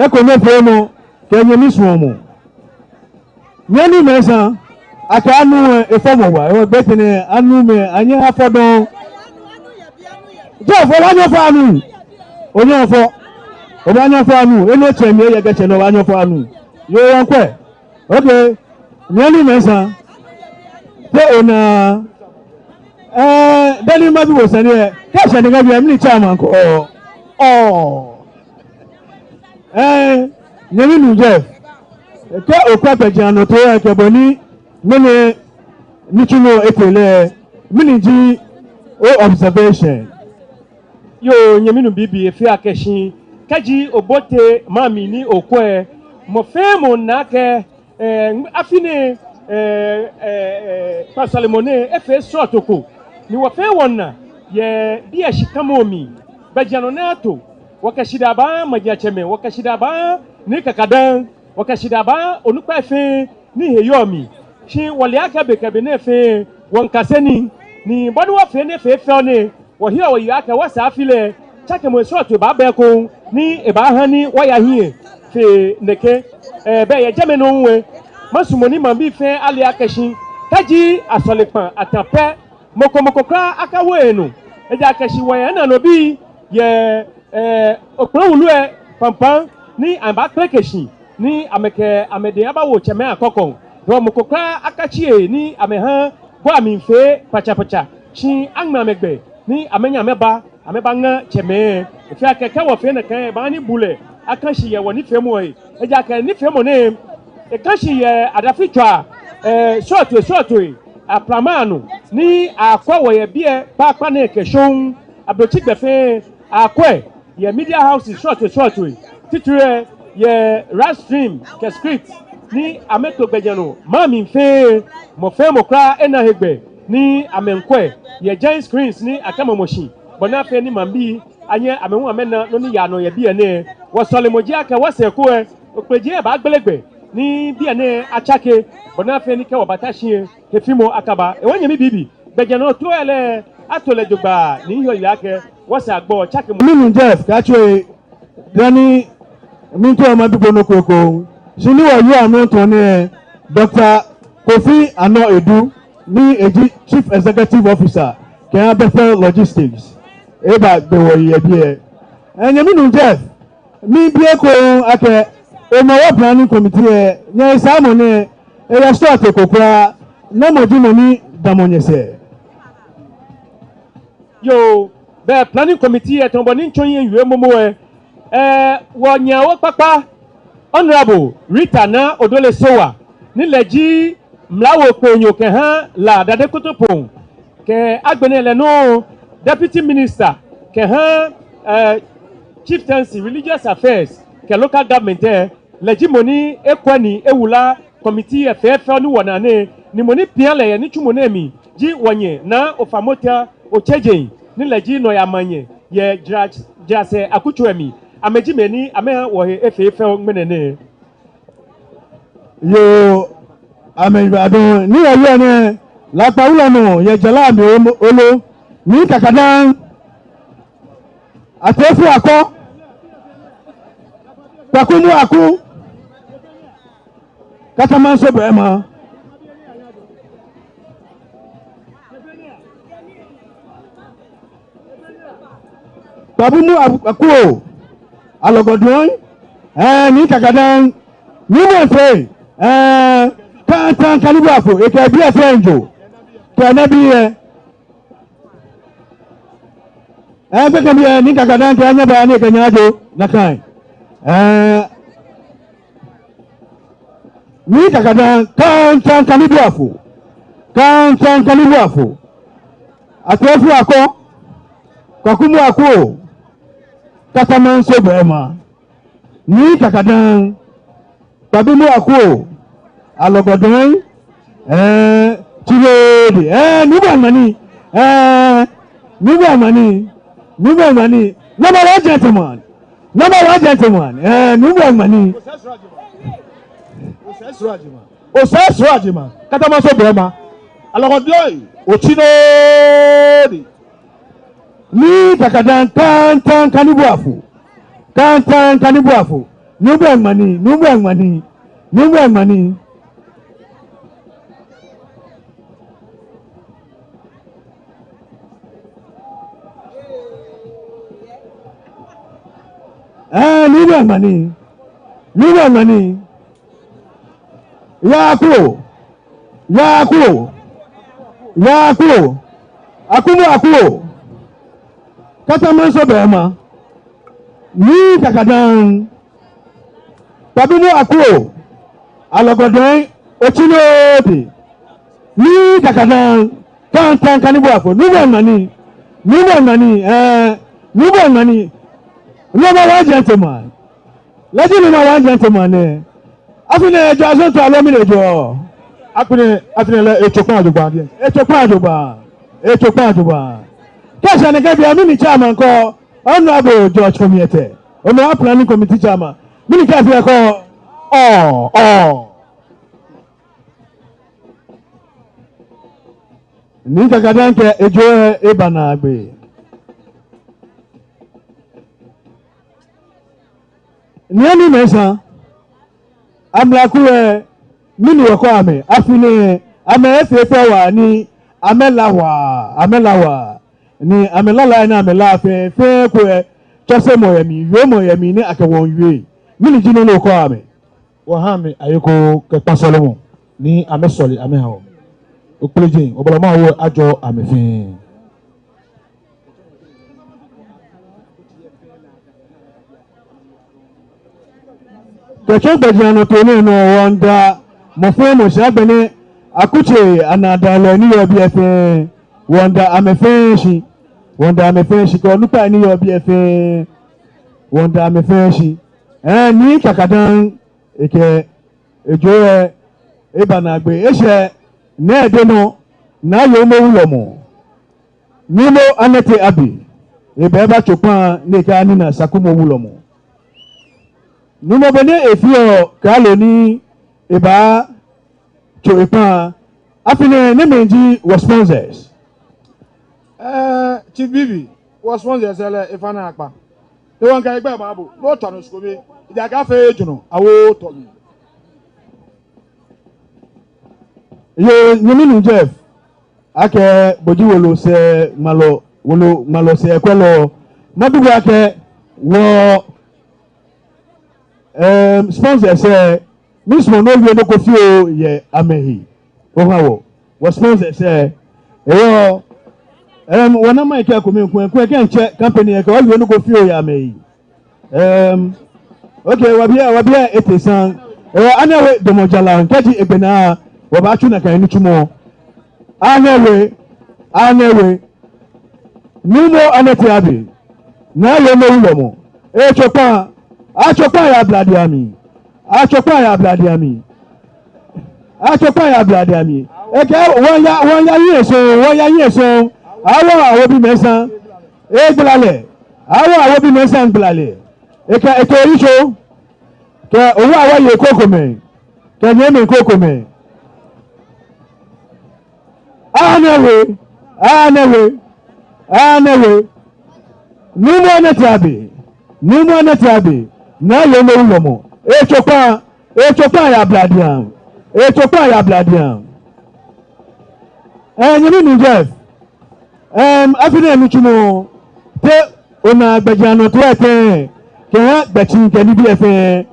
Ekomefeemɔ kɛ nyɛmi suɔmɔ. Nyɛnu mɛi sa, akɛ anu, ɛɛ, efɔmɔ wa, ɛɛ, be tɛŋŋ anu mɛi, anyɛ afɔ dɔŋŋ. Jeff, obaanyɛ ofɔ anu. Onyɛ ofɔ. Obaanyɛ ofɔ anu. Eno tsɛ mi, eyɛ kɛtsɛ nɔ, obaanyɛ ofɔ anu. Yoo, wɔŋkwɛ. Okay. Nyɛnu mɛi sa. Te ona. Ɛɛ, dani mabi bo sane lɛ. Kɛ sane kɛ bi, mɛni tsɛ maŋ ko. Ɔɔ. Ɛɛ, nyɛmi nuu Jeff, kɛ okwɛ gbɛjianɔtoo lɛ kɛ bɔ ni ŋmɛnɛ nitsumɔ lɛ etee lɛ, mɛni ji o-observation? Yoo, nyɛmi nuu bibii, efee akɛ shi kɛji obote maŋ mli ni okwɛ, mɔ fɛɛ mɔ naa akɛ, ɛɛ, afi nɛɛ, ɛɛ, ɛɛ, ɛɛ, kpasɔlemɔ nɛɛ efee srɔto ko, ni wɔ fɛɛ wɔna yɛ biɛ shikamɔ mli. Gbɛjianɔ nɛɛ ato. Wɔkɛ shidaa baa majiatsɛmɛi, wɔkɛ shidaa baa Nii Kakadaŋ, wɔkɛ shidaa baa onukpai fɛɛ ni he yɔɔ mli. Shi wɔle akɛ be kɛ be nɛɛ fɛɛ wɔmiikase nii, ni bɔ ni wɔfee nɛɛ fɛɛ fɛo nɛɛ, wɔheɔ wɔyeɔ akɛ wɔsɛɛ afi lɛ, tsakemɔ srɔto baaba ekoŋŋ ni ebaaha ni wɔya hiɛ fe nɛkɛ. Ɛɛ, bɛ yɛ jɛmɛ nɔŋŋ lɛ, masumɔ ni maŋbii fɛɛ ale akɛ shi kɛji asɔle kpaa ata pɛ, mɔ ko mɔ ko kwraa akawo enɔ. Ejaakɛ shi wɔyɛ naanɔbii yɛ, ɛɛ, okpɔlɔ wulu lɛ pampam ni amɛbaakpeleke shi ni amɛkɛ amɛdɛŋ abawo tsɛmɛi akɔkɔŋ. Hewɔ mɔ ko kwraa akatsi he ni amɛha gbɔ amli fee kpatsakpatsa, shi aŋmɛ amɛ gbɛ ni amɛnyɛ amɛba, amɛbaŋa tsɛmɛi. Efee akɛ kɛ wɔfee nakai lɛ, ebaaha ni bulɛ aka shi yɛ wɔnifeemɔ lɛ he. Ejaakɛ nifeemɔ nɛɛ, eka shi yɛ adafitswaa, ɛɛ, srɔtoi srɔtoi, aplamai anɔ, ni akwɛ wɔ yɛ biɛ kpakpa nɛɛ kɛ shɔŋŋ. Ablotsiri gbɛ fɛɛ akwɛ yɛ media houses srɔtoi srɔtoi, titri lɛ yɛ Ras Stream kɛ Script, ni amɛto gbɛjianɔ maŋ mli fɛɛ, mɔ fɛɛ mɔ kwraa ena hegbɛ ni amɛmiikwɛ yɛ giant screens ni akɛmamɔ shi, bɔ ni afee ni maŋbii anyɛ amɛ hu amɛna nɔ ni yaa nɔ yɛ biɛ nɛɛ. Wɔsɔlemɔ ji akɛ wɔsɛɛ ko lɛ, okplejiɛ lɛ baagbele gbɛ ni biɛ nɛɛ atsake, bɔ ni afee ni kɛ wɔbata shi lɛ, hefimɔ akaba. Hewɔ nyɛmi bibii, gbɛjianɔtoo lɛ, ato lɛ jogbaŋŋ ni miheɔ miyeɔ akɛ wɔsɛɛ agbo tsakemɔ. Minu Jeff, kaatsɔ lɛ, dani miitao mabi bo nɔ ko ekoŋŋ. Shi ni wɔyɔɔ amrɔ nɛɛ, Doctor Kofi Anor Edu, ni eji Chief Executive Officer kɛha Bethel Logistics, eba be wɔyi yɛ biɛ. Ɛɛ, nyɛmi nuu Jeff, miibi ekoŋŋ akɛ, omɔ wɔ planning committee lɛ, nyɛsaamɔ nɛɛ, eyɛ srɔto ko kwraa, namɔ ji mɔ ni damɔ nyɛsɛɛ? Yoo, bɛ planning committee lɛ, tamɔ bɔ ni mitsɔ miyeɔ miwieɔ momo lɛ, ɛɛ, wɔnyɛ wɔ kpakpa, Honourable Rita Naa Odoley Sowah, ni lɛ ji mlawoo kpeenyo kɛha La Dade Kotopon, kɛ agbɛnɛ lɛ nɔŋŋ Deputy Minister kɛha, ɛɛ, Chieftaincy, Religious Affairs kɛ Local Government lɛ, lɛ ji mɔ ni ekwɛ ni ewula committee lɛ fɛfɛo ni wɔnaa nɛɛ, ni mɔ ni pia lɛ yɛ nitsumɔ nɛɛ mli ji wɔnyɛ Naa Ofamota Otsejeŋ, ni lɛ ji nɔyaa manyɛ yɛ Jra-, Jrasɛɛ akutso lɛ mli. Amɛji mɛi ni amɛha wɔhe efee fɛo ŋmɛnɛ nɛɛ. Yoo, amɛba dɔŋŋ. Ni wɔyɔɔ nɛɛ, Lakpa Wulɔmɔ yɛ jara mli olo, Nii Kakadaŋ, Atefu Akɔ, Kwaku Muaku, Katamanso Bɛrima. Kpabimu Akuo, Alɔgɔdɔŋ, ɛɛ, Nii Kakadaŋ, Nii Mɛnfee, ɛɛ, Kantaŋ Kanibu Afo, ekɛ ebii fɛɛ ni jɔ, kɛ enabii lɛ. Ɛɛ, gbekɛbii lɛ, Nii Kakadaŋ kɛ nyɛbaa ni ekɛ nyɛ ajo nakai. Ɛɛ, Nii Kakadaŋ, Kantaŋ Kanibu Afo, Kantaŋ Kanibu Afo, Akuo Afo Akɔ, Kpabimu Akuo, Katamanso Bɛrima, Nii Kakadaŋ, Kpabimu Akuo, Alɔgɔdɔŋ, ɛɛ, Tsinode, ɛɛ, Nuumo Aŋmani, ɛɛ, Nuumo Aŋmani, Nuumo Aŋmani, number one gentleman, number one gentleman, ɛɛ, Nuumo Aŋmani. Osai Suraje Man, Katamanso Bɛrima, Alɔgɔdɔŋ, Tsinode. Nii Kakadaŋ, Kantaŋ Kanibu Afo, Kantaŋ Kanibu Afo, Nuumo Aŋmani, Nuumo Aŋmani, Nuumo Aŋmani. Ɛɛ, Nuumo Aŋmani, Nuumo Aŋmani. Yaa Akuo, Yaa Akuo, Yaa Akuo, Akuo Akuo, Katamanso Bɛrima, Nii Kakadaŋ, Kpabimu Akuo, Alɔgɔdɔŋ, Tsinode, Nii Kakadaŋ, Kantaŋ Kanibu Afo, Nuumo Aŋmani, Nuumo Aŋmani, ɛɛ, Nuumo Aŋmani, number one gentleman. Lɛ ji number one gentleman nɛɛ. Afi nɛɛ ejɔ azonto aloo mɛni ejɔ? Afi nɛɛ, afi nɛɛ lɛ etso kpaa jogbaŋŋ diɛŋtsɛ. Etso kpaa jogbaŋŋ. Etso kpaa jogbaŋŋ. Kɛ esa ni akɛɛ biɛ mɛni chairman kɔɔ, Honorable George Komiete, Honorable Planning Committee Chairman, mɛni akɛɛ biɛ kɔɔ? Ɔɔ, ɔɔ. Nii Kakadaŋ kɛ ejoo lɛ eba naagbee. Niiaŋ ni amɛsa, amlaku lɛ, mɛni wɔkɛɔ amɛ? Afi nɛɛ, amɛfee fɛo waa ni amɛla waa, amɛla waa. Ni amɛlalai ni amɛla fɛɛ, fɛɛ ko lɛ, tsɔsemɔ yɛ mli, wiemɔ yɛ mli ni akɛ wɔ wie. Mɛni ji nɔ ni okɛɔ amɛ? Wɔha amɛ ayekoo kɛ kpa sɔlemɔ ni amɛsɔle amɛha wɔ. Okplejeŋ, Oblahii Mawu ajɔɔ amɛ fɛɛ. Kɛtsɔ gbɛjianɔtoo nɛɛ nɔ, wɔmiida mɔ fɛɛ mɔ shi agbɛnɛ, akutsei anaadamɔlɔi ni yɔɔ biɛ fɛɛ, wɔmiida amɛ fɛɛ shi, wɔmiida amɛ fɛɛ shi, kɛ onukpai ni yɔɔ biɛ fɛɛ, wɔmiida amɛ fɛɛ shi. Ɛɛ, Nii Kakadaŋ, ekɛ ejoo lɛ eba naagbee, eshɛ Naa Ede nɔ, Naa Yoomo Wulɔmɔ, Nuumo Anete Abbey, eba ebatso kpaa ni ekɛ anina Sakumɔ Wulɔmɔ. Nuumo, be ni efeɔ klalo ni ebatso ekpaa, afi nɛɛ, mɛni ji wɔ sponsors? Ɛɛ, Chief Bibi, wɔ sponsors lɛ efa naakpa. Ni wɔŋkɛ egbɛi baabu, no tswa no shikome, ejaakɛ afee ejurɔ, awo tɔ mli. Yoo, nyɛmi nuu Jeff, akɛ bo ji wolo sɛɛŋmalɔ, wolo ŋmalɔ sɛɛkwɛlɔ, mabi bo akɛ wɔ, ɛm, sponsors lɛ, misumɔɔ ni owie nɔ ko fioo yɛ amɛhe oha wɔ. Wɔ sponsors lɛ, hewɔ, ɛm, wɔna mic lɛ kome, kulɛ, kulɛ kɛ mitsɛ company lɛ kɛ owie nɔ ko fioo yɛ amɛhe. Ɛm, okay, wɔbiɛ, wɔbiɛ etee saŋŋ. Hewɔ, Anɛwe Dɔmɔ Jala, kɛji egbe naa, wɔbaatsu nakai nitsumɔ. Anɛwe, Anɛwe. Nuumo Anete Abbey, Naa Yoomo Wulɔmɔ, etso kpaa, atso kpaa yɛ Ablade amli, atso kpaa yɛ Ablade amli, atso kpaa yɛ Ablade amli. Ekɛɛ wɔya, wɔya yɛ sɔŋŋ, wɔya yɛ sɔŋŋ, awo awo bi mɛi sane, egbala lɛ, awo awo bi mɛi sane gbala lɛ, ekɛɛ eto yitso. Kɛ owa wa ye kokomɛi, kɛ nyɛmɛi kokomɛi. Anɛwe, Anɛwe, Anɛwe. Nuumo Anete Abbey, Nuumo Anete Abbey, Naa Yoomo Wulɔmɔ. Etso kpaa, etso kpaa yɛ Ablade amli, etso kpaa yɛ Ablade amli. Ɛɛ, nyɛmi nuu Jeff, ɛm, afi nɛɛ nitsumɔ, te Ona gbɛjianɔtoo lɛ tɛŋŋ kɛha gbɛtsii kɛ nibii lɛ fɛɛ?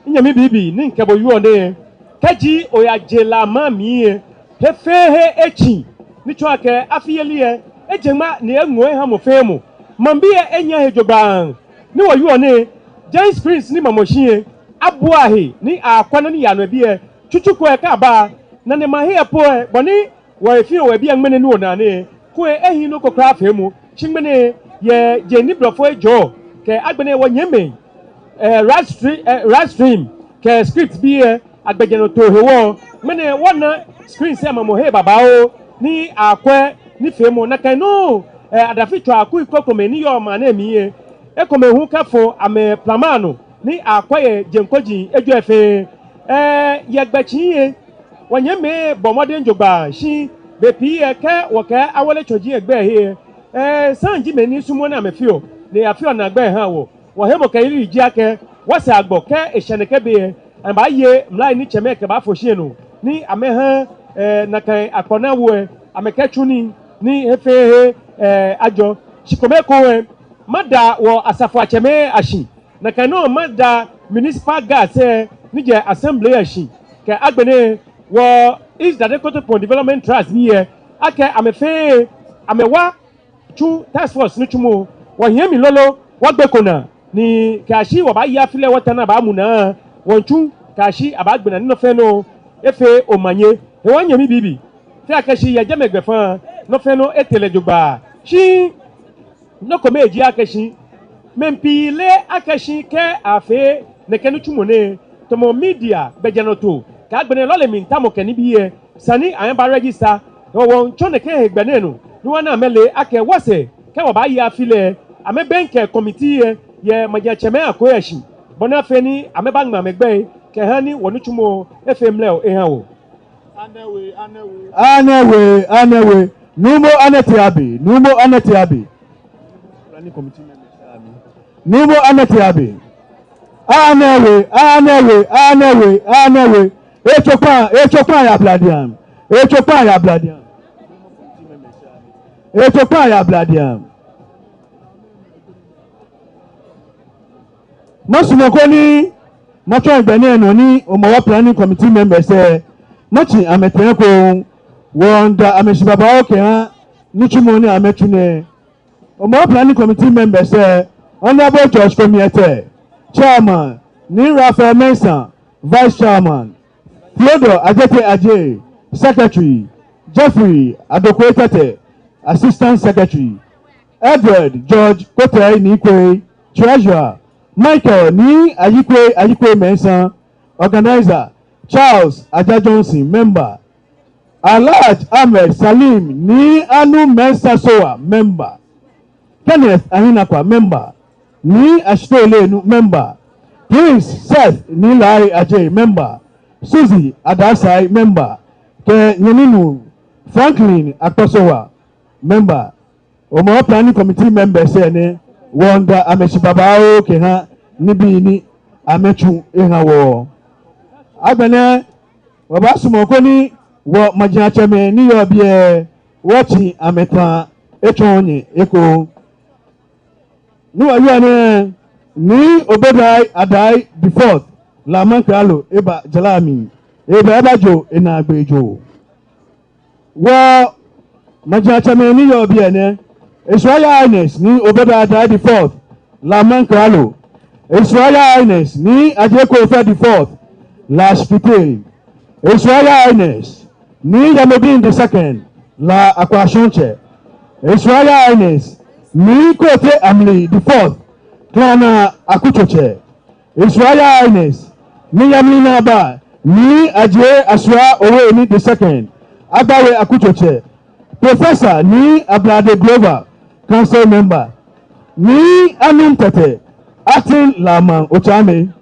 Minyɛmi bibii, ni mikɛ bo wieɔ nɛɛ, kɛji oyaje La maŋ mli lɛ, he fɛɛ he etsi, ni tsɔɔ akɛ afiyeli lɛ eje ŋma ni eŋɔɔ eha mɔ fɛɛ mɔ. Maŋbii lɛ enyɛ he jogbaŋŋ. Ni wɔwieɔ nɛɛ, giant screens ni mamɔ shi lɛ, abua he ni akwɛ nɔ ni yaa nɔ yɛ biɛ. Tsutsu ko lɛ kɛ aba, nanemɛi ahe lɛ po lɛ, bɔ ni wɔhe fiɔ wɔ yɛ biɛ ŋmɛnɛ ni wɔnaa nɛɛ, kulɛ ehiii nɔ ko kwraa feemɔ. Shi ŋmɛnɛ, yɛ je ni blɔfo lɛ jɔɔ kɛ agbɛnɛ wɔnyɛmimɛi, eh, live stream, eh, live stream kɛ script bii lɛ agbɛjianɔtoo hewɔ, ŋmɛnɛ wɔna screens lɛ amamɔhe babaoo ni akwɛ nifeemɔ. Nakai nɔŋŋ, eh, adafitswaa akui krokomɛi ni yɔɔ maŋ nɛɛ mli lɛ, ekomɛi hu kɛfɔ amɛplanaa nɔ ni akwɛ yɛ jeŋ koji ejwɛ fɛɛ. Eh, yɛ gbɛtsii lɛ, wɔnyɛmimɛi bɔ mɔdɛŋ jogbaŋŋ, shi bei pii lɛ kɛ wɔkɛɛ awole tsɔji lɛ gbɛhe lɛ, eh, saŋŋ ji mɛi ni sumɔɔɔ ni amɛfeɔ, ni afeɔ naagba ehaa wɔ. Wɔhemɔkɛyeli ji akɛ wɔsɛɛ agbɔ kɛ eshɛ nɛkɛ be lɛ, amɛbaaye mlai ni tsɛmɛi kɛbaafo shi lɛ nɔ, ni amɛha, eh, nakai akpɔnaa wo lɛ, amɛkɛtsu nii, ni he fɛɛ he, eh, ajɔ. Shi kome ekoŋŋ lɛ, mada wɔ asafoiatsɛmɛi ashi, nakai nɔŋŋ mada municipal guards lɛ ni jɛ assembly lɛ shi, kɛ agbɛnɛ wɔ East Dade Kotopon Development Trust bii lɛ, akɛ amɛ fɛɛ amɛwa tsu task force nitsumɔ. Wɔhiɛ mli lolo, wɔgbeko naa, ni kɛyashi wɔbaaye afi lɛ wɔta ni abaamu naa, wɔmiitsu kɛyashi abaagbe naa ni nɔ fɛɛ nɔ efee omanye. Hewɔ minyɛmi bibii, te akɛ shi yɛ jɛmɛ gbɛfaŋ, nɔ fɛɛ nɔ etee lɛ jogbaŋŋ. Shi nɔ kome ji akɛ shi, mɛi pii leee akɛ shi kɛ afee nɛkɛ nitsumɔ nɛɛ, tamɔ media gbɛjianɔtoo kɛ agbɛnɛ lɔle mli tamɔ kɛ nibii lɛ, esa ni amɛba register. Hewɔ wɔmiitsɔ nɛkɛ hegbɛ nɛɛ nɔ ni wɔha amɛle akɛ wɔsɛɛ kɛ wɔbaaye afi lɛ, amɛbɛŋkɛ committee lɛ yɛ majiatsɛmɛi akoi ashi, bɔ ni afee ni amɛbaŋma amɛgbɛi kɛha ni wɔnitsumɔ efee mlɛo eha wɔ. Anɛwe, anɛwe. Numo Anɛte Abe, Numo Anɛte Abe. Numo Anɛte Abe. Anɛwe, anɛwe, anɛwe, anɛwe. Etsɔ kpaa, etsɔ kpaa yɛ abladiaŋ. Etsɔ kpaa yɛ abladiaŋ. Etsɔ kpaa yɛ abladiaŋ. Masumɔ koni matsɔ hegbɛ nɛɛ nɔ ni Hɔmɔwɔ Planning Committee members lɛ, matsi amɛtã ekoŋŋ. Wɔmiida amɛshi babaoo kɛha nitsumɔ ni amɛtsu nɛɛ. Hɔmɔwɔ Planning Committee members lɛ, Honourable George Komiete, Chairman, Nii Raphael Mensah, Vice Chairman, Theodore Adjetey Adjei, Secretary, Jeffrey Adokwei Tetteh, Assistant Secretary, Edward George Kotei Nii Kwei, Treasurer, Michael Nii Ayikwei Ayikwei Mensah, Organizer, Charles Adjah Johnson, Member, Alhaji Ahmed Salim Nii Anu Mensah Sowah, Member. Kenneth Ahinakwa, member. Nii Ashitey Ollennu, member. Prince Seth Nii Larry Adjei, member. Suzy Adasai, member. Kɛ nyɛminuu Franklin Akpɔ Sowah, member. Hɔmɔwɔ Planning Committee members lɛ nɛ, wɔmiida amɛshi babaoo kɛha nibii ni amɛtsu eha wɔ. Agbɛnɛ, wɔbaasumɔ koni wɔmajiatsɛmɛi ni yɔɔ biɛ, wɔtsi amɛtã etsɔɔ nyɛ ekoŋŋ. Ni wɔyɔɔ nɛɛ, Nii Obodai Adai the fourth, La Maŋkralo, eba jara mli, eba, ebajo enaagbee joo. Wɔmajiatsɛmɛi ni yɔɔ biɛ nɛ, His Royal Highness Nii Obodai Adai the fourth, La Maŋkralo. His Royal Highness Nii Adjei Koofeh the fourth, La Ashipitey. His Royal Highness Nii Yamodin the second, La Akwashɔŋtsɛ. His Royal Highness Nii Kotey Amli the fourth, Klanaa Akutsotsɛ. His Royal Highness Nii Yamli Naba, Nii Adjei Asra Owuani the second, Agbawe Akutsotsɛ. Professor Nii Ablade Glover, Council Member. Nii Anum Tetteh, Acting La Maŋ Okyeame.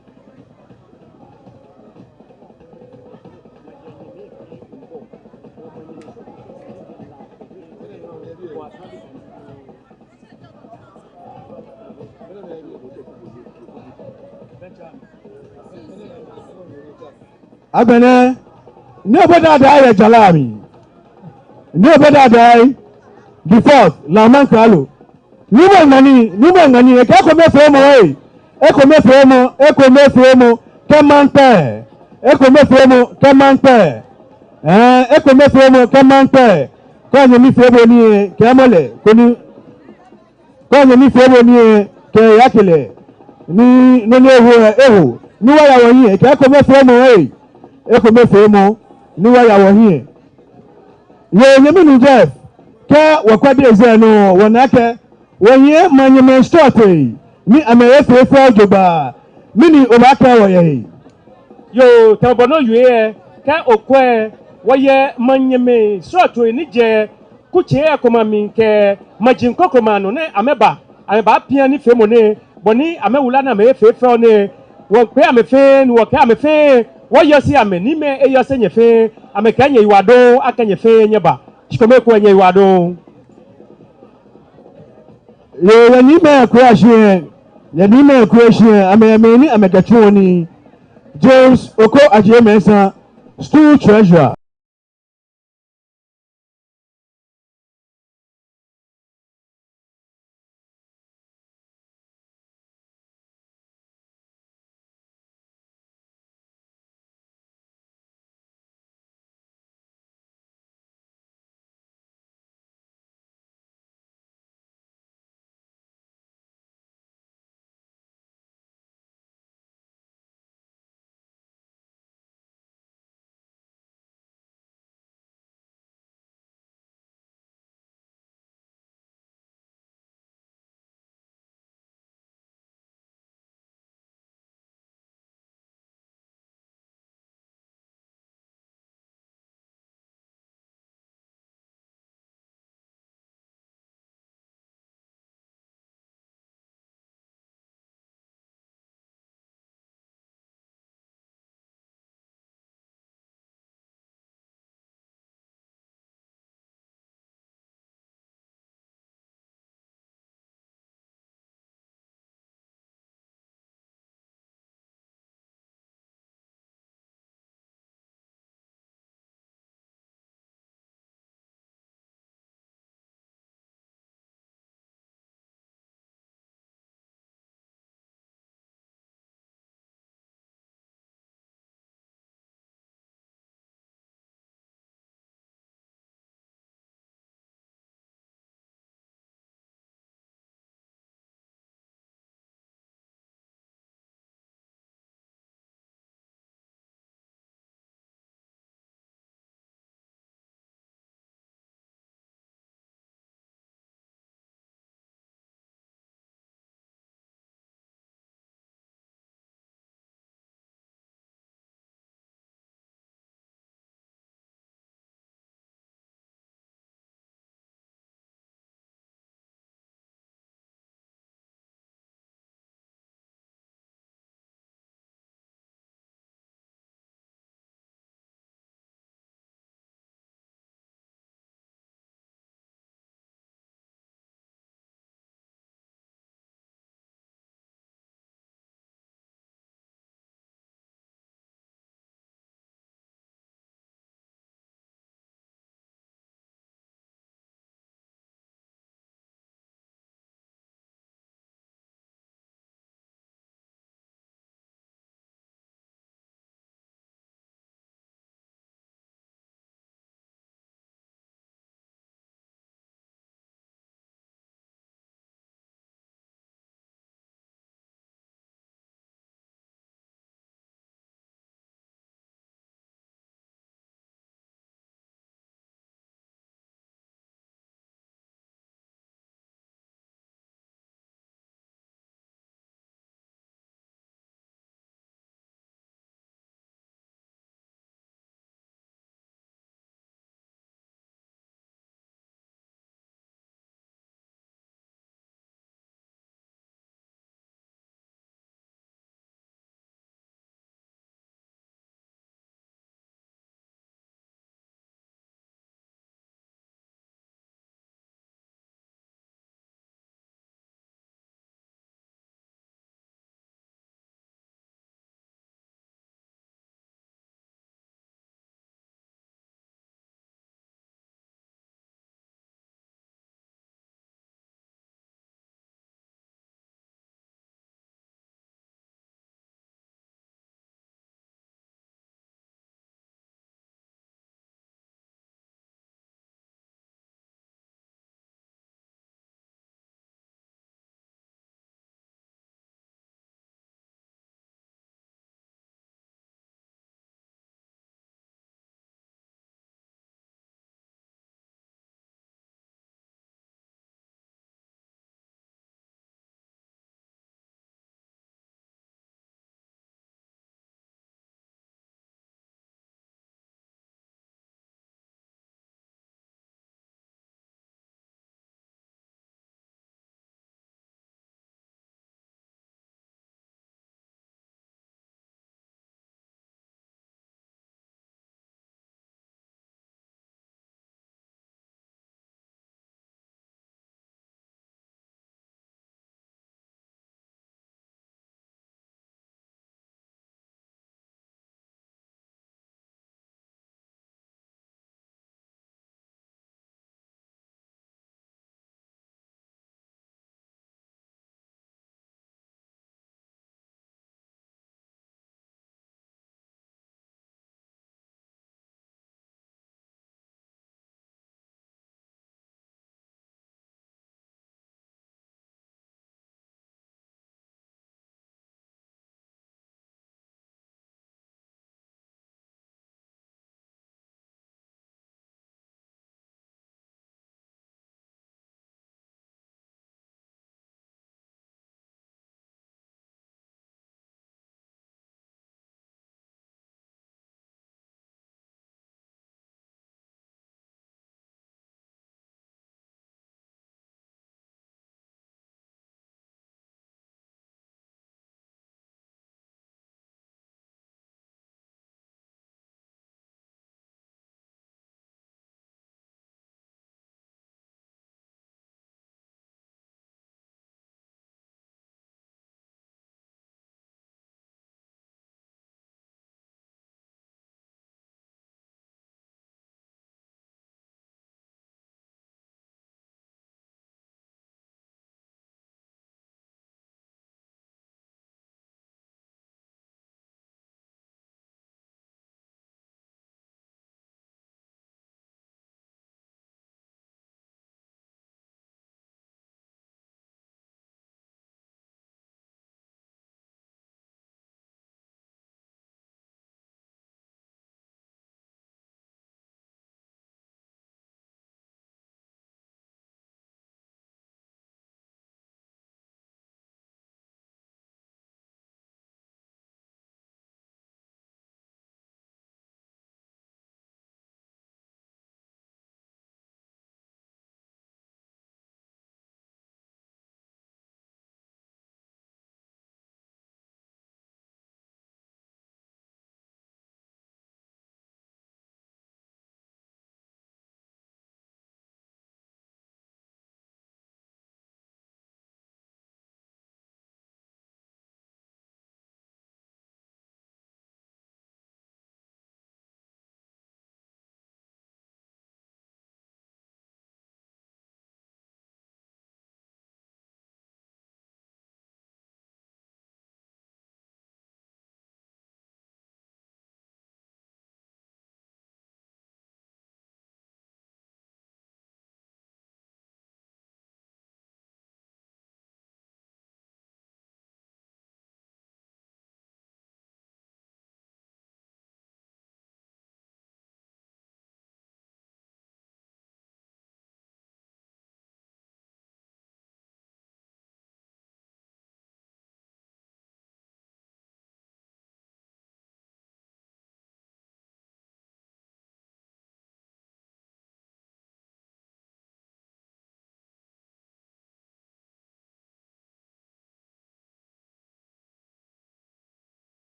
Agbɛnɛ, Nii Obodai Adai yɛ jara mli. Nii Obodai Adai the fourth, La Maŋkralo. Nuumo Ŋmani, Nuumo Ŋmani, ekɛɛ ekomefeemɔ ee. Ekomefeemɔ, ekomefeemɔ kɛ maŋ kpɛ. Ekomefeemɔ kɛ maŋ kpɛ. Ɛɛ, ekomefeemɔ kɛ maŋ kpɛ. Kɛ onyɛmi fee bo nii ee, kɛɛmɔ lɛ koni, kɛ onyɛmi fee bo nii ee, kɛyake lɛ. Ni nɔ ni eho ee, eho. Ni wɔya wɔhiɛ, ekɛɛ ekomefeemɔ ee. Ekomefeemɔ, ni wɔya wɔhiɛ. Yoo, nyɛmi nuu Jeff, kɛ wɔkwɛ biɛ zɛ nɔ, wɔna akɛ wɔyɛ manyɛmɛi srɔtoi ni amɛhe efee fɛo jogbaŋŋ. Mɛni obaakɛɛ wɔ yɛ he? Yoo, tamɔ bɔ ni owie lɛ, kɛ okwɛ, wɔyɛ manyɛmɛi srɔtoi ni jɛ kutsei komɛi amli kɛ maji krokomɛi anɔ ni amɛba, amɛbapia nifeemɔ nɛɛ, bɔ ni amɛwula ni amɛhe efee fɛo nɛɛ, wɔkpee amɛ fɛɛ, ni wɔkɛɛ amɛ fɛɛ, wɔyɔse amɛ, ni amɛ eyɔse nyɛ fɛɛ, amɛkɛɛ nyɛyiwaladɔŋŋ, akɛ nyɛ fɛɛ nyɛba. Shikome ekoŋŋ nyɛyiwaladɔŋŋ. Yoo, yɛ Niimɛi Akutsei ashishi, yɛ Niimɛi Akutsei ashishi, amɛ, amɛ ni amɛkɛtsuɔ nii. James Oko Adjei Mensah, Stool Treasurer.